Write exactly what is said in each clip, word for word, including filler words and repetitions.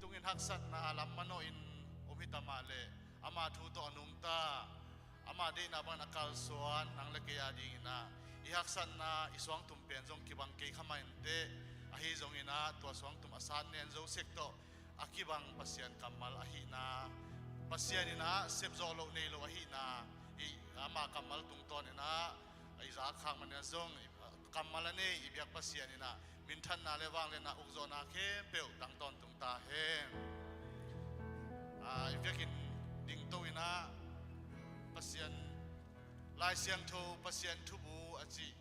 Tungin haksatna lam manawhin om hi ta mah leh, ama thu tawh a nungta, ama deihna bangin a kalsuan nang le kei a dingin ah, i haksatna i suangtum pen zong kibang kei kha mah inteh. Ahi zongin ah tua suangtum a sat nen zo sek tawh a kibang Pasian kammal ahihna, Pasian in ah sepzawh loh nei lo ahihna, i ama kammal tungtawnin ah i zak khak manin ah zong kammal a nei i biak Pasian in ah minthanna le vangliatna ukzawhna khempeuh tang tawntung ta hen. Ah, i biakinn dingto in ah Pasian Lai Siangtho, Pasian thubu a cih,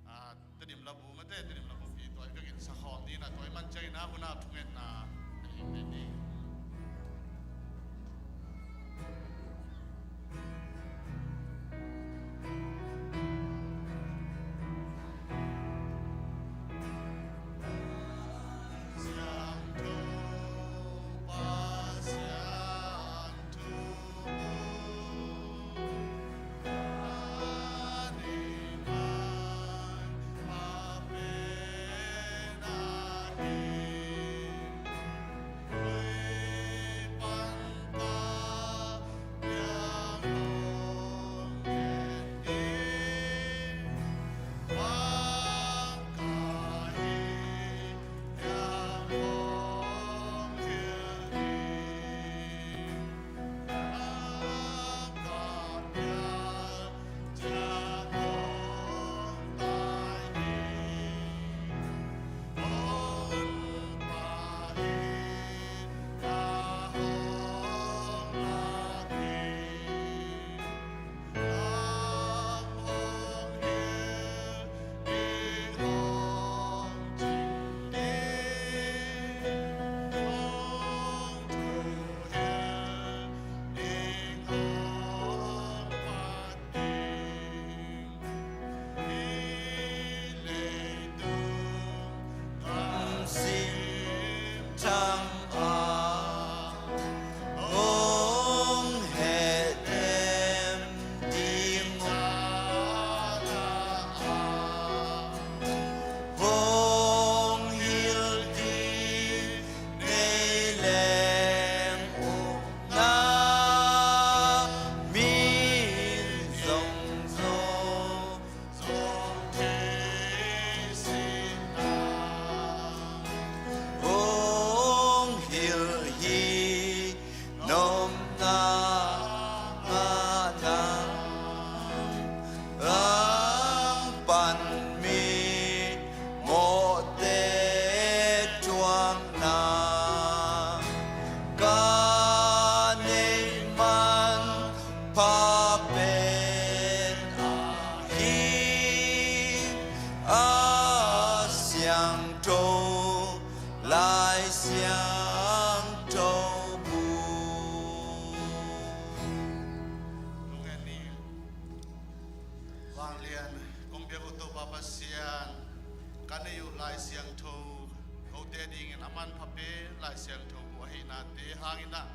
ah, Tedim labu mate, Tedim labu pi tua i biakinn sakhawl ni in ah tua i man ciangin ah hun a thungetna nei ni. Mawhte thuakna ka neih manpha pen ahi, a siangtho, Lai Siangtho bu. Vanglian kong biak uh Topa Pasian, ka neih uh Lai Siangtho, kote dingin a manpha pen Lai Siangtho bu ahihnate hangin ah,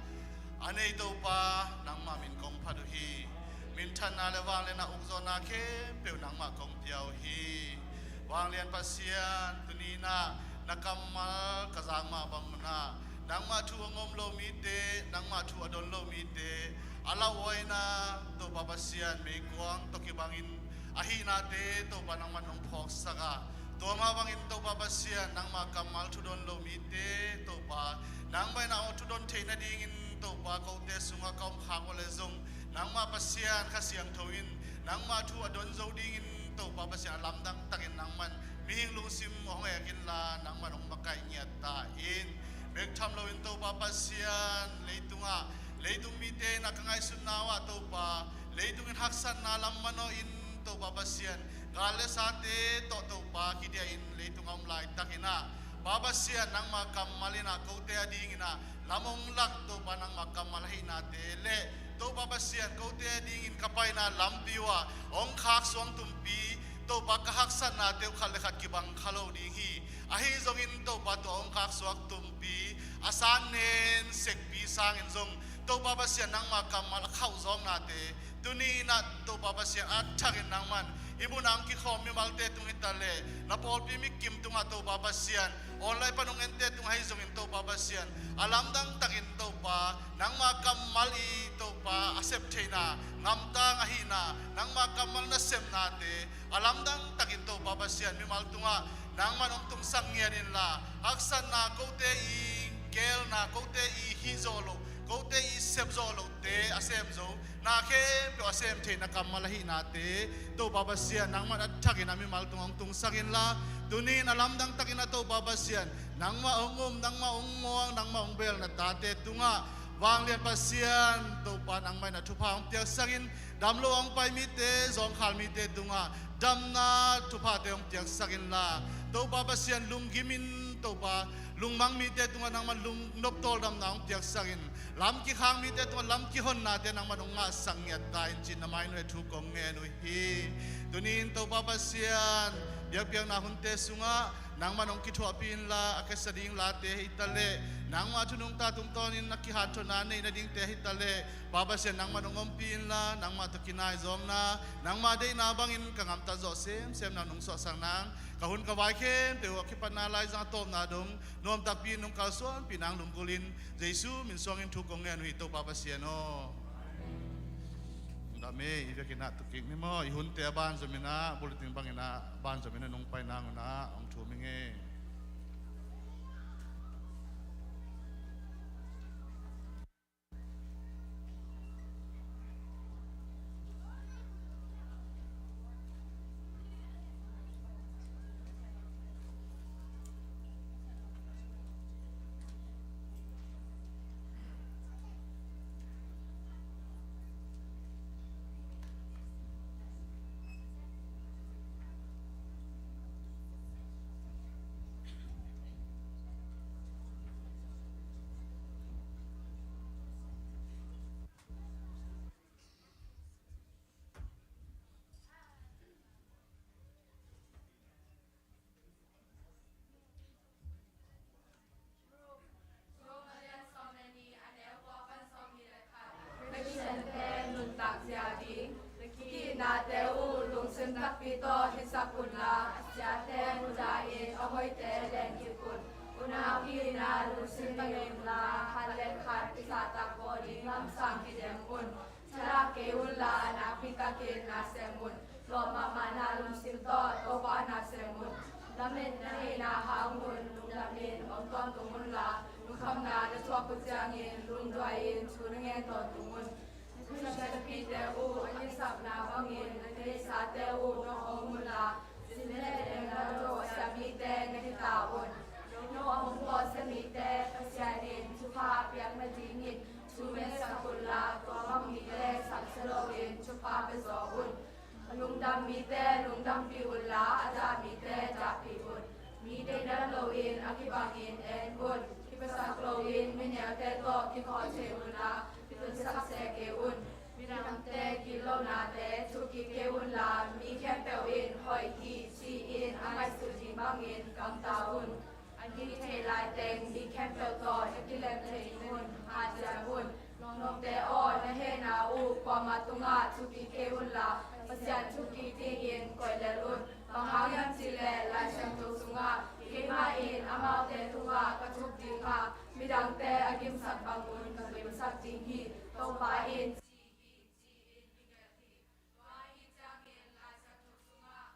a nei Topa nangmah min kong phat uh hi. Minthanna le vangliatna ukzawhna khempeuh nangmah kong pia uh hi. Vanglian Pasian, tuni in ah na kammal ka zak mah bang un ah, nangmah thu a ngawm lo mite, nangmah thu a don lo mite a lauhuaina Topa Pasian meikuang tawh kibangin ahihnate Topa nangman hong phawksak a, tua mah bangin Topa Pasian nangmah kammal thu don lo mite Topa nangmah in ah thu don theih nadingin Topa kote sungah ka om khak uh leh zong, nangmah Pasian Kha Siangtho in nangmah thu a don zo dingin Topa Pasian a lamdang takin nangman mihing lungsim hong hek inla nangman hong makaih ngiat ta in. Bek tham loin Topa Pasian, leitungah leitung mite in ah ka ngaihsutna uh ah Topa, leitung in haksatna lam manawhin Topa Pasian, gal le sate tawh Topa kidiahin leitung a om laitakin ah, Pa Pasian nangmah kammal in ah kote a dingin ah lam hong lak Topa nangmah kammal ahihnate le Topa Pasian, kote a dingin ka paina lampi uh ah hong khak suangtumpi Topa ka haksatnate uh khat le khat kibang kha lo ding hi. Ahi zongin Topa tua hong khak suaktumpi a san nen sekpi sangin zong Topa Pasian nangmah kammal a khauh zawknate tuni in ah Topa Pasian a thakin nangman i munah hong kikhawm mimalte tung hi ta leh na pawlpi mikim tungah Topa Pasian online pan hong ente tung ahi zongin Topa Pasian, a lamdang takin Topa, nangma kammal i Topa a sep theihna, ngamtang ahihna, nangma kammal nasepnate a lamdang takin Topa Pasian, mimal tungah nangman hong tungsak ngiat inla, haksatna kote i geelna, kote i hih zawh loh, kote i sep zawh lohte a sem zo, na khempeuh a sem theihna kammal ahihnate Topa Pasian, nangman a thakin a mimal tungah hong tungsak inla, tuni-in a lamdang takin a Topa Pasian, nangmah hong um, nangmah hong muang, nangmah hong beel na tate tungah, vanglian Pasian Topa, nangmah in a thupha hong piaksak in, dam lo a hong pai mite, zawngkhal mite tungah damna thuphate hong piaksak inla, Topa Pasian, lunggim in Topa, lungmang mite tungah nangmah lungnop tawldamna hong piaksak in, lam kikhang mite tungah lam kihonnate nangmah hong ngahsak ngiat ta in, ci-in na mai-ah thu kong ngen uh hi. Tuni-in Topa Pasian, biakpiakna hunte sungah nangmah hong kithuahpih inla, a kisa ding late hi taleh, nangmah thu nungta tungtawnin a kihanthawnna neih nadingte hi taleh, Pa Pasian, nangmah hong ompih inla, nangmah tawh kinaizawngna, nangmah deihna bangin ka gamtat zawh semsem nang nong suahsak nang, ka hun ka vai khempeuh uh a kipatna laizang a tawpna dong nuam takpi in nong kalsuanpih nang lunggulhin, Jesu min suangin thu kong ngen uh hi, Topa Pasian aw. Dam e, i vekin ah tu kik ni maw, i hunte a banzom in ah, bulletin bangin ah banzom in ah nong pai nang un ah hong thum ing e. Na kisiante nuntak zia ding, na ki-itnate uh lungsim takpi tawh hisak unla, a siate mudah in a hoihte len kik un. Unau hihna lungsim bei unla, khat le khat kizahtak bawl ding lamsang kidem un. Thalak kei unla, nakpi takin na sem un. Lawp mahmahna lungsim tawh Topa na sem un. Lamet na neihna hang un lungdamin om tawntung unla, lungkhamna na thuak uh ciangin lungduai in thu na ngen tawntung un. Na thusiapite uh a kisapna bangin na theisate uh na hawm unla, sin le lem na lo siamite na hi ta un. No a hong bawlsia mite Pasian in thupha a piak nadingin thu maisak unla, tua bang mite saksia loin thupha pia zaw un. A lungdam mite lungdampih unla, a dah mite dahpih un. Mi deihdan loin a kibangin en un. Kiphasak loin mineute tawh kikhawh thei unla, kitunsak se kei un. Midangte gitlonate thuk kik kei unla, mi khempeuh in hoih hi ci-in a ngaihsut ding bangin gamta un. A gik thei laiteng mi khempeuh tawh na kilem thei ding un. Hanciam un. Lawmte aw, na hehna uh kuamah tungah thuk kik kei unla, Pasian thuk kik dingin koih lel un. Bang hang hiam cih leh Lai Siangtho sungah, keimah in amaute tungah ka thuk ding a, midangte a gimsak bangun ka gimsak ding hi, Topa in ci hi, ci-in kigelh hi. Tua ahih ciangin Lai Siangtho sungah,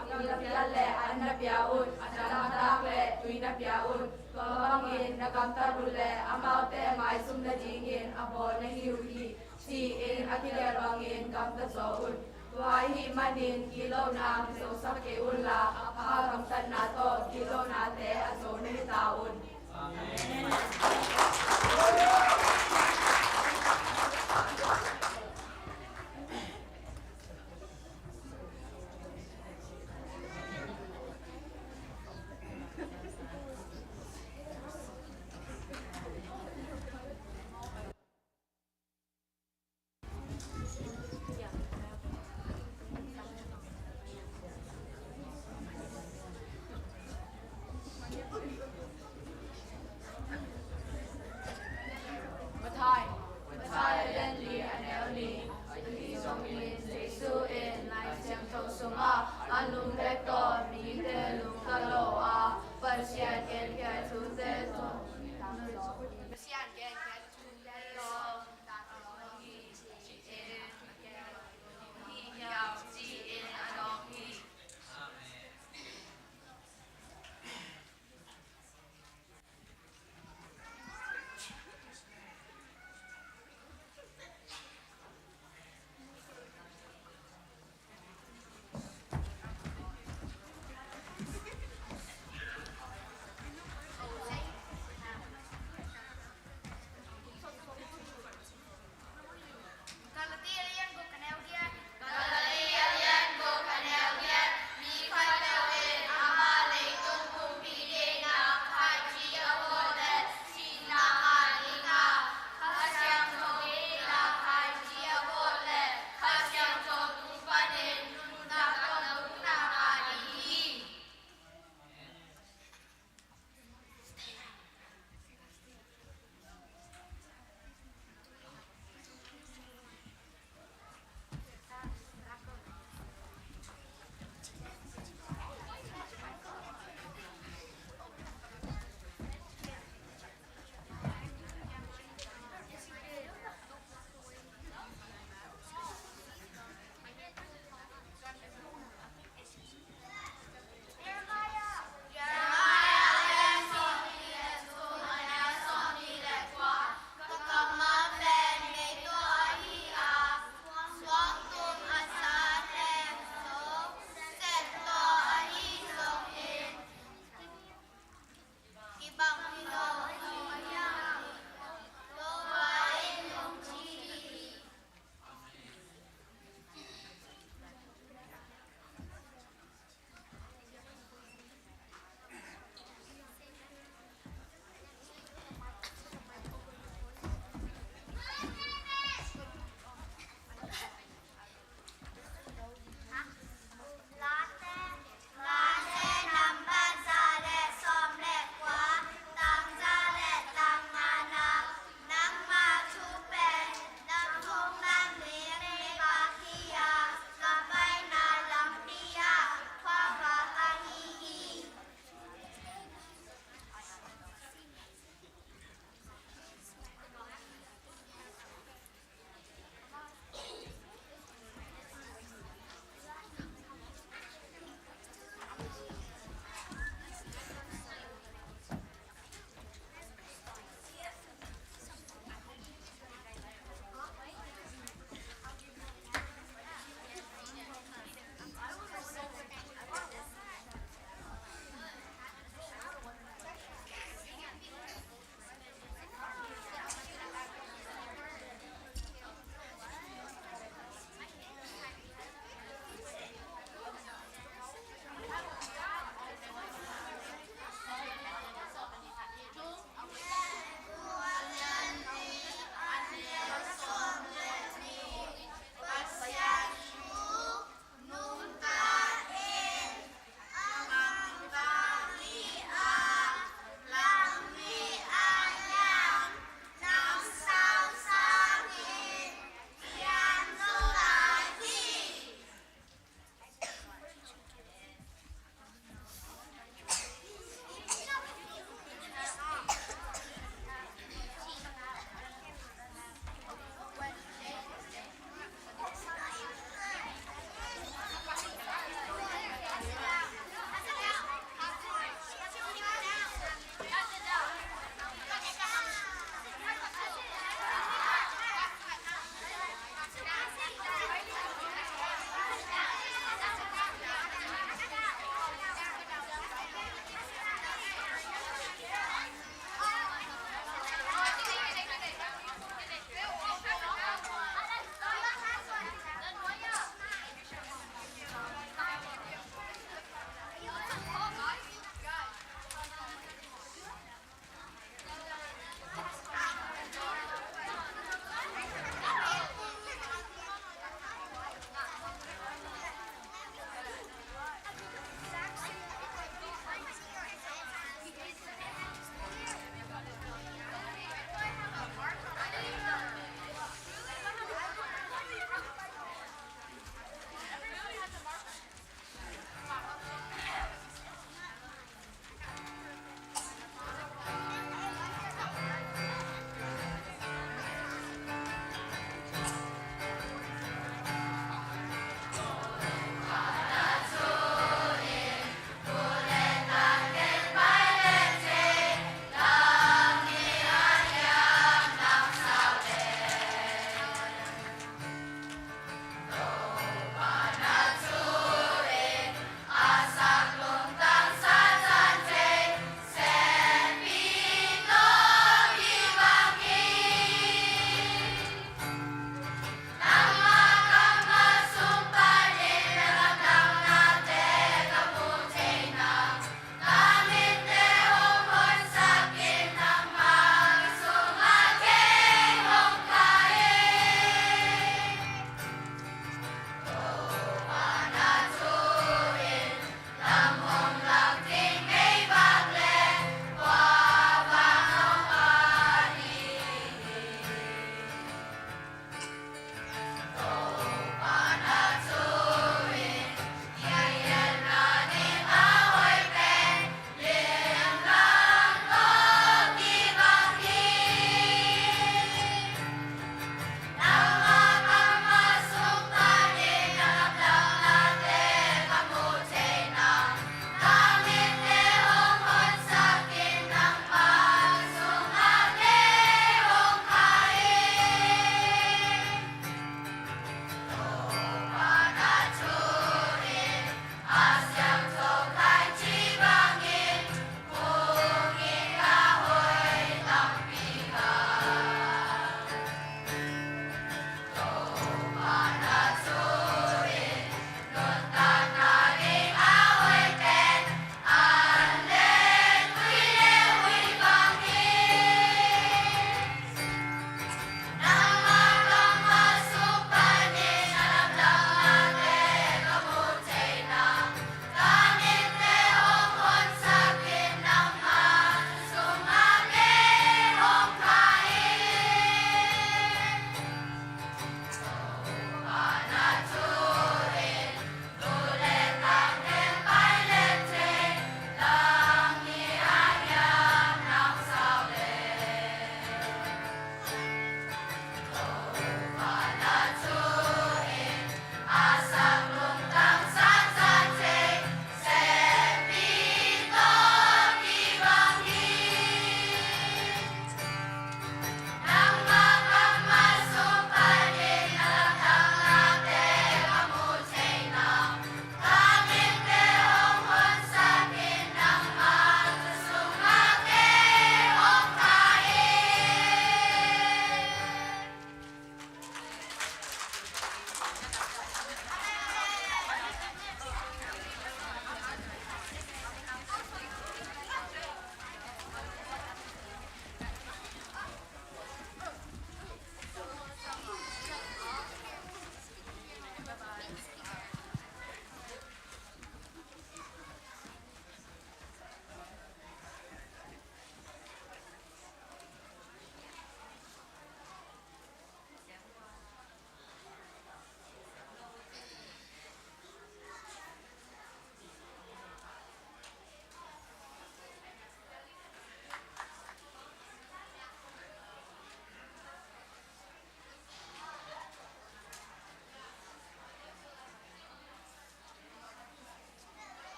a gamla pial le an na pia un, a damtak le tui na pia un. Tua bangin na gamtat uh leh amaute maizum nadingin a bawl na hi uh hi, ci-in a kigelh bangin gamta zaw un. Tua ahih manin gitlona kizosak kei unla, a pha gamtatna tawh gitlonate a zo na hi ta un. Amen.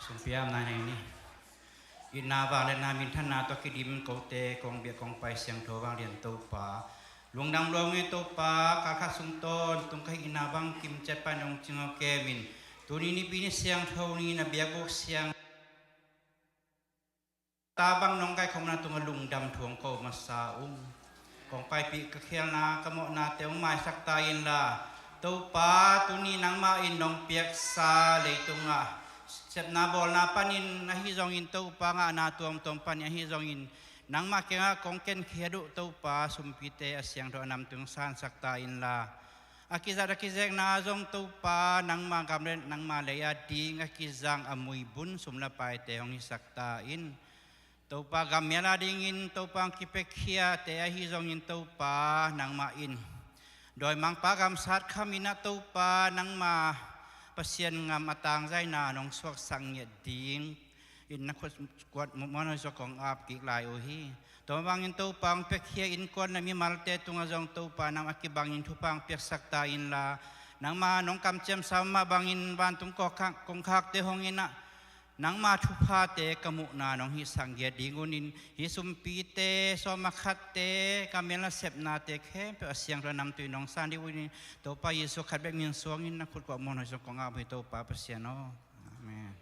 Sumpiam na nei ni. Itna vangliatna minthanna tawh kidim kote kong biak kong pai siangtho vanglian Topa, lungdam lua ung ei Topa. Kalkhat sung tawntung ka hihna bang kimciat pan hong cing aw kemin, tuni nipi ni siangtho ni na biakbuk siang ta bang nong kaikhopna tungah lungdam thu hong ko masa ung. Kong paipih ka khialna ka mawhnate hong maisak ta inla, Topa, tuni nangmah in nong piaksa leitungah sepna bawlna panin ahi zongin, Topa, ngahna tuamtuam panin ahi zongin, nangmah kiangah kong kenkhiat uh Topa, sumpite a siangtho a namtung sansak ta inla, a kizat a kizekna zong Topa, nangmah gam le nangmah lei a ding a kizang a muibun sum le paite hong hisak ta in. Topa, gammial a dingin Topa hong kipiakkhiate ahi zongin Topa, nangmah in dawimangpa gamsat khamin ah Topa, nangmah Pasian ngam a tangzaina nong suaksak ngiat dingin na khut kuat muanhuai suak kong ap kik lai uh hi. Tua bangin Topa hong piakkhia innkuan le mimalte tungah zong Topa, nang a kibangin thupha hong piaksak ta inla, nangmah nong kamciamsa mah bangin vantung kongkhak, kongkhakte hong in ah, nangmah thuphate ka muhna nong hihsak ngiat ding unin, hih sumpite, sawm a khatte, ka mel a sepnate khempeuh a siangtho a namtui nong san ding unin, Topa Jesu khat bek min suangin na khut kuat muanhuai suak kong ap uh hi Topa Pasian aw. Amen.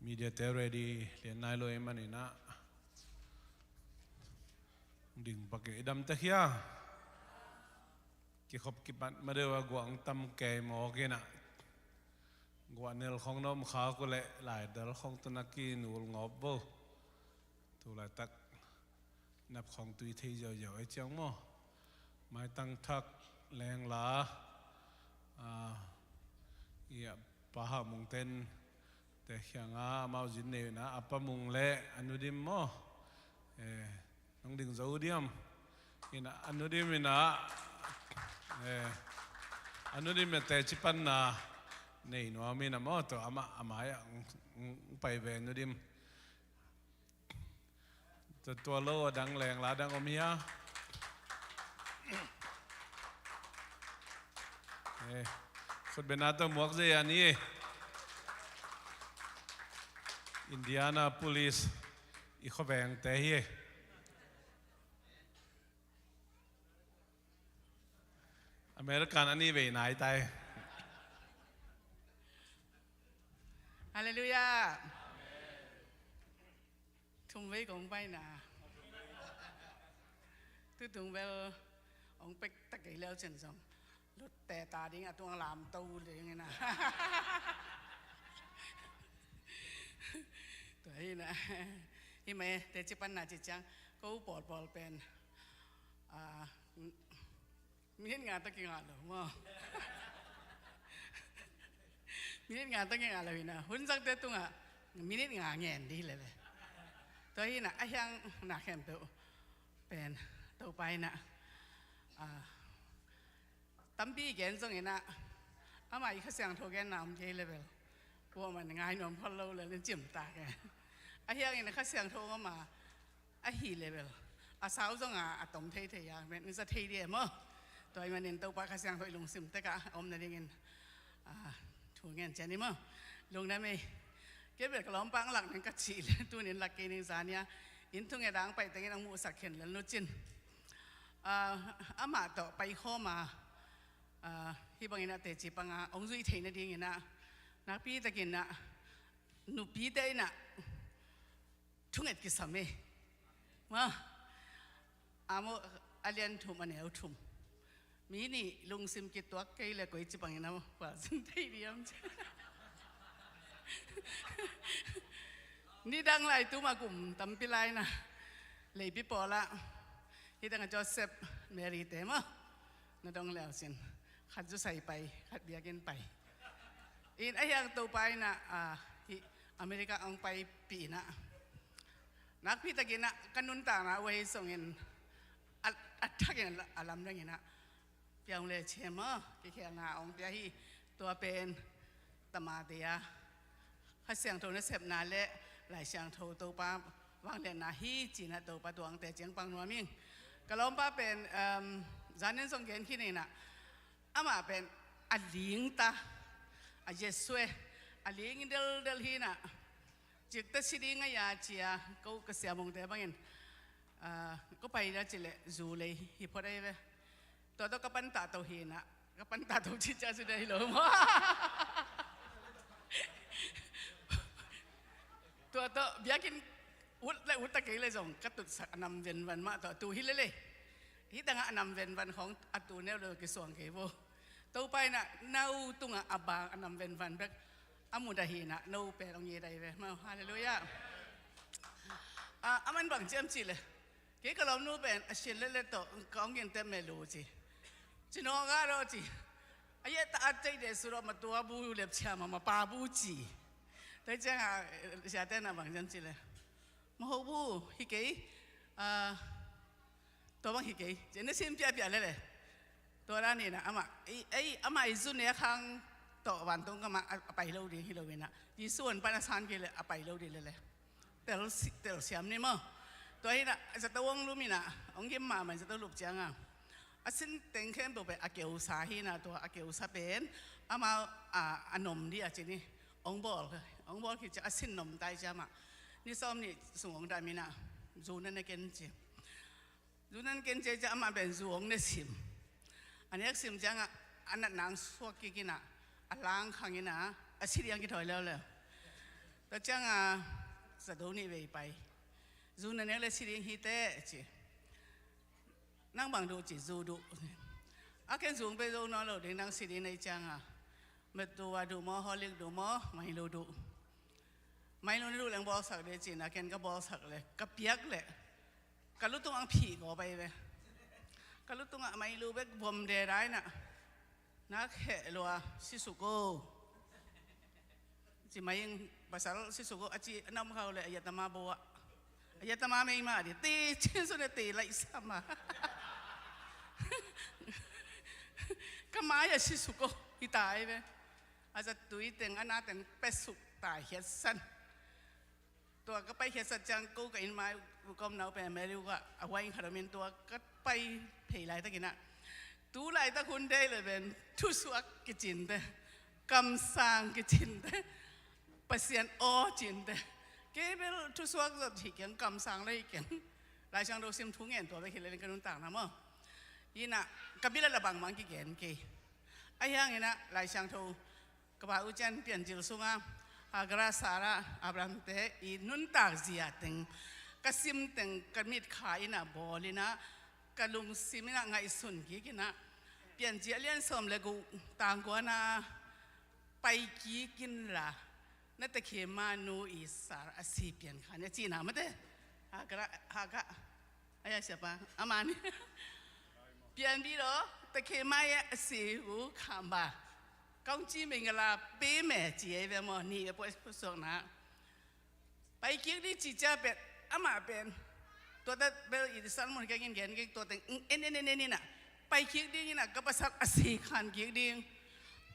Media te ready lian nai lo ahih manin ah, ding pak e, i dam ta hia? Kikhop kipat ma deuh a guah hong tam kei mawk in ah, guah nel khawng na om khak uh leh laidal khawng tawh na kinul ngawp vo. Tu laitak nap khawng tui thei ziauziau ei ciang maw. Maitang thak lengla, ah, i a Pa Hau Mung ten te khianga amau zin nei na, a Pa Mung le a Nu Dim maw. Eh, nong ding zo diam? Ina a Nu Dim ina, eh, a Nu Dim ina teci panna nei nuam ina maw, tua amah a mai-ah hong, hong, hong pai ve Nu Dim. Tua, tua lo a dang lengla dang om hia? Eh, khutbetna tawh muak zei a ni. Indianapolis i khuavengte hi. American a ni vei nai tai. Halleluiah. Thum vei kong paina. Tutung bel hong pek ta kei leu cin zong lutte ta ding a tung a lamto ding ina. Tua hi na. Hi mai teci panna ci ciang ko pawlpawl pen, ah, minit nga tawh kingah lo maw. Minit nga tawh kingah lo hi na, hun zakte tungah minit nga ngen dih lele. Tua hi na, a hiang na khempeuh pen Topa in ah, ah, tampi i gen zongin ah, amah i Kha Siangtho genna om kei le bel, kuaman ngai nuam phot lo le, len cimtak e. A hiangin a Kha Siangtho om a, ahi le bel a sau zong a, a tom theithei a, men za thei dih e maw. Tua ahih manin Topa Kha Siangtho i lungsim tekah a om nadingin, ah, thu ngen cian ni maw. Lungdam ei. Kei bel ka lawmpa ang lak ning ka cih le, tunin lak kei ning zania. Inn thunget a ang pai tengin ang muhsak khen lel nu cin. Ah, amah tawh paikhawm a, ah, hih bangin a teci panga hong zuih theih nadingin ah, nakpi takin ah, nupite in ah thunget kisam e. Ma, a maw, a lian thum a neu thum. Mi nih lungsim kituak kei le koici bangin a maw, kualzin thei diam ci. Nidang lai tuma kum tampi lai na. Leipi pawlah. Hidang a Joseph Mary te maw. Na dong leu sin. Khat zusai pai, khat biakinn pai. In a hiang Topa in ah, ah, hi America ang paipih in ah. Nakpi takin ah ka nuntakna uh ahi zongin a, a thakin a lamdangin ah piang le chem aw, kikhelna hong pia hi. Tua pen tamate a Kha Siangtho nasepna le Lai Siangtho Topa vangliatna hi ci-in ah Topa tuangte ciang pang nuam ing. Ka lawmpa pen, um, zanin zong gen khin in ah, amah pen a ling ta, a Jesu e, a ling deldel hi in ah, cikta si ding a ya cia ko ka siamongte bangin, ah, ko pai dia ci leh zu lei hi phot ahi ve. Tua tawh ka pantah to hi in ah, ka pantah to cih ciang zu ding hi lo maw. Tua tawh biakinn ut le ut ta kei le zong ka tutsak a nam venvan mah tawh tu hi lele. Hih tangah a nam venvan khawng a tu neu le kisuang kei vo. Topa in ah no tungah a bang a nam venvan bek a mudah hi in ah no pen hong it ahi ve maw. Halleluiah. Ah, a man bang ciam cih leh, kei ka lawmnu pen a sin lele tawh ka hong gintep melu ci. Ci nawk a daw ci. A yet ta a cei de su rawh, ma tua bu lepcia ma, ma pa bu ci. Tua ciangah, eh, siate na bang ciam ci leh, ma ho bu hi kei, ah, tua bang hi kei ci na sim piahpiah lele. Tua dan in ah amah, ei, ei, amah i zu nek hang tawh vantung kamah a, a pai lo ding hi lo in ah, Jesu hong pan a san kei leh a pai lo ding lele. Tel si-, telsiam ni maw. Tua hi in ah zato hong lum in ah, hong gim mahmah in zato lup ciangah, a sin teng khempeuh pen a keusa hi in ah, tua a keusa pen amau a, a nom ding a ci ni. Hong bawl, hong bawl khit ciang a sin nom ta hi ciang amah ni sawmnih sung hong dam in ah, zu na ne ken ci. Zu na ne ken ci ciang amah pen zu hong ne sim. A nek sim ciangah a natna hong suak kik in ah, a lang khang in ah, a si ding hong kithawi leuleu. Tua ciangah zato nih vei pai. Zu na nek le si ding hi teh ci. Nang bang duh ci, zu duh. A ken zu hong pia zo nawn lo ding, nang si ding na hih ciangah. Metua duh maw, Horlicks duh maw, Milo duh. Milo na duh leng bawlsak ding ci in ah ken ka bawlsak leh, ka piak leh ka lutung hong phih kawp ahi ve. Ka lutung ah Milo bek vom deda in ah, na kheh lua, sisuk o. Ci mai ing, pasal sisuk o a ci, a na om khak leh a yatama bo ah. A yatama mei mah ding, te cin sun a te laih sam a. Ka mai ah sisuk o hi ta ahi ve. A zatui teng, a na teng pesuk ta hiatsan. Tua ka pai khiatsat ciang ko ka inn mai uh ka omna uh pen Mary uh ah, a huai inn khat om in, tua ka pai phei laitak in ah, tu laitak hun deih leh pen thusuak kicin te, kamsang kicin te, Pasian aw cin te. Kei bel thusuak zat hi keng, kamsang leh hi keng. Lai Siangtho sim thu ngen tua bek hi leh ka nuntakna maw. Hi in ah ka bil ah lah bangmah kigen kei. Ahi hangin ah Lai Siangtho ka pa U Cian Piancil sungah Hagar, Sarah, Abraham te i nuntak zia teng ka sim teng ka mitkha in ah bawl in ah, ka lungsim in ah ngaihsun kik in ah, Piancil a lian sawm le guk tang kua na, pai kik inla na tekhe manu i Sarah a si pian kha ni a cihna mate. Hagar, Hagar. Aya siapa, amah ni. Pianpih lo, tekhe mai a si uh khamba. Kong ci mengala pe me ci ei ve maw, ni ve poi suakna. Pai kik ding ci cia pen, amah pen. Tua ta bel i san mun keng in gen keng tua teng, en, en, en, en, en, ah. Pai kik ding in ah, ka pasal a si khan kik ding.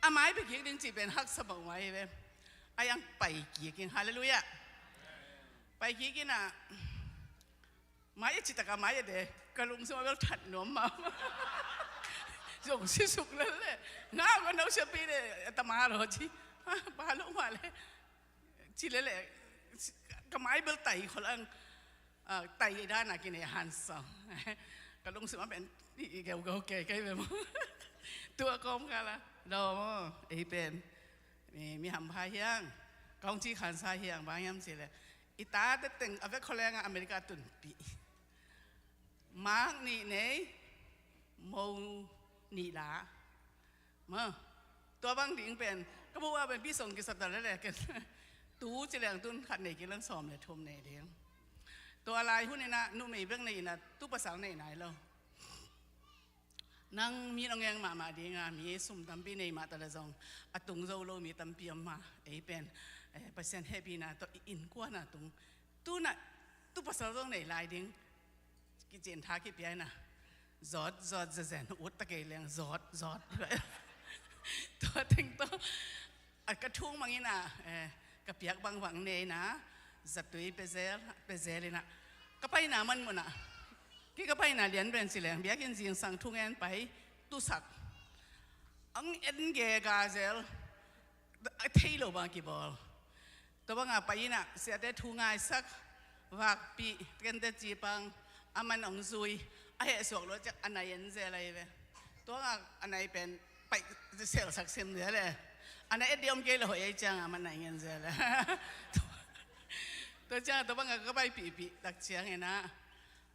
A mai pai kik ding ci pen haksa bang mai ve. A yang pai kik in, halleluiah. Pai kik in ah. Mai a citak a mai a de, ka lungsim a bel that nuam mah. Zong sisuk lel le. Nga ka no sia pi de, a tama lo ci. Ba lo ma le. Ci lel le. Ka mai bel tai khol ang. Ah, tai dana kine hansa. Ka lungsim a ben i geu geu ke kai be mo. Tua kom kala. Lo mo, ei pen. Mi, mi ham pha hiang. Kong ci khansa hiang, bang hiam ci le. I tate teng a vek kholeng a America tunpih. Mak nih nei, mo nih la. Ma, tua bang ding pen, ka bu a pen pi song kisap ta le le ken. Tu ci leng tun khat nei kilang sawm le thum nei ding. Tua lai hun in ah, numei bek nei in ah, tu pasal nei nai lo. Nang mi nong eng mahmah ding a, mi sum tampi nei mah ta le zong, a tung zo lo mi tampi om ma, ei pen, eh, Pasian hehpihna tawh i innkuan a tung. Tu na, tu pasal zong nei lai ding. Kicin tha kipia ina, zawt zawt zazen, ut ta kei leng zawt zawt. Tua teng tawh a ka thung mang ina, eh, ka piak bangbang nei ina, zatui pezel pezel ina, ka paina man muna, ki ka paina lian pen ci leng biakinn zingsang thungen pai tusak, ang en ge ga zel, a thei lo bang kibawl. Tua banga pai ina siate thu ngaisak, vakpih, kente cipang, a man ong zui, a heh suak lo ciak a nai en zel ahi ve. Tua nga a nai pen pai selsak sim zel e. A nai et di om kei lo hoih ahi cianga a man nai ngen zel e. Tua cianga tua banga ka paipihpih tak ciang ina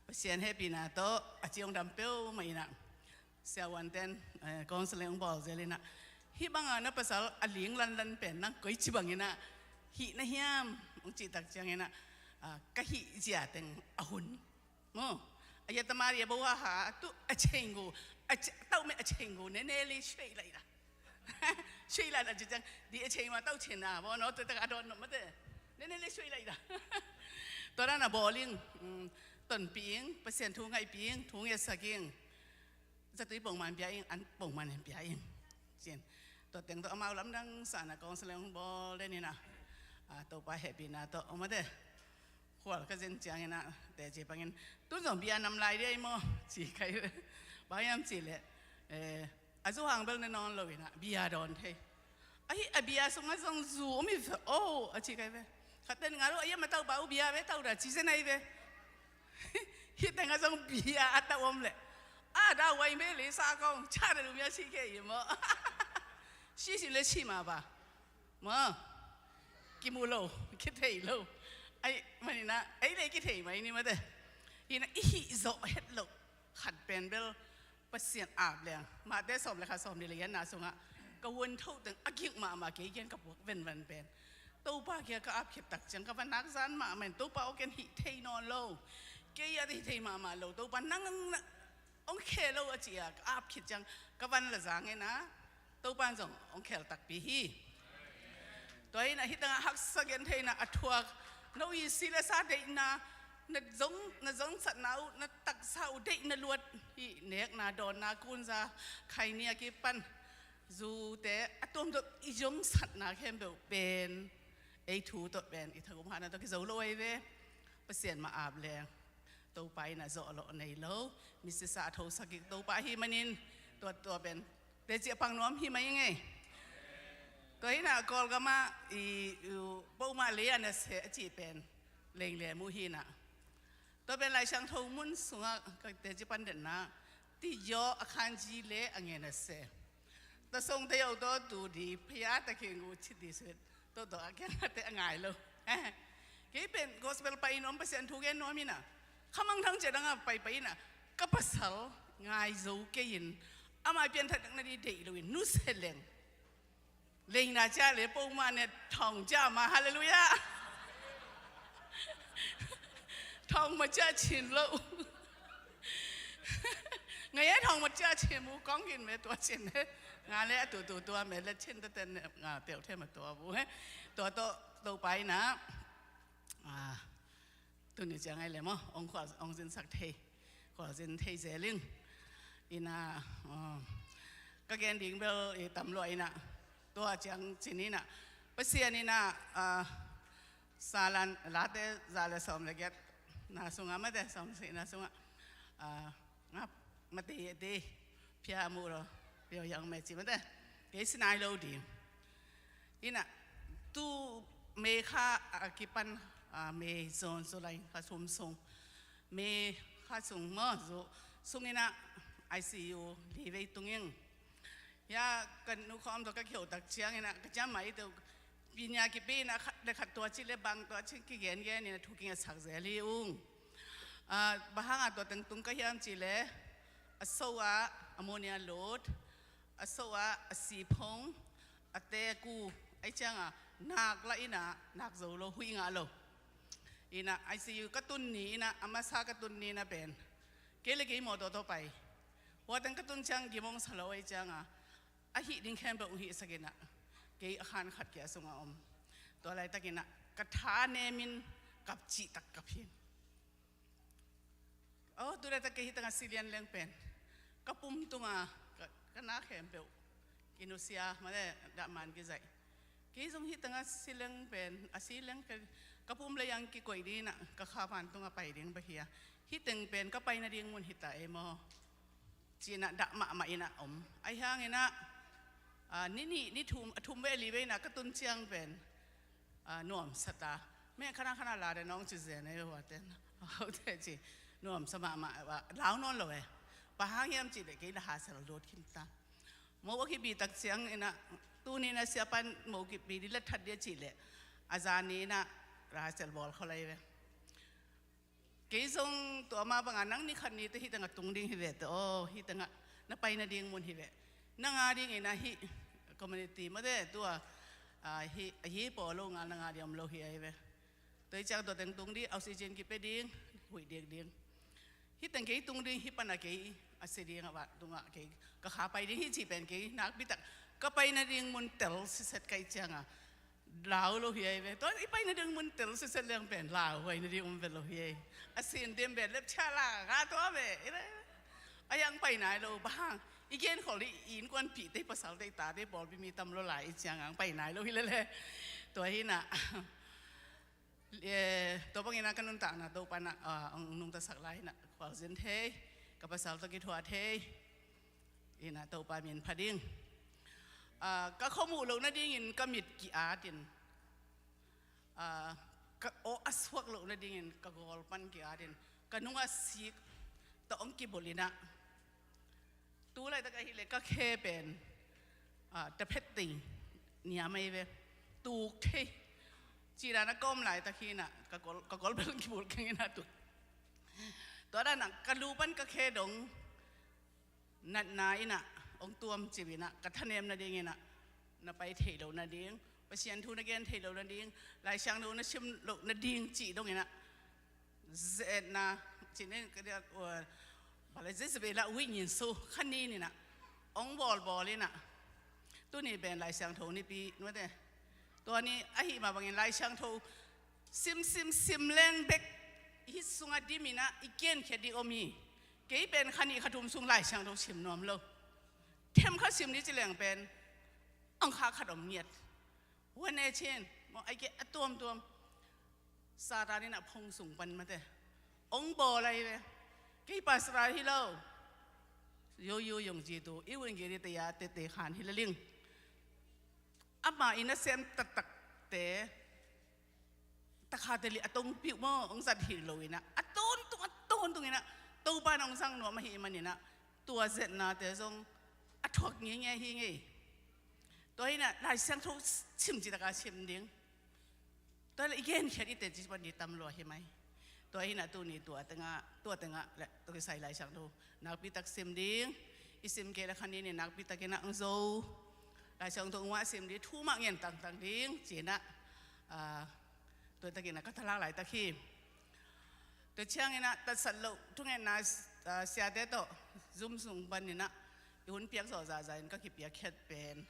Pasian hehpihna tawh a ciong dam peuhmah ina siavuanten, eh, counseling hong bawl zel ina, hih banga na pasal a ling lanlan pen nang koi ci bang ina hih na hiam hong cih tak ciang ina, ah, ka hih zia teng a hun. Mo, a ya tamari a bawa ha tu a chengu, a tau me a chengu ne ne li shui lai da. Shui lai da ci ciang di a chengu a tau chenna bo no tu tak a don no mate. Ne ne li shui lai da. Tua dan a bawling, mm, tonpih ing, Pasian thu ngaihpih ing, thu ngetsak ing. Zatui pongman pia ing, an pongman en pia ing. Cin. Tua teng tawh amau lamdang sana counseling bawl den ina, ah, Topa hehpihna tawh om ate. Khual ka zin ciang ina teci pangin, tun zong bia nam lai dia i maw ci kai. Bang hiam ci leh, eh, a zu hang bel ne nawn lo ina bia dawn thei. Ahi a bia sungah zong zu om hi ve aw a ci kai ve. Khatten nga lo a yam a tau ba uh bia ve tau da ci zen ahi ve. Hih tengah zong bia a tau om leh a da wai me lei sa kong ca da lu mia si ke i maw. Si si le si ma ba. Maw. Kimu lo, kithei lo. Ai manina ei le kithei mai ni mate. Ina i hih zawh het lo. Khat pen bel Pasian ap leng. Mate sawm le khat sawm ni le yan na sungah ka wuan tho teng a gik mahmah kei gen ka puak venvan pen. Topa kia ka ap khit tak ciang ka van nak zan mahmah in Topa aw ken hih thei nawn lo. Kei a hih thei mahmah lo Topa nang na ong khe lo a ci a ka ap khit ciang ka van la zang ina Topa in zong ong khel takpi hi. Tua ina hih tangah haksa gen theina a thuak no i si le sa deihna na zong, na zongsatna uh, na taksa uh deih na luat hi nekna dawnna kunza khaini a kipan zute a tuamtuam i zongsatna khempeuh pen ei thu tawh pen i thagum hahna tawh kizo lo ahi ve. Pasian mah ap leng Topa ina zawh lawh nei lo. Misisa a thosak kik Topa ahi manin tua tua pen teci a pang nuam hi mai ngei. Tua hina Kawlgam ah i, i, poma lei a na seh a cih pen lenglem uh hina. Tua pen Lai Siangtho mun sungah ka teci pan denna ti yaw a khanzi le a ngen a seh. Ta song ta yaw tawh tu di phaya ta keng uh ci di seh. Tawh tawh a kiang a te a ngai lo. Kei pen gospel pai in om Pasian thu gen nuam ina khamang thang cia dang a pai pai ina ka pasal ngai zo kei in ama pian that na di deih lo in nu se leng. Leina cia le poma ne thong cia ma halleluia. Thong ma cia chin lo. Nga ye thong ma cia chin mu kong in me tua chin he. Nga le a tu tu tua me le chin ta ten nga teu the ma tua bu he. Tua to to pai na. Ah, tuni ciang ai le mo ong khual ong zin sak thei. Khual zin thei zeling. Ina, ah, ka gen ding bel i tam lua ina. Tua ciang cin ina. Pasian ina, ah, Salan late za le sawm le giat na sunga mate sawm si na sunga, ah, ngap mate te pia mu lo pia yang me ci mate kei sinai lo ding. Ina tu me kha a kipan, ah, me zon so lai kha sum sung me kha sung mo zo sung ina I C U li vei tunging. Ya kan nu khawm to ka kheu tak ciang ina ka ciam mai to pinya kipi ina khat le khat tua ci le bang tua ci kigen gen ina thu kinga sak zel hi ung. Ah, bahanga tua teng tung ka hiam ci le a so a ammonia load, a so a a siphong, a teku ai cianga nak la ina nak zo lo hui nga lo. Ina I C U ka tun ni ina a masa ka tun ni na pen kei le kei mawtaw tawh pai. Hua teng ka tun ciang gimong sa lo ai cianga a hih ding khempeuh hong hihsak ina kei a khan khat kia sunga om. Tua laitakin ah ka tha nemin kap cih tak kap hin. Aw, tu laitak kei hi tangah si lian leng pen ka pum tungah ka, ka na khempeuh kinusia, mate, dahman kizaih. Kei zong hi tangah si leng pen, a si leng ka, ka pum lei ang kikoih ding inah ka kha van tungah pai ding bek hi a, hi teng pen ka pai nading mun hi ta ei maw, ci-inah dah mahmah inah om. Ahi hang inah, ah, ni nih, ni thum, a thum vei a li vei inah ka tun ciang pen, ah, nuamsa ta. Meh khana khana la de nong ci zen ei hua ten. Aute ci, nuamsa mahmah, ah, lau nawn lo e. Bang hang hiam cih leh kei la ha sel dot khin ta. Mo a kipi tak ciang inah, tuni inah siapan mo kipi di la that dia cih leh, a zan ni inah la ha sel bawl khol ei ve. Kei zong tua mah bangah nang ni khat ni teh hi tangah tung ding hi ve teh, aw, hi tangah na pai nading mun hi ve. Nang a ding inah hih community mate tua, ah, hih, hih pawl lo ngal nang a ding om lo hi ei ve. Tua hi ciang tua teng tung ding, oxygen kipia ding, huih dik ding. Hi teng kei tung ding, hi panah kei a si ding a, va tungah kei ka kha pai ding hi cih pen kei nakpi tak ka pai nading mun tel siset ka hih ciangah lau lo hi ei ve. Tua i pai nading mun tel siset leng pen lau huai nading um ve lo hi ei. A sin dim ve lep chia la ka tua ve. I le, a yang pai nai lo bang hang i gen khol i innkuanpihte, i pasalte, i tate, pawlpi mi tam lo lai i ciang ang pai nai lo hi lele. Tua hi inah, eh, tua bang inah ka nuntakna Topa inah, ah, ang nungtasak lai inah khualzin thei, ka pasal tawh kithuah thei. Inah Topa min pha ding. Ah, ka khuamuh loh nadingin ka mit ki-at in, ah, ka aw a suak loh nadingin ka gawl pan ki-at in, ka nungah sik tawh hong kibulh inah, tu laitak ahih leh ka khe pen, ah, taphet tei niam ei ve, tuk thei. Ci dan a ka om laitak hi inah ka gawl, ka gawl bel kibulh keng inah tu. Tua dan a ka lu pan ka khe dong natna inah hong tuam cip inah, ka thanem nading inah, na pai theih loh nading, Pasian thu na gen theih loh nading, Lai Siangtho na sim loh nading cih dong inah, zetna cih ni ka dia, uh, bale Jezebel ah wih nyin su kha nin inah hong bawlbawl inah, tuni pen Lai Siangtho nipi nuate. Tua ni ahih mah bangin Lai Siangtho sim sim sim leng bek hih sungah dim inah i genkhia ding om hi. Kei pen kha nih kha thum sung Lai Siangtho sim nuam lo. Them kha sim ni ci leng pen ang kha khat om ngiat. Wane chin maw, ai ke a tuamtuam Satan inah phone sung pan mate hong bawl ei ve. Kei pastor hi lo. Yo yo yong ji tu i win giri te ya te te khan hi le ling. Ama inah sem taktakte takha te li a tongpiuh maw, hong zat hi lo inah, a tawntung, a tawntung inah Topa in hong zang nuam ahih man inah, tua zetnate zong a thuak ngeingei hi ngei. Tua hi inah Lai Siangtho sim cih taka sim ding. Tua le i genkhiat i teci pan di tam lua hi mai. Tua hi inah tuni tua tengah, tua tengah le tua kisai Lai Siangtho nakpi tak sim ding. I sim kei le kha nin inah nakpi tak inah ang zo Lai Siangtho ngua sim ding, thu mah ngen tangtang ding ci inah, ah, tua tak inah ka thalak laitak hi. Tua ciang inah tatsat loh thungetna, ah, siate tawh Zoom sung pan inah i hun piak zawh zahzah in ka kipiak khiat pen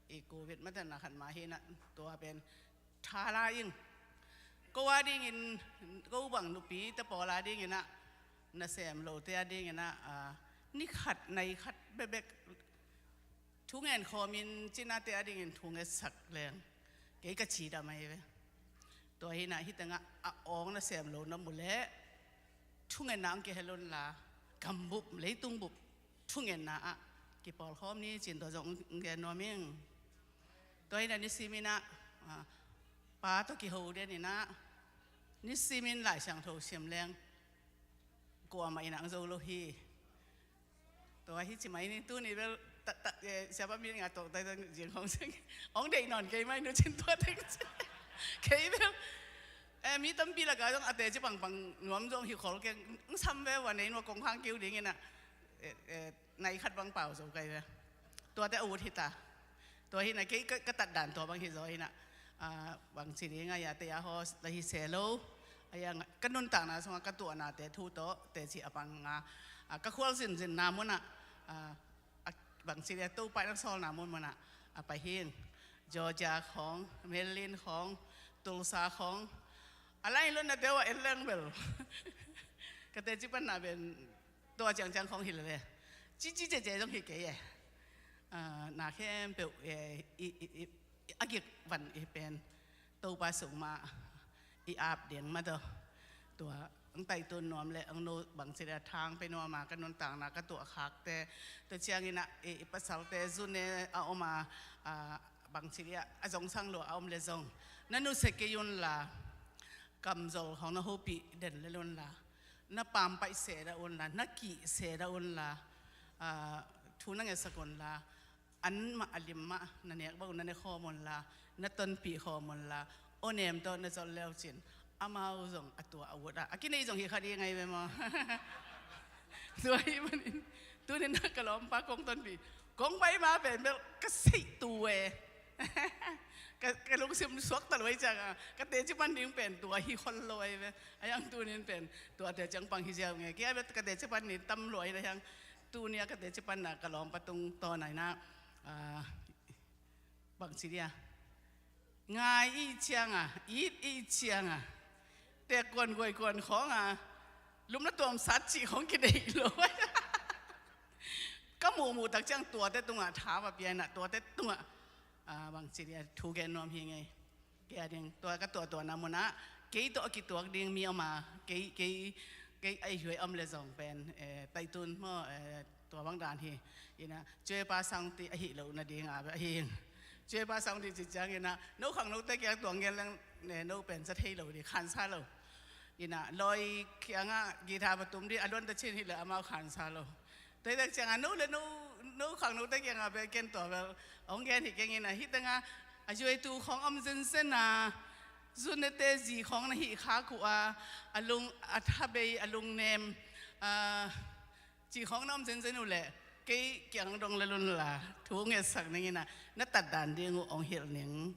i Covid matanna khat mah hi inah, tua pen tha la ing. Ko a dingin, ko bang nupi te pawl a ding inah, nasem lote a ding inah, ah, ni khat nai khat bekbek thungen khawmin cinate a dingin thungetsak leng kei ka cidam ahi ve. Tua hi inah hi tengah a awng nasem lo na mu leh thungetna ang kihel unla, gambup, leitung bup thungetna ah kipawl khawm ni cin tua zong ang gen nuam ing. Tua hi inah nisim inah, ah, pa tawh kiho den inah nisim in Lai Siangtho sim leng kuamah inah ang zo lo hi. Tua hi ci mai ni, tuni bel ta, ta, eh, siapa mi nga tawh tai tang jing hong sing. Hong deih nawn kei mai nu cin tua teng ci. Kei bel, eh, mi tampi lakah zong a teci pangpang nuam zong hi khol keng, ang sam ve ua nei nua kong khang kiu ding inah, eh, eh, nai khat bang pau zo kai ve. Tuate a ut hi ta. Tua hi inah kei ka, ka tatdan tua bang hi zaw inah, ah, bangci ding a, a tei a haw la hi se lo. A yang ka nuntakna sungah ka tuahnate thu tawh teci a pang a, ah, ka khual zinzinna munah, ah, a, bangci ding a Topa in a sawlna mun munah a pai hing. Georgia khawng, Maryland khawng, Tulsa khawng, a lailutnate uh a en leng bel Ka teci panna pen tua ciangciang khawng hi lele. Cici cece zong hi kei e. Ah, na khempeuh e, i, i, i, i, a gik van i pen Topa sung mah i ap ding mah tawh. Tua ang taitun nuam le ang no bangci le a thang pe nuam a ka nuntakna ka tuah khakte. Tua ciangin ah i, i pasalte zune a om a, ah, bangci le a zongsang lua a om le zong na nusia kei un la, kamzol khawng na hopih den lel un la, na pampaih seda un la, na kih seda un la, ah, thu na ngetsak un la, anmah a lim mah na nek bang un na ne khawm un la, na tonpih khawm un la, awnem tawh na zol leu cin amau zong a tua a ut ah a kinei zong hi kha ding ngai ve maw? Tua hi manin tunin na ka lawmpa kong tonpih, kong pai ma pen bel ka seih tu e. Ka, ka lungsim suak ta luai ciang a, ka teci pan ding pen tua hi khol lo ai ve. A yang tunin pen tua te ciang pang hi ziau nge. Kia bet ka teci pan ni tam luai na yang tunia ka teci pan na ka lawmpa tung tawn ai na, ah, bangci dia. Ngai i ciang a, it i ciang a, tek kuan guai kuan khawng a, lum na tuam sat cih khawng kidei lo. Ka muhmuh tak ciang tuate tungah tha va pia inah tuate tungah, ah, bangci dia thu gen nuam hi ngei. Kei a ding tua ka tuahtuahna munah kei tawh a kituak ding mi om a, kei, kei, kei a i huai om le zong pen, eh, taitun maw, eh, tua bang dan hi. Inah cuepa sangti ahi lo nading a, ahi in. Cuepa sangti ci ciang inah no khang note kiang tuang gen leng, eh, no pen za thei lo di, khansa lo. Inah lawi kiangah guitar va tum di a luan ta chin hi le amau khansa lo. Taitak ciangah no le no, no khang note kiangah bel ken tua bel hong gen hi keng inah hi tengah a zuaitu khawng om zenzen a, zunete zi khawng na hih khak uh a, a lung a thabei a lungnem, a, ci khawng na om zenzen uh leh kei kiang dong le lun la thu ngetsak ning inah na tatdan ding uh hong hilh ning.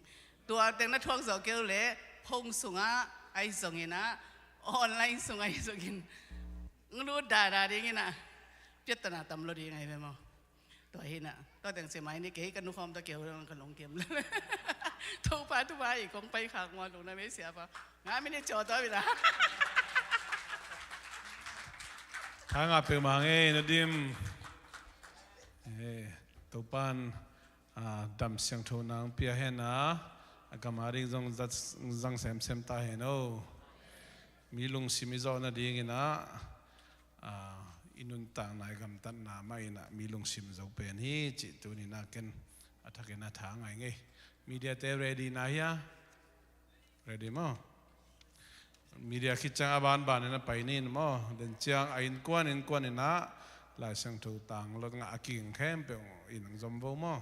Tua teng na thuak zawh keu leh phone sungah ai zong inah online sungah ai zongin ng lut dada ding inah piattana tam lo ding ai ve maw? Tua hi na, tua teng si mai ni kei ka nukhawm ta keu dong ka lungkim. Topa tupa i kong pai khak maw lungna mei siapa. Nga minute caw tua bila. Thanga pek ma ngei na dim. Eh, Topan, ah, dam siangtho nang pia hen a, a gam a ding zong zat, zang semsem ta hen o. Mi lungsim i zawh nading inah, ah, i nuntakna i gamtatna mah inah mi lungsim zo pen hi cih tuni inah ken a thakin a tha ngai ngei. Media te ready na hia? Ready maw? Media khit ciang a banban inah pai nin maw? Den ciang a innkuan innkuan inah Lai Siangtho tang lo ngah a king khempeuh in ang zom vo maw?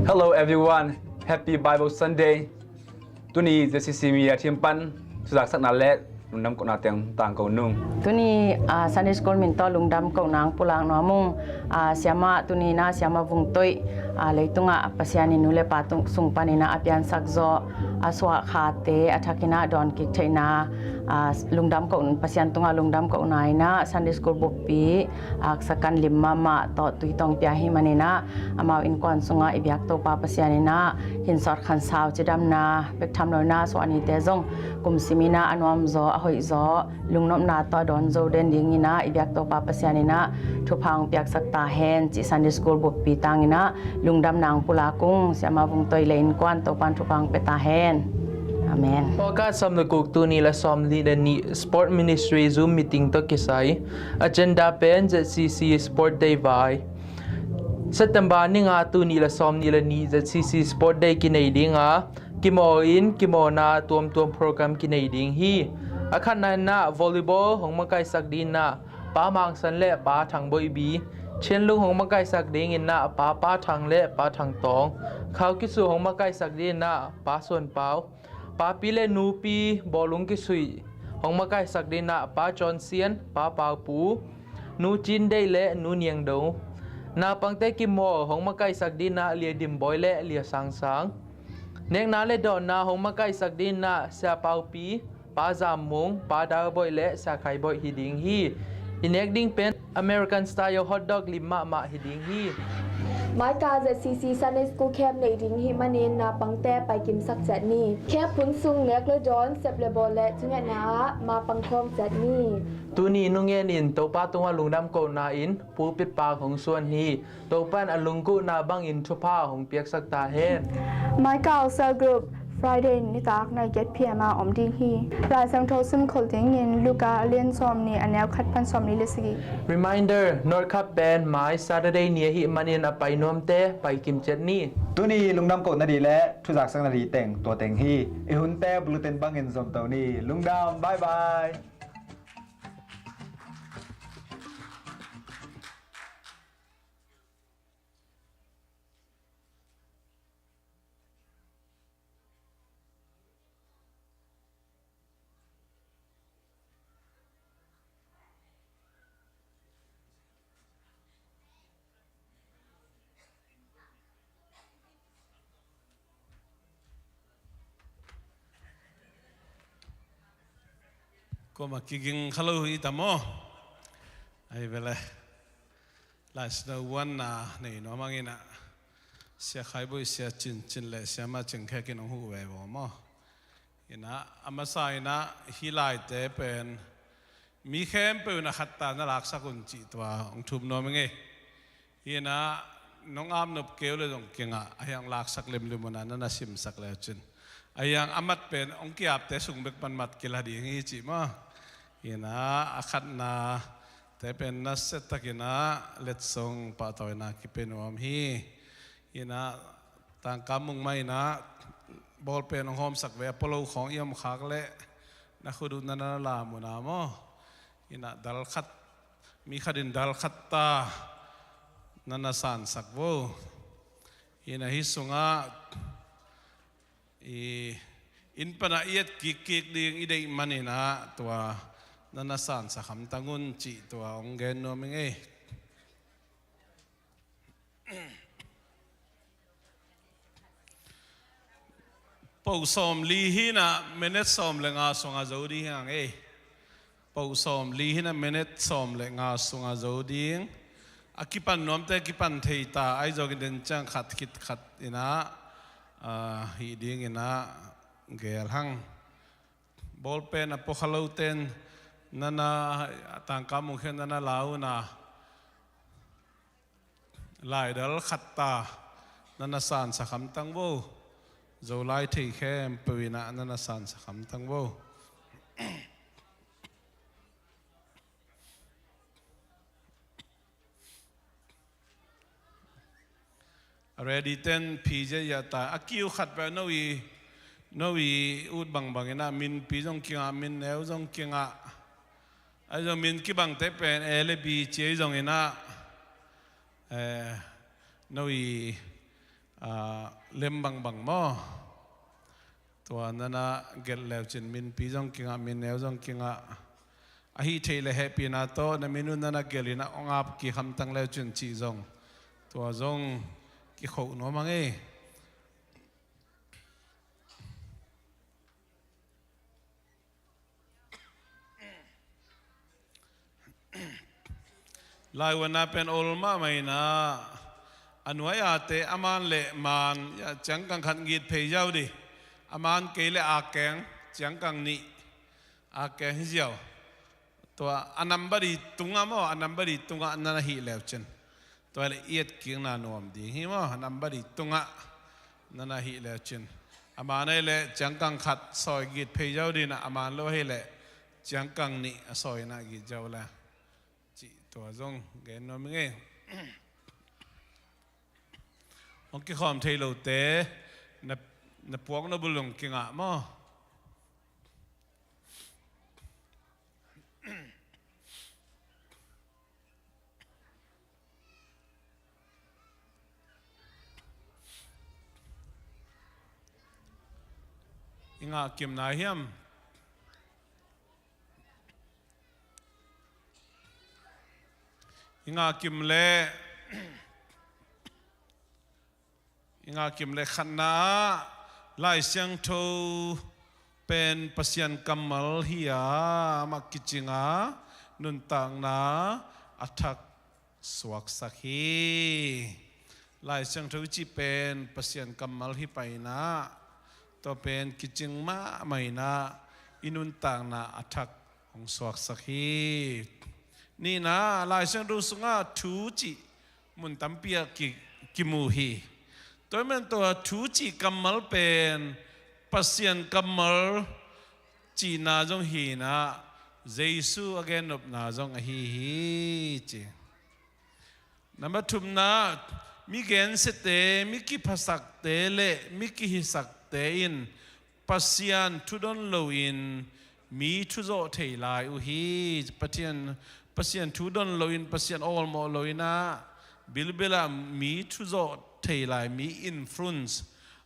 Hello everyone, happy Bible Sunday. Tuni Z C C mi a thiam pan thuzaksakna le lungdam kohna teng tangko nung. Tuni, ah, Sunday School min tawh lungdam kohna ang pulak nuam ung. Ah, siama tuni na siama Vung Toih, ah, leitungah Pasian in nu le pa tung sung paninah a piansak zaw a suah khate a thakinah dawn kik theihna, ah, lungdam koh, Pasian tungah lungdam kohna inah Sunday School buppi, ah, aksakan lim mahmah tawh tui tawng pia hi maninah amau innkuan sungah i biak Topa Pasian inah hinsawt khansau cidamna pektham loina suahnite zong kumsim inah a nuamzaw a hoihzaw lungnopna tawh a dawn zo den dinginah i biak Topa Pasian inah thupha hong piaksak ta hen cih Sunday School buppi tanginah lungdamna ang pulak ung. Siama Vung Toih le innkuan Topan thupha hong pia ta hen. Amen. August sawm le guk, tul nih le sawm nih le nih, Sport Ministry Zoom meeting tawh kisai. Agenda pen Z C C Sport Day vai. September ni nga, tul nih le sawm nih le nih, Z C C Sport Day kinei ding a, kimaw in kimawna tuamtuam program kinei ding hi. A khatna inah volleyball hong makaisak dinah Pa Mang San le Pa Thang Boih Bi, Chin Lung hong makaisak dinginah Pa Pa Thang le Pa Thang Tawng, Khau Kisu hong makaisak dinah Pa Suan Pau, papi le nupi bawlung kisuih hong makaisak dinah Pa John Sian, Pa Pau Pu, Nu Cin Deih le Nu Niang Do. Naupangte kimawl hong makaisak dinah Lia Dim Bawi le Lia Sang Sang. Nekna le dawnna hong makaisak dinah Sia Pau Pi, Pa Zam Mung, Pa Dau Bawi le Sia Khai Bawi hi ding hi. I nek ding pen American style hot dog lim mahmah hi ding hi. Maika Z C C Sunday School Camp neih ding hi manin naupangte paikimsak ciat ni. Camp hun sung nek le dawn, sep le bawl le thungetna ah mapang khawm ciat ni. Tuni nungen in Topa tungah lungdam kohna in pulpit pak hong suan hi. Topa'n a lunggulhna bangin thupha hong piaksak ta hen. Maika Cell Group, Friday nitak nai giat P M ah om ding hi. Lai Siangtho simkhol dingin Luka a lian sawmnih a neu khat pan sawmnih le sagih. Reminder, North Cup pen mai Saturday ni ahih manin a pai nuamte paikim ciat ni. Tuni lungdam kohna ding le thuzaksak nading teng tua teng hi. I hunte bulletin bangin zomto ni. Lungdam, bye bye. Kuamah kiging kha lo hi ta maw? Ai vele. Lai Siangtho vuanna nei nuam hangin ah, Sia Khai Boi, Sia Cin Cin le Sia Ma Cing Khek in hong huh ve vaw maw? Inah, a masa inah, hih laite pen mi khempeuh in a khat ta na laksak un cih tua hong thum nuam ing ei. Hi inah, nong ap nop kei uh le zong kingah, a hiang laksak limlim un ah na na simsak le uh cin. A hiang a mat pen hong ki-apte sung bek pan mat kila ding hi cih maw. Hi inah, a khatnate pen nasia takin ah letsong pahtawina kipia nuam hi. Hi inah, Tangka Mung mah inah, ball pen hong hawmsak ve, a polo khawng i om khak leh na khut uh na na lam uh na maw. Inah dal khat, mi khat in dal khat ta na na sansak vo. Inah hih sungah i inn panah i et kikkik ding i deih man inah tua na na sansak hamtang un cih tua hong gen nuam ing ei. Pau sawmli hi inah minute sawm le nga sungah zo ding hi hang ei. Pau sawmli hi inah minute sawm le nga sungah zo ding. A kipan nuamte kipan thei ta, ahi zongin den ciang khat khit khat inah, ah, hih ding inah gel hang. Ball pen a pua kha lote in na na, Tangka Mung khit na na la un ah. Laidal khat ta na na sansak hamtang vo. Zolai thei khempeuh inah na na sansak hamtang vo. A ready ten P J ya ta. A kiu khat peuh no i, no i ut bangbang inah min pi zong kingah, min neu zong kingah. Ahi zong min kibangte pen A le B ci ahi zong inah, eh, no i, ah, lem bangbang maw. Tua na na gelh le uh cin min pi zong kingah, min neu zong kingah. A hih theih le hehpihna tawh na min uh na na gelh inah hong ap kik hamtang le uh cin cih zong. Tua zong kikhoh nuam hang ei. Laivuanna pen ol mahmah inah, a nuai ate a man le man, ya, ciangkang khat ngit phei ziau dih. A man kei le a keng, ciangkang nih, a keng hi ziau. Tua a number i tungah maw, a number i tungah na na hih le uh cin. Tua le i et kikna nuam ding hi maw, a number i tungah na na hih le uh cin. A man ahih leh ciangkang khat sawi git phei ziau dih inah, a man lo ahih leh ciangkang nih a sawi inah git ziau le. Cih tua zong gen nuam ing ei. Hong kikhawm thei lote na, na puak na bul zong kingah maw. I ngah kim nai hiam? I ngah kim leh, i ngah kim leh khatna ah Lai Siangtho pen Pasian kammal hi a, amah kicing a, nuntakna a thak suaksak hi. Lai Siangtho i cih pen Pasian kammal hi pah in ah, tua pen kicing mahmah in ah i nuntakna a thak hong suaksak hi. Nihna, Lai Siangtho sungah thu cih mun tampi ah ki, kimu hi. Tua ahih manin tua thu cih kammal pen Pasian kammal cihna zong hi in ah, Jesu a gennopna zong ahi hi ci. Number thumna, mi gensiate, mi kiphasakte le mi kihisakte in Pasian thu don loin mi thuzawh thei lai uh hi. Pasian, Pasian thu don loin, Pasian awlmawh loin ah, bilbel ah mi thuzawh thei lai, mi influence,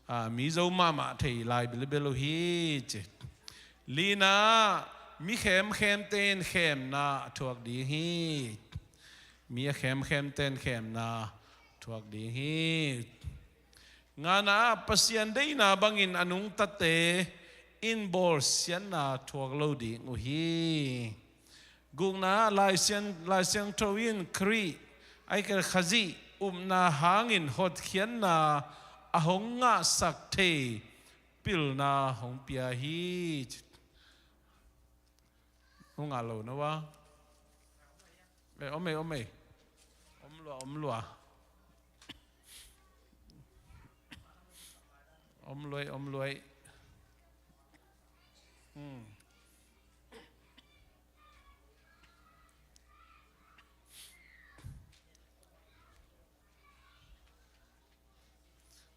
ah, mi zo mahmah thei lai bilbel uh hi ci. Lina, mi khemkhemte in khemna a thuak ding hi. Mi a khemkhemte in khemna a thuak ding hi. Ngana, Pasian deihna bangin a nungtate in bawlsiatna thuak lo ding uh hi. Gukna, Lai Siang, Lai Siangtho in Khrih, ahih kei leh Khazih upna hangin hotkhiatna a hong ngahsak thei pilna hong pia hi. Hong ngah lo na uh a. Eh, om ei, om ei. Om lua, om lua. Om luai, om luai. Hmm.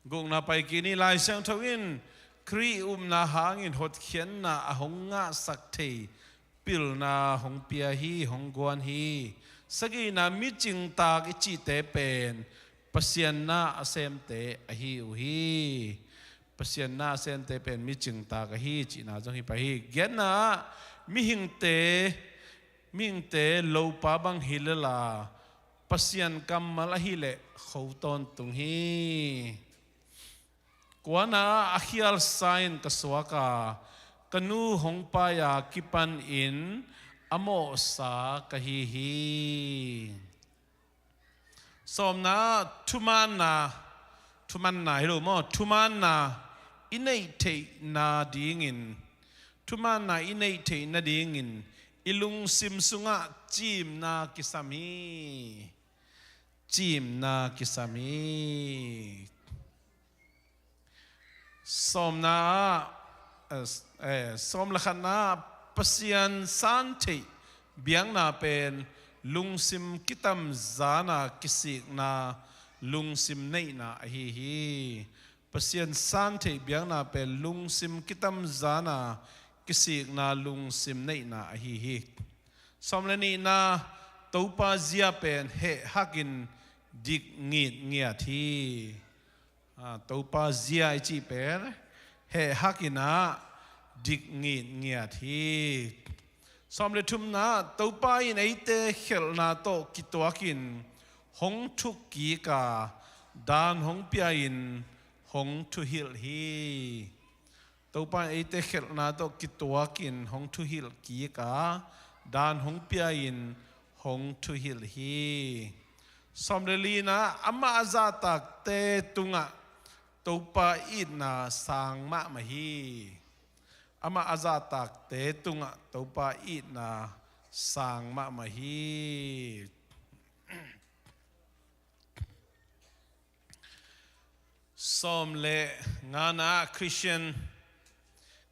Gukna pai kik ni. Lai Siangtho in Khrih upna hangin hotkhiatna a hong ngahsak thei pilna hong pia hi, hong guan hi. Sagihna, mi cingtaak i cihte pen Pasian na a semte ahi uh hi. Pasian na a semte pen mi cingtaak ahi cihna zong hi pah hi. Giatna, mihingte, mihingte lopa bang hi lel a, Pasian kammal ahih leh kho tawntung hi. Kuana, a khialsa in ka suak a, ka nu hong pai a kipanin a mawhsa ka hi hi. Sawmna, thumaanna, thumaanna hi lo maw, thumaanna i neih theihna dingin, thumaanna i neih theihna dingin i lungsim sungah ciimna kisam hi. Ciimna kisam hi. Sawmna ah, eh, eh, sawm le khatna ah, Pasian san theih biakna pen lungsim kitamzana kisikna, lungsim neihna ahi hi. Pasian san theih biakna pen lungsim kitamzana kisikna, lungsim neihna ahi hi. Sawm le nihna, Topa zia pen heh hakin dik ngitngiat hi. Ah, Topa zia i cih pen heh hakin ah dik ngitngiat hi. Sawm le thumna, Topa in eite khelhna tawh kituakin hong thukkik a, daan hong pia-in hong thuhilh hi. Topa in eite khelhna tawh kituakin hong thuhilh kik a, daan hong pia-in hong thuhilh hi. Sawm le lina, amah a zahtakte tungah Topa itna sang mahmah hi. Amah a zahtakte tungah Topa itna sang mahmah hi. Sawm le ngana, Christian,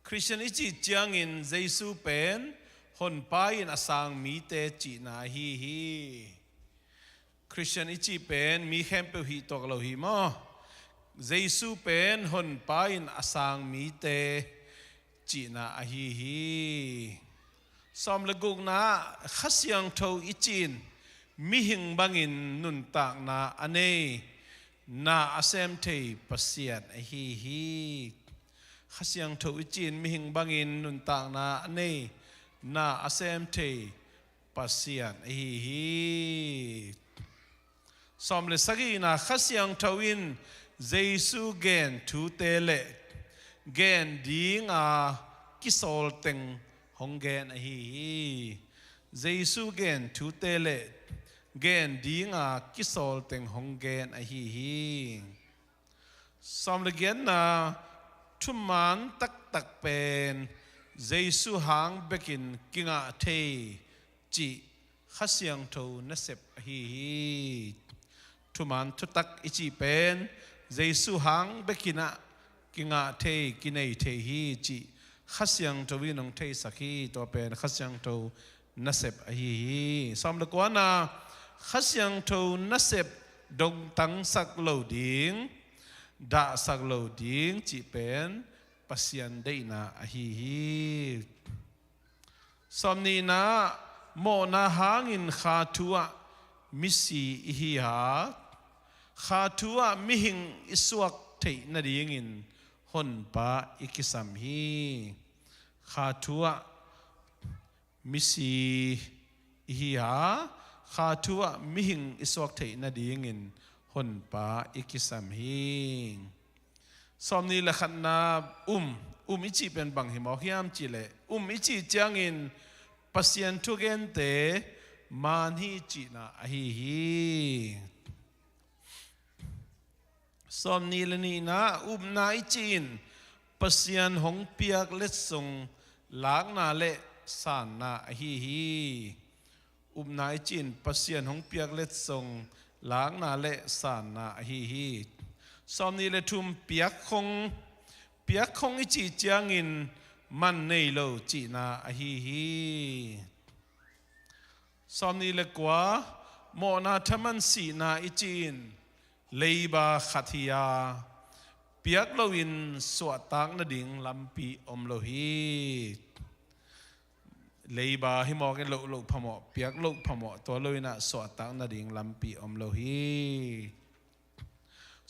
Christian i cih ciangin Jesu pen honpa in a sang mite cihna ahi hi. Christian i cih pen mi khempeuh hih tuak lo hi maw? Jesu pen honpa in a sang mite cihna ahi hi. Sawm le gukna, Kha Siangtho i cih in mihing bangin nuntakna a nei, na a sem thei Pasian ahi hi. Kha Siangtho i cih in mihing bangin nuntakna a nei, na a sem thei Pasian ahi hi. Sawm le sagihna, Kha Siangtho in Jesu gen thute le gen dinga kisawl teng hong gen ahi hi. Jesu gen thute le gen dinga kisawl teng hong gen ahi hi. Sawm le giatna, thuman taktak pen Jesu hang bekin kingah thei cih Kha Siangtho nasep ahi hi. Thuman thutak i cih pen Jesu hang bekinah kingah thei, kinei thei hi cih Kha Siangtho in hong theisak hi. Tua pen Kha Siangtho nasep ahi hi. Sawm le kuana, Kha Siangtho nasep dongtangsak lo ding, dahsak lo ding cih pen Pasian deihna ahi hi. Sawm nihna, mawhna hangin kha thu-ah misi i hi a, kha thu-ah mihing i suak theih nadingin Honpa i kisam hi. Kha thu-ah misi i hi a, kha thu-ah mihing i suak theih nadingin Honpa i kisam hi. Sawm nih le khatna, um, um i cih pen bang hi mawk hiam cih leh, um i cih ciangin Pasian thugente man hi cihna ahi hi. Sawm nih le nihna, upna i cih in Pasian hong piak letsong lakna le sanna ahi hi. Upna i cih in Pasian hong piak letsong lakna le sanna ahi hi. Sawm nih le thum, piakkhong, piakkhong i cih ciangin man nei lo cihna ahi hi. Sawm nih le kua, mawhna thaman sihna i cih in leiba khat hi a, piak loin suahtak nading lampi om lo hi. Leiba hi mawk in, loh loh phamawh, piak loh phamawh, tua loinah suahtak nading lampi om lo hi.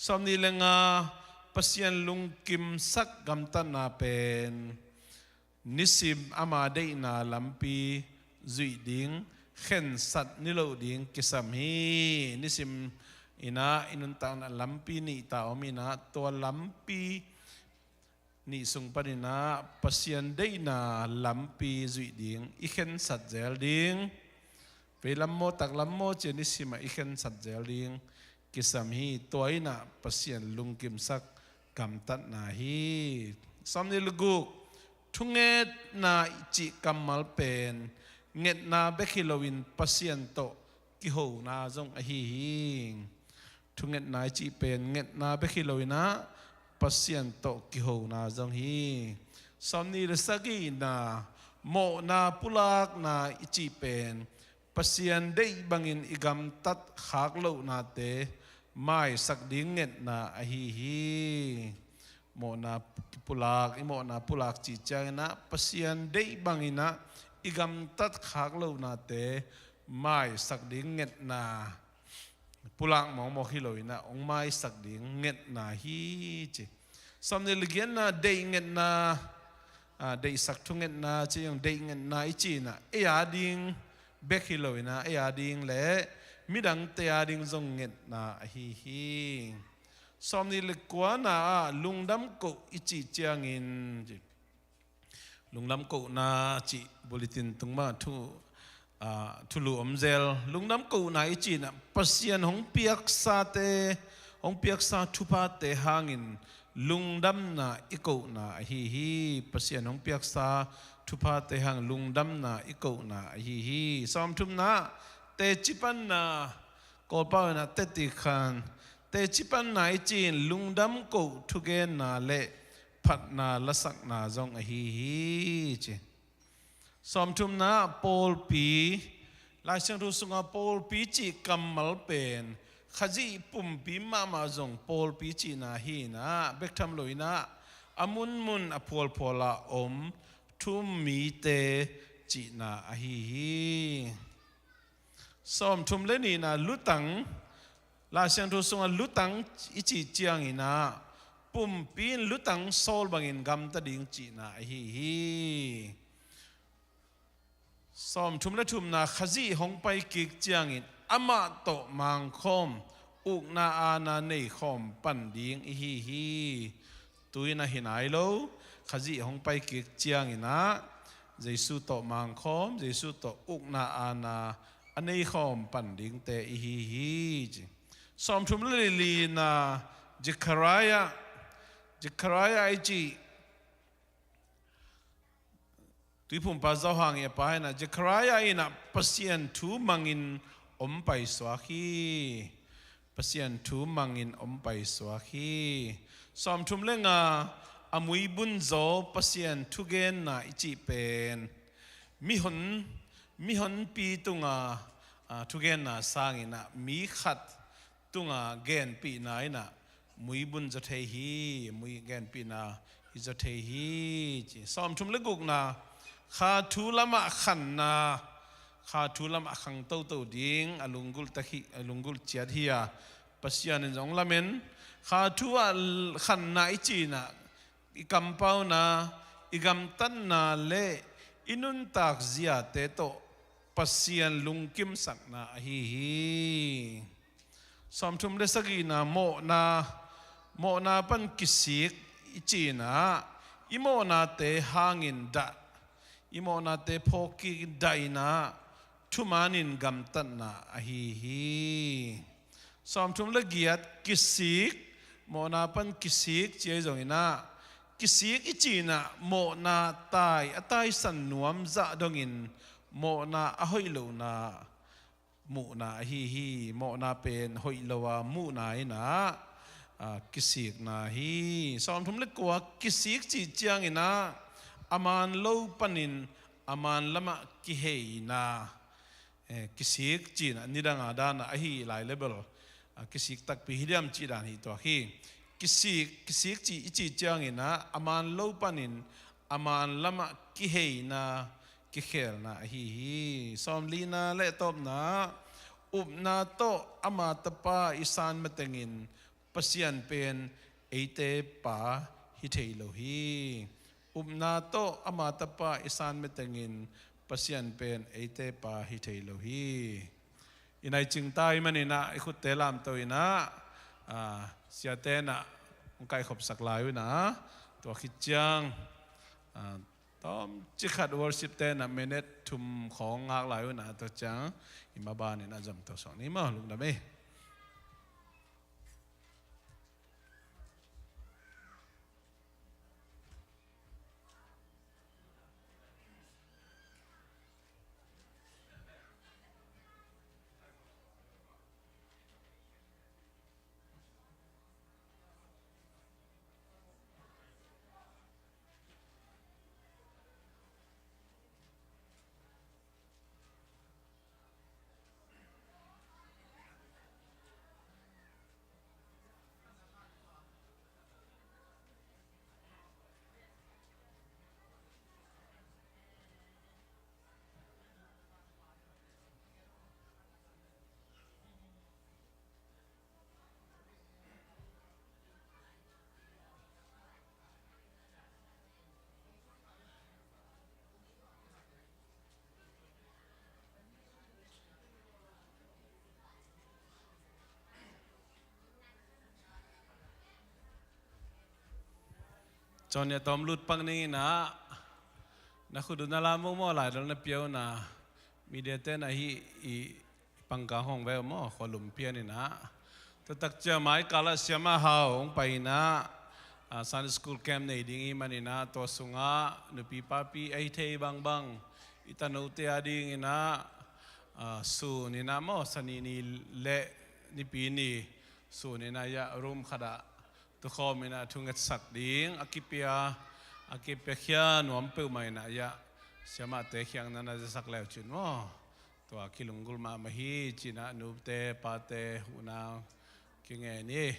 Sawm nih le nga, Pasian lungkimsak gamtatna pen nisim ama deihna lampi zuih ding, khensat niloh ding kisam hi. Nisim inah i nuntakna lampi nih ta om inah, tua lampi nih sung paninah Pasian deihna lampi zuih ding, i khensat zel ding. Veilam maw taklam maw cia nisimah i khensat zel ding kisam hi. Tua inah Pasian lungkimsak gamtatna hi. Sawm nih le guk, thungetna i cih kammal pen ngetna bek hi loin Pasian tawh kihona zong ahi hi. Thungetna i cih pen ngetna bek hi loinah Pasian tawh kihona zong hi. Sawm nih le sagihna, mawhna pulakna i cih pen Pasian deih bangin i gamtat khak lohnate maisak ding ngetna ahi hi. Mawhna pulak, i mawhna pulak cih cianginah Pasian deih banginah i gamtat khak lohnate maisak ding ngetna, pulak mawkmawk hi loinah hong maisak ding ngetna hi ci. Sawm nih le giatna, deih ngetna, ah, deihsak thungetna ci, deih ngetna i cinah ei a ding bek hi loinah ei a ding le midangte a ding zong ngetna ahi hi. Sawm nih le kuana ah lungdam koh i cih ciangin, lungdam kohna cih bulletin tung mah thu, ah, thulu om zel. Lungdam kohna i cinah Pasian hong piaksate, hong piaksa thuphate hangin lungdamna i kohna ahi hi. Pasian hong piaksa thuphate hang lungdamna i kohna ahi hi. Sawm thumna, teci panna, Kawlpau inah teci khan, teci panna i cin lungdam koh thugenna le phatna lasakna zong ahi hi ci. Sawm thumna, pawlpi. Lai Siangtho sunga pawlpi cih kammal pen Khazih pumpi mahmah zong pawlpi cihna hi inah, bek tham loinah a munmun a phualphuala om thu-um mite cihna ahi hi. Sawm thum le nihna, lutang. Lai Siangtho sunga lutang i cih cianginah pumpi in lutang sawl bangin gamta ding cihna ahi hi. Sawm thum le thumna, Khazih hong pai kik ciangin amah tawh mangkhawm ukna aana neikhawm pan ding i hi hi. Tu-in ah hi nai lo, Khazih hong pai kik cianginah Jesu tawh mangkhawm, Jesu tawh ukna aana a neikhawm pan dingte i hi hi ci. Sawmthum le lina, Zechariah, Zechariah i cih Tuiphumpa Zohang i a pa inah, Zechariah inah Pasian thu mangin om paisuak hi. Pasian thu mangin om paisuak hi. Sawmthum le nga, a muibun zaw Pasian thugenna i cih pen mihon, mihonpi tunga, a, thugenna sanginah mi khat tunga genpihna inah muibun zaw thei hi, mui genpihna hi zaw thei hi ci. Sawmthum le gukna, kha thu lamah khanna, kha thu lamah khang toto ding a lunggulh tak hi, a lunggulh ciat hi a, Pasian in zong lamen kha thu ah khanna i cinah i kampauna, i gamtatna le i nuntak ziate tawh Pasian lungkimsakna ahi hi. Sawmthum le sagihna, mawhna, mawhna pan kisik i cinah i mawhnate hangin dah, i mawhnate phawk kik dah inah thumanin gamtatna ahi hi. Sawmthum le giat, kisik, mawhna pan kisik ci ahi zonginah kisik i cinah mawhna tai a taisan nuam zah dongin mawhna a hoih lohna muhna ahi hi. Mawhna pen hoih lo a muhna inah, a, kisikna hi. Sawmthum le kua, kisik cih cianginah a man lo panin a man lamah kiheina, eh, kisik cinah nidanga danah ahi lai le bel, a, kisik takpi hi diam cih dan hi tuak hi. Kisik, kisik cih i cih cianginah a man lo panin a man lamah kiheina, kikhelna ahi hi. Sawmlina le tawpna, upna tawh ama tapa i san matengin Pasian pen eite pa hi thei lo hi. Upna tawh ama tapa i san matengin Pasian pen eite pa hi thei lo hi. I nai cingta i maninah i khutte lamto inah, a, siate inah hong kaikhopsak lai unah, tua khit ciang, a, tawmcik khat worship te inah minute thum khawng ngak lai unah, tua ciang i maban inah zomto sawk ni maw, lungdam ei. Cawnia tawm lut pak ning inah, na khut uh na lam uh maw, laidal na pia uh na, media te na hih i pangkang hong ve uh maw, khualum pian inah. Tua tak ciang mai kalah siamah hau hong pai inah, a, Sunday school camp nei ding i man inah, tua sungah nupi papi ahi thei bangbang i tanote a ding inah, a, sun inah maw, Sani ni le Nipi ni sun inah, ya, room khat ah tukhawm inah thungetsak ding a kipia, a kipiakhia nuam peuhmah inah, ya, siamahte khiang na na zasak leu cin maw. Tua kilunggulh mahmah hi cinah nute pate huhna kingen hi.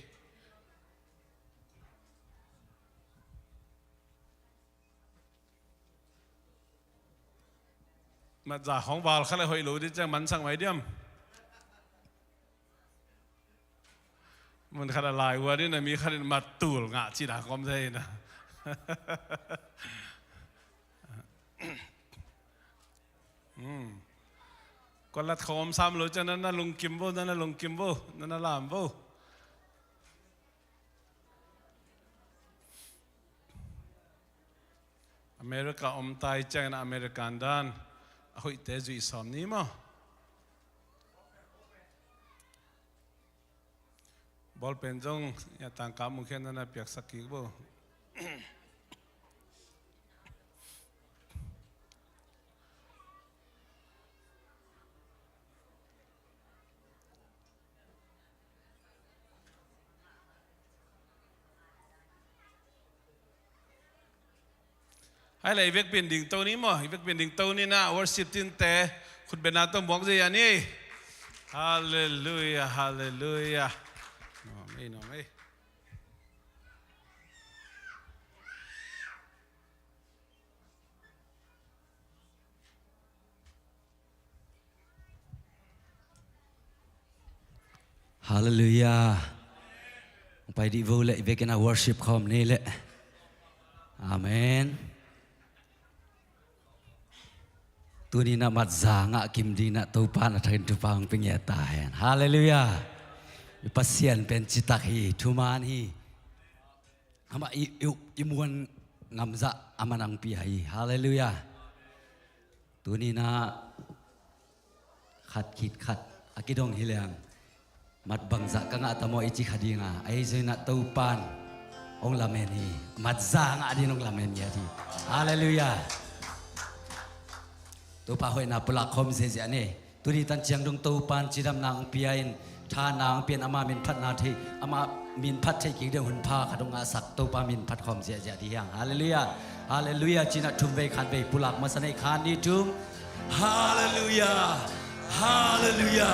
Matza khawng val kha le hoih lo dih ciang mansak mai diam. Mun khat a lai ua dih na mi khat in mat tul ngah cih dah kawm thei na. Hmm. Kua lat khawng om sam lo ciang na na lungkim vo, na na lungkim vo, na na lam vo. America om tai ciangin American dan a hoihte zuih sawm ni maw? Bawlpen zong ya tangka mukhian na na piaksak kik bo. Hai le, i vekpi in dingto ni maw, i vekpi in dingto ni na, worship team te khutbetna tawh muak zia ni. Halleluia, halleluia. Nuam ei, nuam ei. Halleluia. Pai dih vo le, i vekin a worship khawm ni le. Amen. Tuni na mat za ngah kim dih na Topa na thakin thupha hong pia ngiat ta hen. Halleluia. I Pasian pen citak hi, thuman hi. Amah i, i, i muan ngamzah amah nang pia hi. Halleluia. Tuni na khat khit khat a kidong hi leng, mat bangzah ka ngah ta maw i ci kha dinga, ahi zongin ah Topan hong lamen hi. Mat za ngah dingin hong lamen ngiat hi. Halleluia. Topa hoihna pulak khawm ziahziah ni. Tuni tan ciang dong Topan cidamna hong pia in, thahatna hong pia in, ama min phatna thei, ama min phat theih kik ding hun pha khat hong ngahsak Topa min phat khawm ziahziah dih hiang. Halleluia. Halleluia. Cinah thum vei khat vei pulak masa nei, khat nih thum. Halleluia. Halleluia.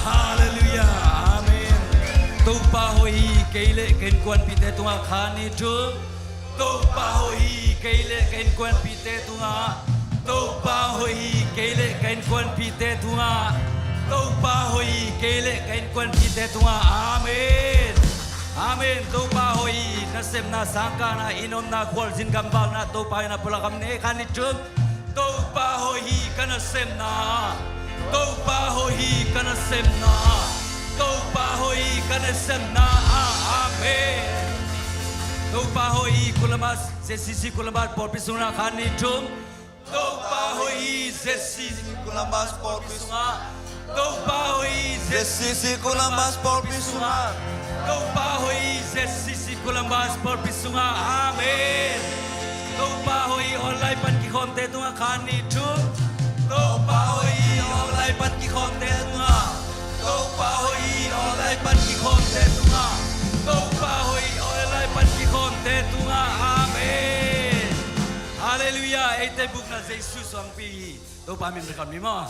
Halleluia. Amen. Topa hoih hi, kei le ka innkuanpihte tungah, khat nih thum. Topa hoih hi, kei le ka innkuanpihte tungah. Topa hoih hi, kei le ka innkuanpihte tungah. Topa hoih hi, kei le ka innkuanpihte tungah. Amen. Amen. Topa hoih hi, nasepna, sangkahna, inn omna, khualzin, gamvalna, Topa hoihna pulak khawm ni, khat nih thum. Topa hoih hi, ka nasepna. Topa hoih hi, ka nasepna. Topa hoih hi, ka nasepna. Ah, amen. Topa hoih hi, Columbus, Z C C Columbus pawlpi sungah, khat nih thum. Topa hoih hi, Z C C Columbus pawlpi sungah. Topa hoih hi, Z C C Columbus pawlpi sungah. Topa hoih hi, Z C C Columbus pawlpi sungah. Amen. Topa hoih hi, online pan kikhawmte tungah, khat nih thum. Topa hoih hi, online pan kikhawmte tungah. Topa hoih hi, online pan kikhawmte tungah. Topa hoih hi, online pan kikhawmte tungah. Amen. Halleluia. Eite bukna Jesu suangpi hi. Topa min bek khawm ni maw.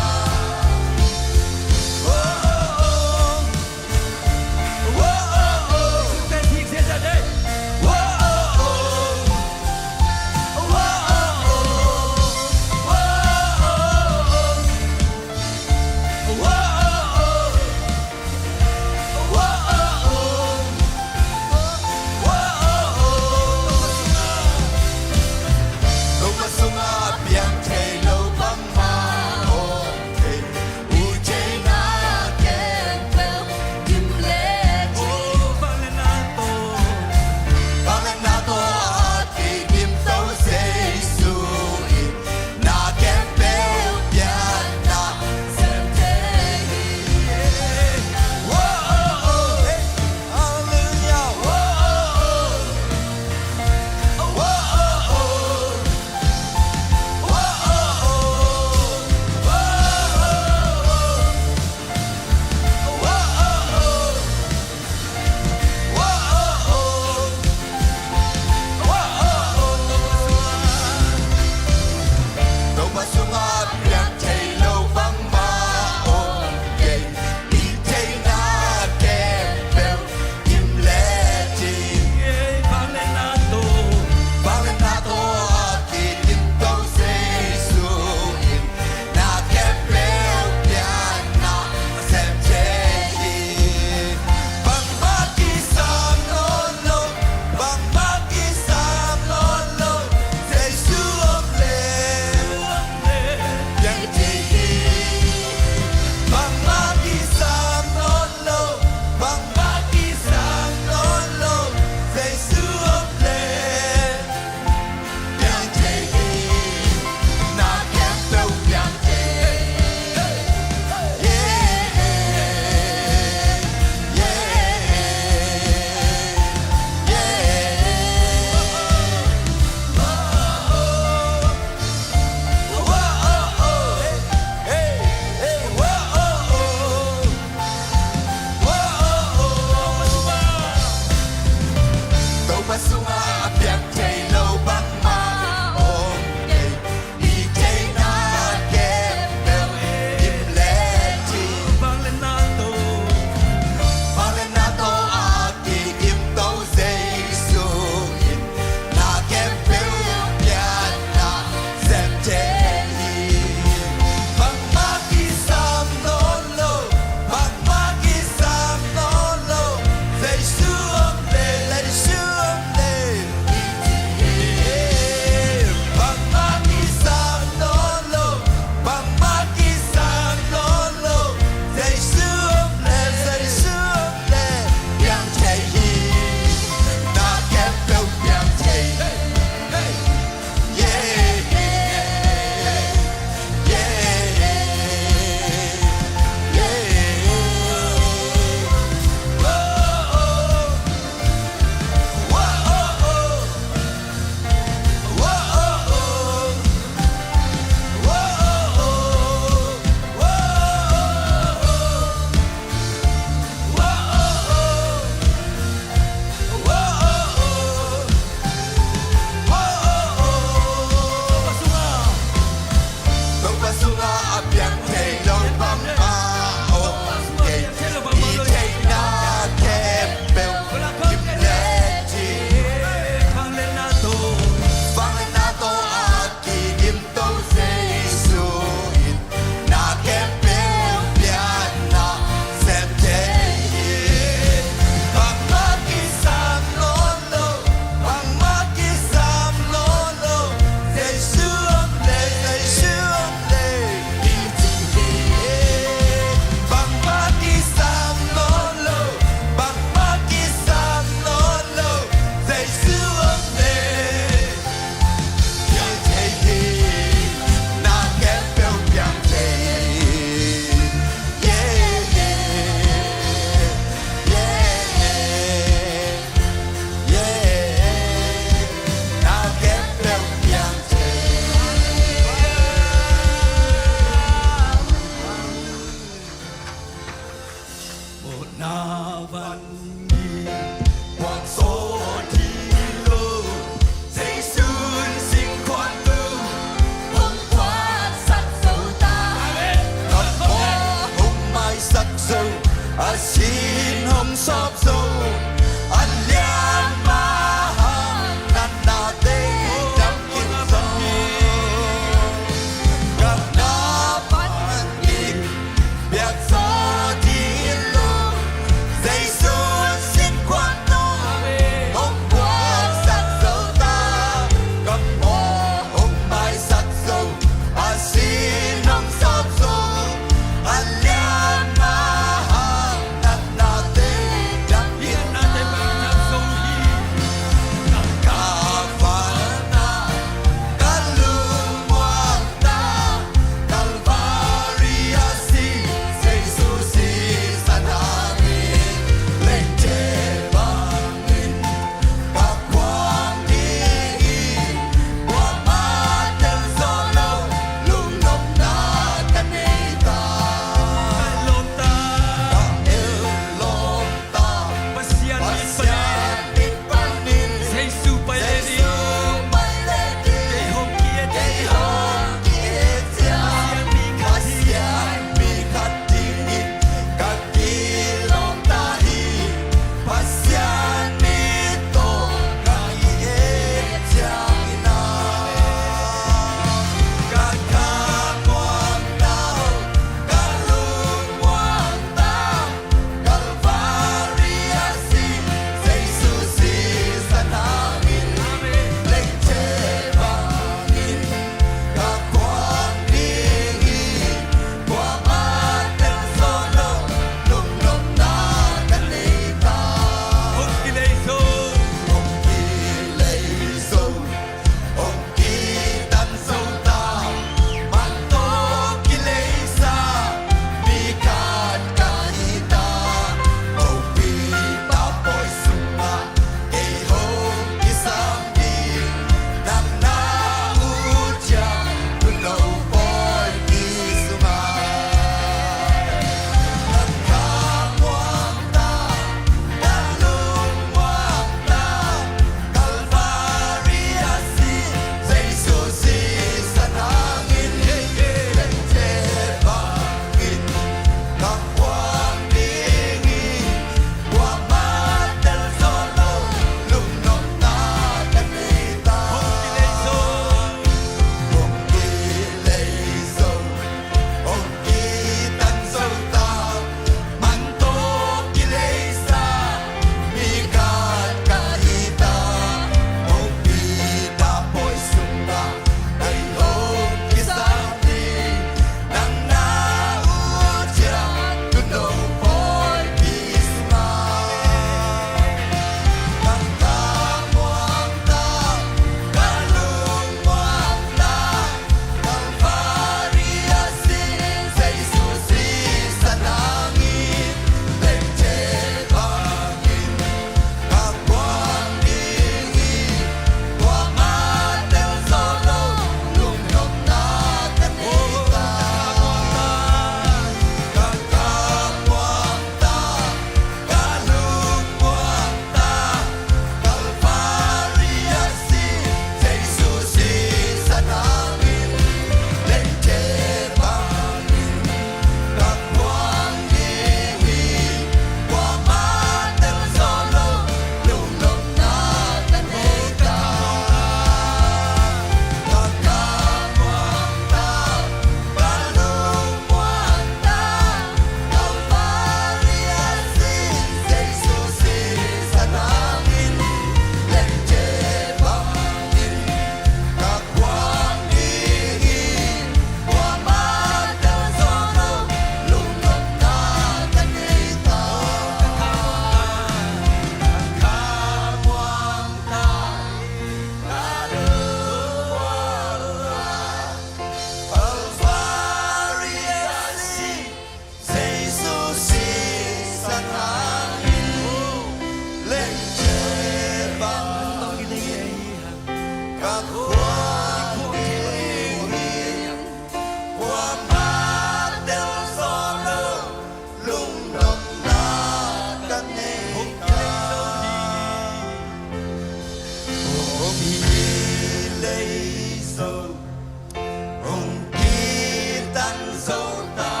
Zo ta,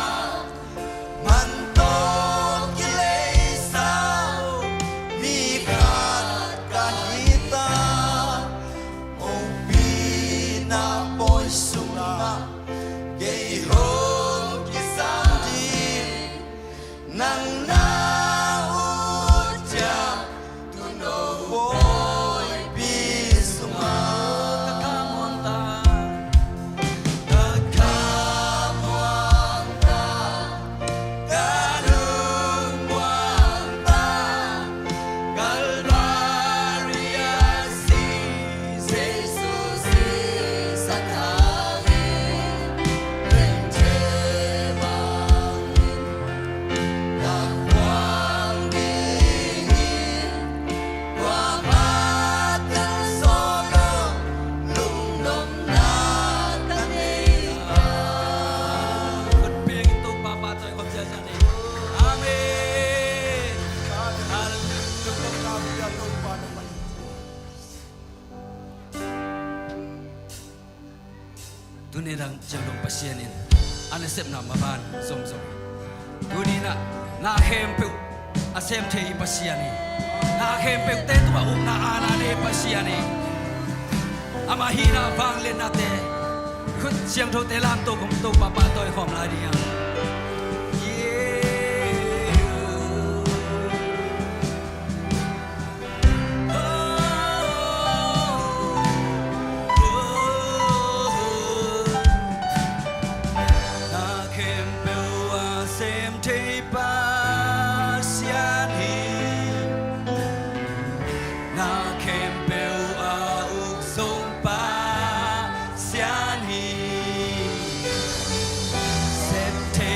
man tawh kileisa mi khat ka hi ta. Hopihna pawi sungah kei hong kisam ding, nang na ut ciang tuuno pawipi sungah ka khamuang ta, ka khamuang ta, ka lungmuang ta. Kalvari a si Jesu, si sa thangin, lengte bangin ka khuang dingin, tua mah teng sawh lo lungnopna ka nei a. Khut beng in Topa pahtawi khawm ziahziah ni. Amen. Hallelujah. Tuni dang ciang dong Pasian in a nasepna maban zomzom. Tuni-in ah na khempeuh a sem thei i Pasian hi. Na khempeuhte tungah ukna aana nei Pasian hi. Amah hihna vangliatnate, khut siangthote lamto khawm, Topa pahtawi khawm lai ding hi. Na khempeuh a sem thei Pasian hi. Na khempeuh a uk zong Pasian hi. Sem thei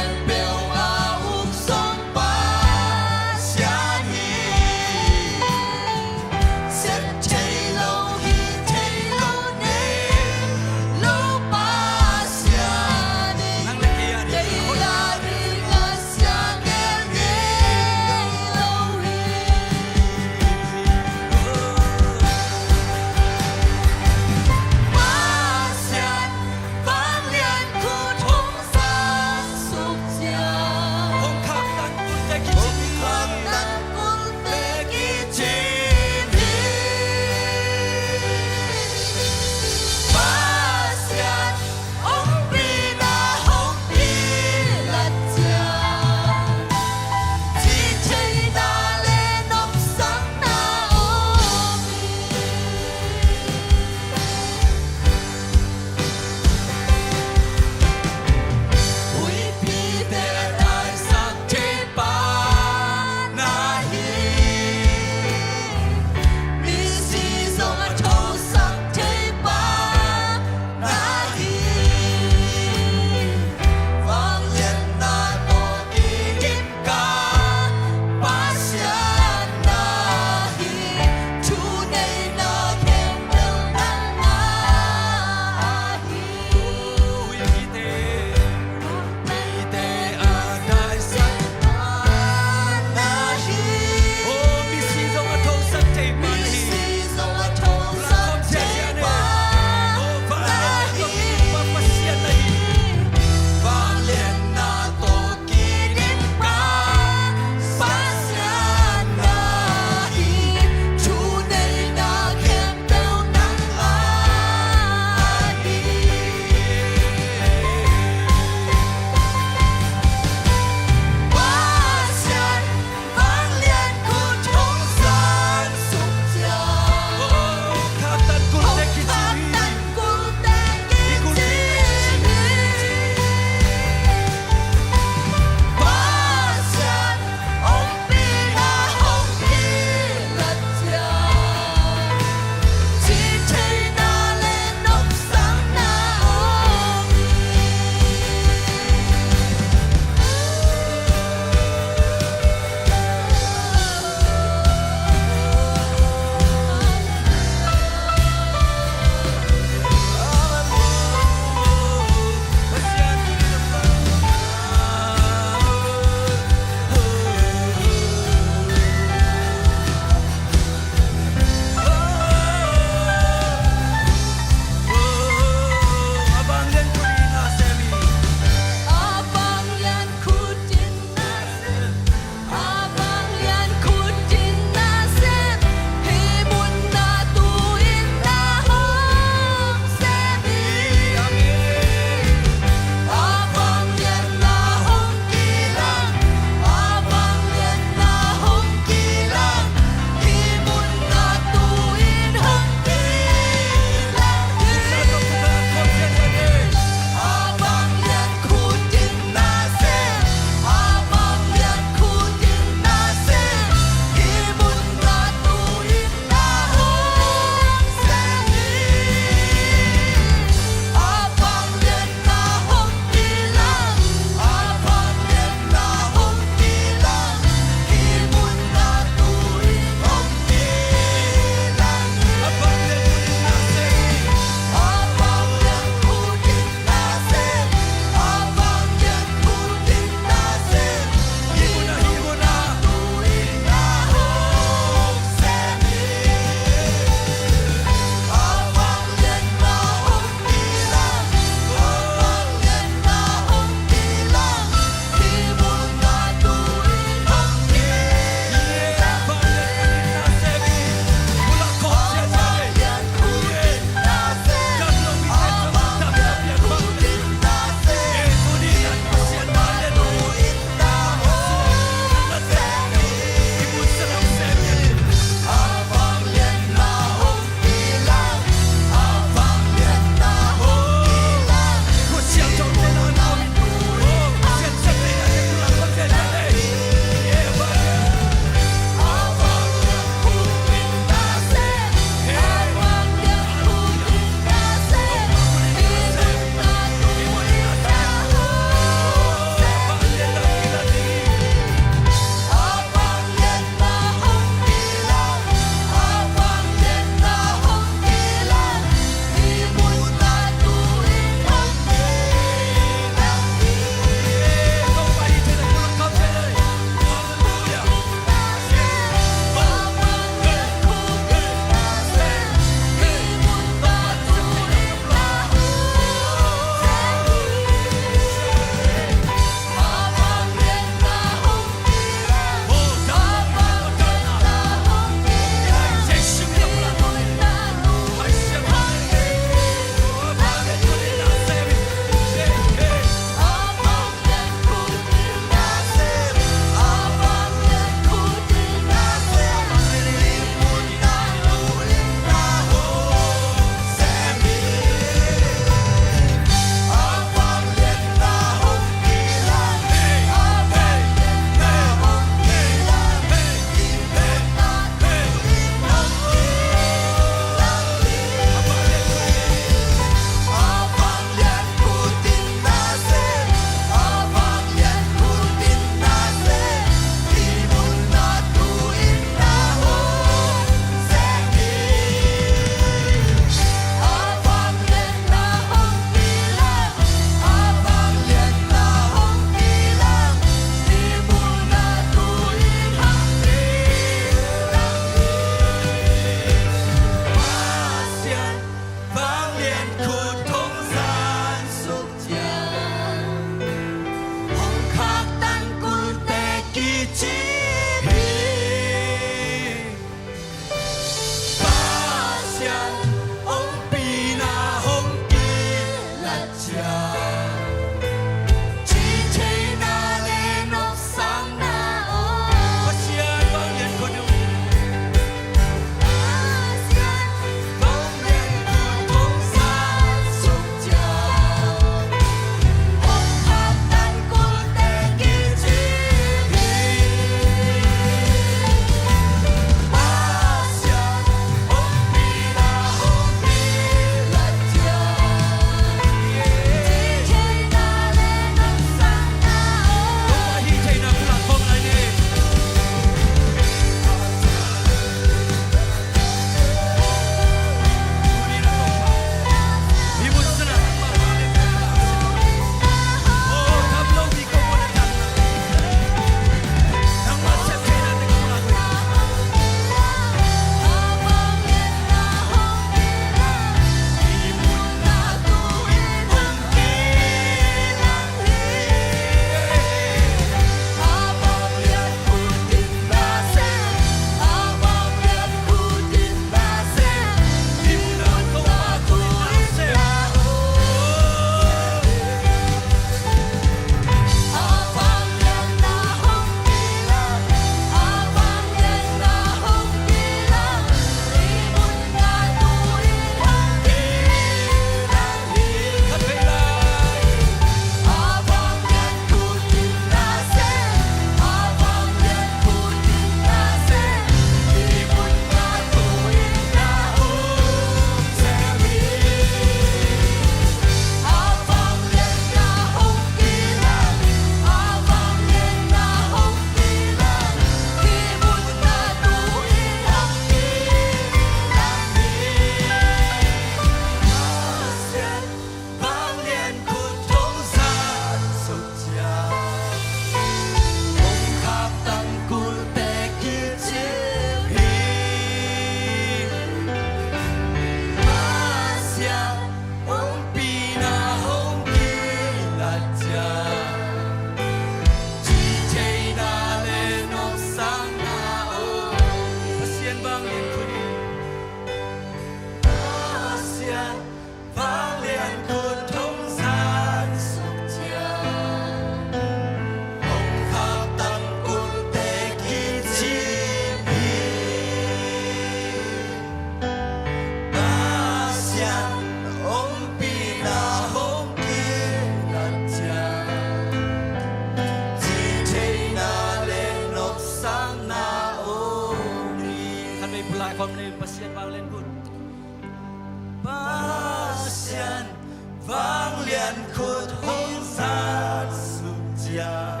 Vanglian khut hong zat suk ciang,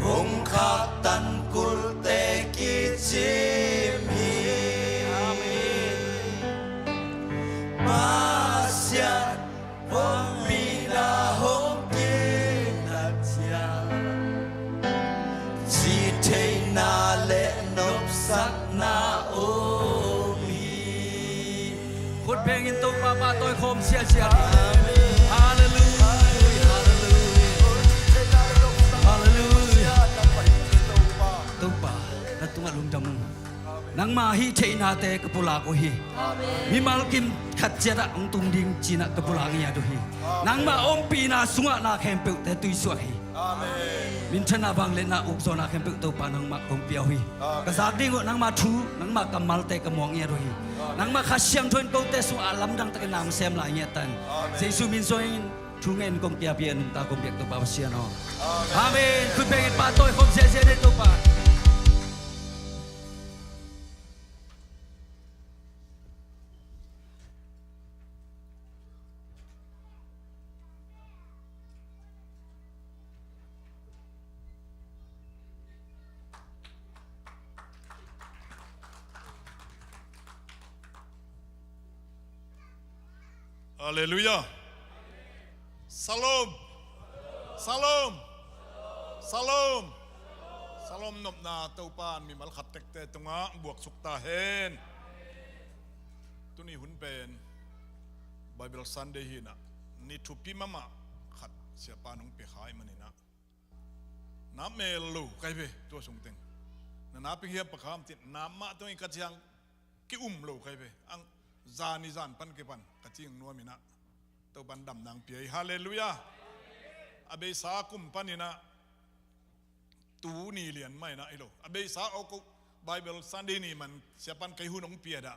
hong khaktan kulte kicim hi. Amen. Pasian ompihna hong kinat ciang, cih theihna le nopsakna om hi. Khut bengin Topa pahtawi khawm siasia ni. Amen. Halleluia, halleluia, halleluia. Topa, na tungah lungdam ung. Nangmah hih theihnate ka pulak uh hi. Amen. Mimal kim khat ciatah hong tung ding cinah ka pulak ngiat uh hi. Amen. Nangmah ompihna sungah na khempeuhte tuisuak hi. Amen. Minthanna, vangliatna, ukzawhna khempeuh Topa nangmah kong pia uh hi. Amen. Ka zak ding uh nangmah thu, nangmah kammalte ka muak ngiat uh hi. Amen. Nangmah Kha Siangtho in kote sungah a lamdang takin na hong sem lai ngiat ta in. Amen. Jesu min suangin thu ngen kong piapia, nungta kong piak Topa Pasian aw. Amen. Amen. Khut bengin pahtawi khawm siasia ni Topa. Halleluia. Shalom. Shalom. Shalom. Shalom nopna Topa in mimal khat tekte tungah buaksuk ta hen. Tuni hun pen Bible Sunday hi inah, ni thupi mahmah khat Siapa in hong pia kha ahih maninah, na mel lo kai ve tua sungteng. Na na ping hiam pakham tin na mah tungah ka ciang ki-um lo kai ve. Ang zani zan pan kipan ka cing nuam inah Topa in damna hong pia hi. Halleluia. A beisa kum paninah tu ni lian mah inah hi lo. A beisa awk uh Bible Sunday ni man Siapa in kei hun hong pia dah.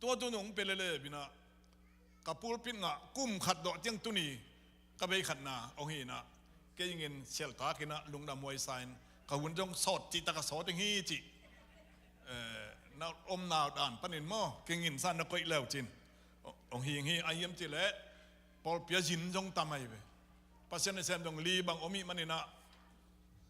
Tua tun hong pia lele inah ka pulpit ngah kum khat dawh ciang tuni ka bei khatna hong hi inah, kei ngin sialtak inah lungdam huai sa in, ka hun zong sawt cihtak a sawt ing hi cih, eh, na omna dan panin maw, kei ngin sa na koih leu cin hong hi ing hi. A hiam cih leh pawlpi a zin zong tam ahi ve. Pasian nasem zong li bang om ih maninah,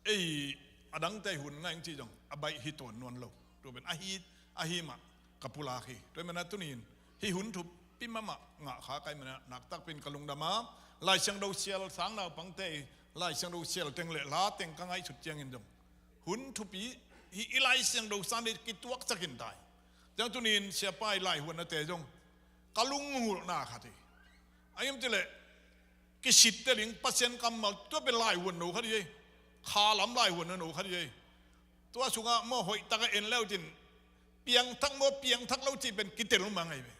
ei, a dangte hun ngai ing cih zong a baih hi tuan nuam lo. Tua pen ahi, ahi mah ka pulak hi. Tua hi manah tuni in hih hun thupi mahmah ngah kha ka hih manah naktakpi in ka lungdam a, Lai Siangtho sial sang naupangte, Lai Siangtho sial teng le la teng ka ngaihsut ciangin zong hun thupi, hih i Lai Siangtho sang ding kituaksak in tai. Ciang tuni in Siapa ii laihuannate zong ka lunggulhna khat hi. A hiam cih leh kisittel ing, Pasian kammal tua pen laihuan no khat hi ei. Kha lam laihuan no khat hi ei. Tua sungah maw hoih takah en leu cin piangthak maw piangthak lo cih pen kitel mang ahi ve.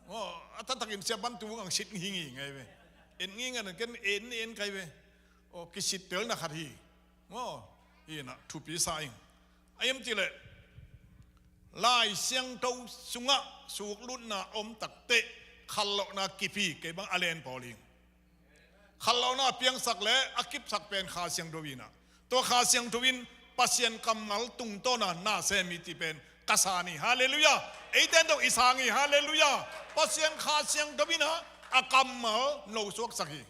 Maw a taktakin Siapa in tu ngang sit ngi ngi ngai ve. En ngi ngan ken en en kai ve. Aw, kisittelna khat hi. Maw hi inah thupi sa ing. A hiam cih leh Lai Siangtho sungah suklutna om takteh khanlawhna kip hi, kei bang a len pawl ing. Khanlawhna a piangsak le a kipsak pen Kha Siangtho inah, tua Kha Siangtho in Pasian kammal tungtawna na sem hi cih pen ka san hi. Halleluia. Eite in zong i sang hi. Halleluia. Pasian Kha Siangtho inah a kammal nosuaksak hi.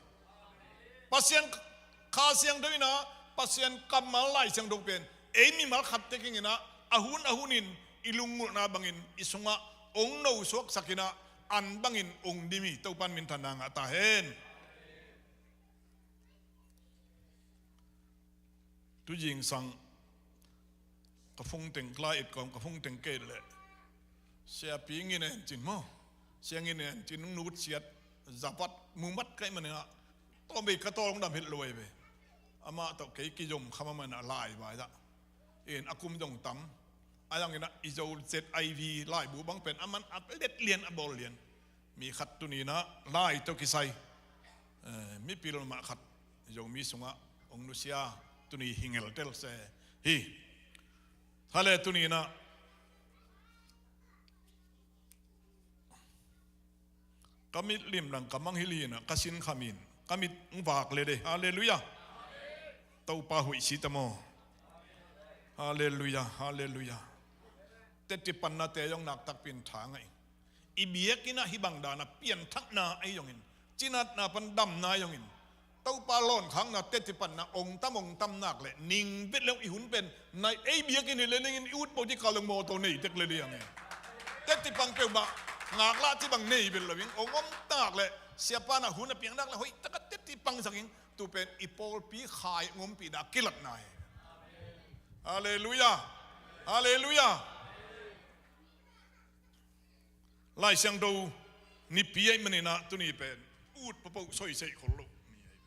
Pasian Kha Siangtho inah, Pasian kammal Lai Siangtho pen ei mimal khat te kiang inah a hun a hunin i lunggulhna bangin i sungah hong nosuaksak inah, an bangin hong dim hi. Topa in minthanna ngah ta hen. Tu zingsang ka phungteng, ka lai-et kawm ka phungteng kei leh Siapi Ngi Nen Cin maw, Sia Ngi Nen Cin hong nutsiat zapat mumat ka hih maninah tawm bei ka tawl hong dam het lo ahi ve. Amah tawh kei kizom kha mahmah inah lai vai dah. In a kum zong tam. A zang inah i Zo Z I V laibu bang pen a man a let lian a bawl lian. Mi khat tuni inah lai tawh kisai, eh, mipil mah khat Zomi sungah hong nusia, tuni hi ngeltel se hi. Hale tuni inah ka mit lim dang ka mangngilh hi inah ka sin kham in ka mit hong vak le de. Halleluia. Topa hoih si ta maw. Halleluia, halleluia. Teci pannate zong naktakpi in tha ngah ing. I biakinn ah hih bang dan a pianthakna ahi zongin, cinatna pan damna ahi zongin, Topa lawnkhakna teci panna ong tam ong tam nak leh ning vet le i hun pen nai ei biakinn hi le ningin i ut po ci kal dong mawtaw nei tek le liang e. Teci pang peuhmah ngaklah ci bang nei vet lo ing ong om tak leh siapa na hun a piang nak leh hoih taka teci pang sak ing. Tu pen i pawlpi khai ngompih dah kilatna hi. Halleluiah. Halleluiah. Lai Siangtho nipi ahih manin ah tuni pen ut papoh soisei khol loh ni ahi ve.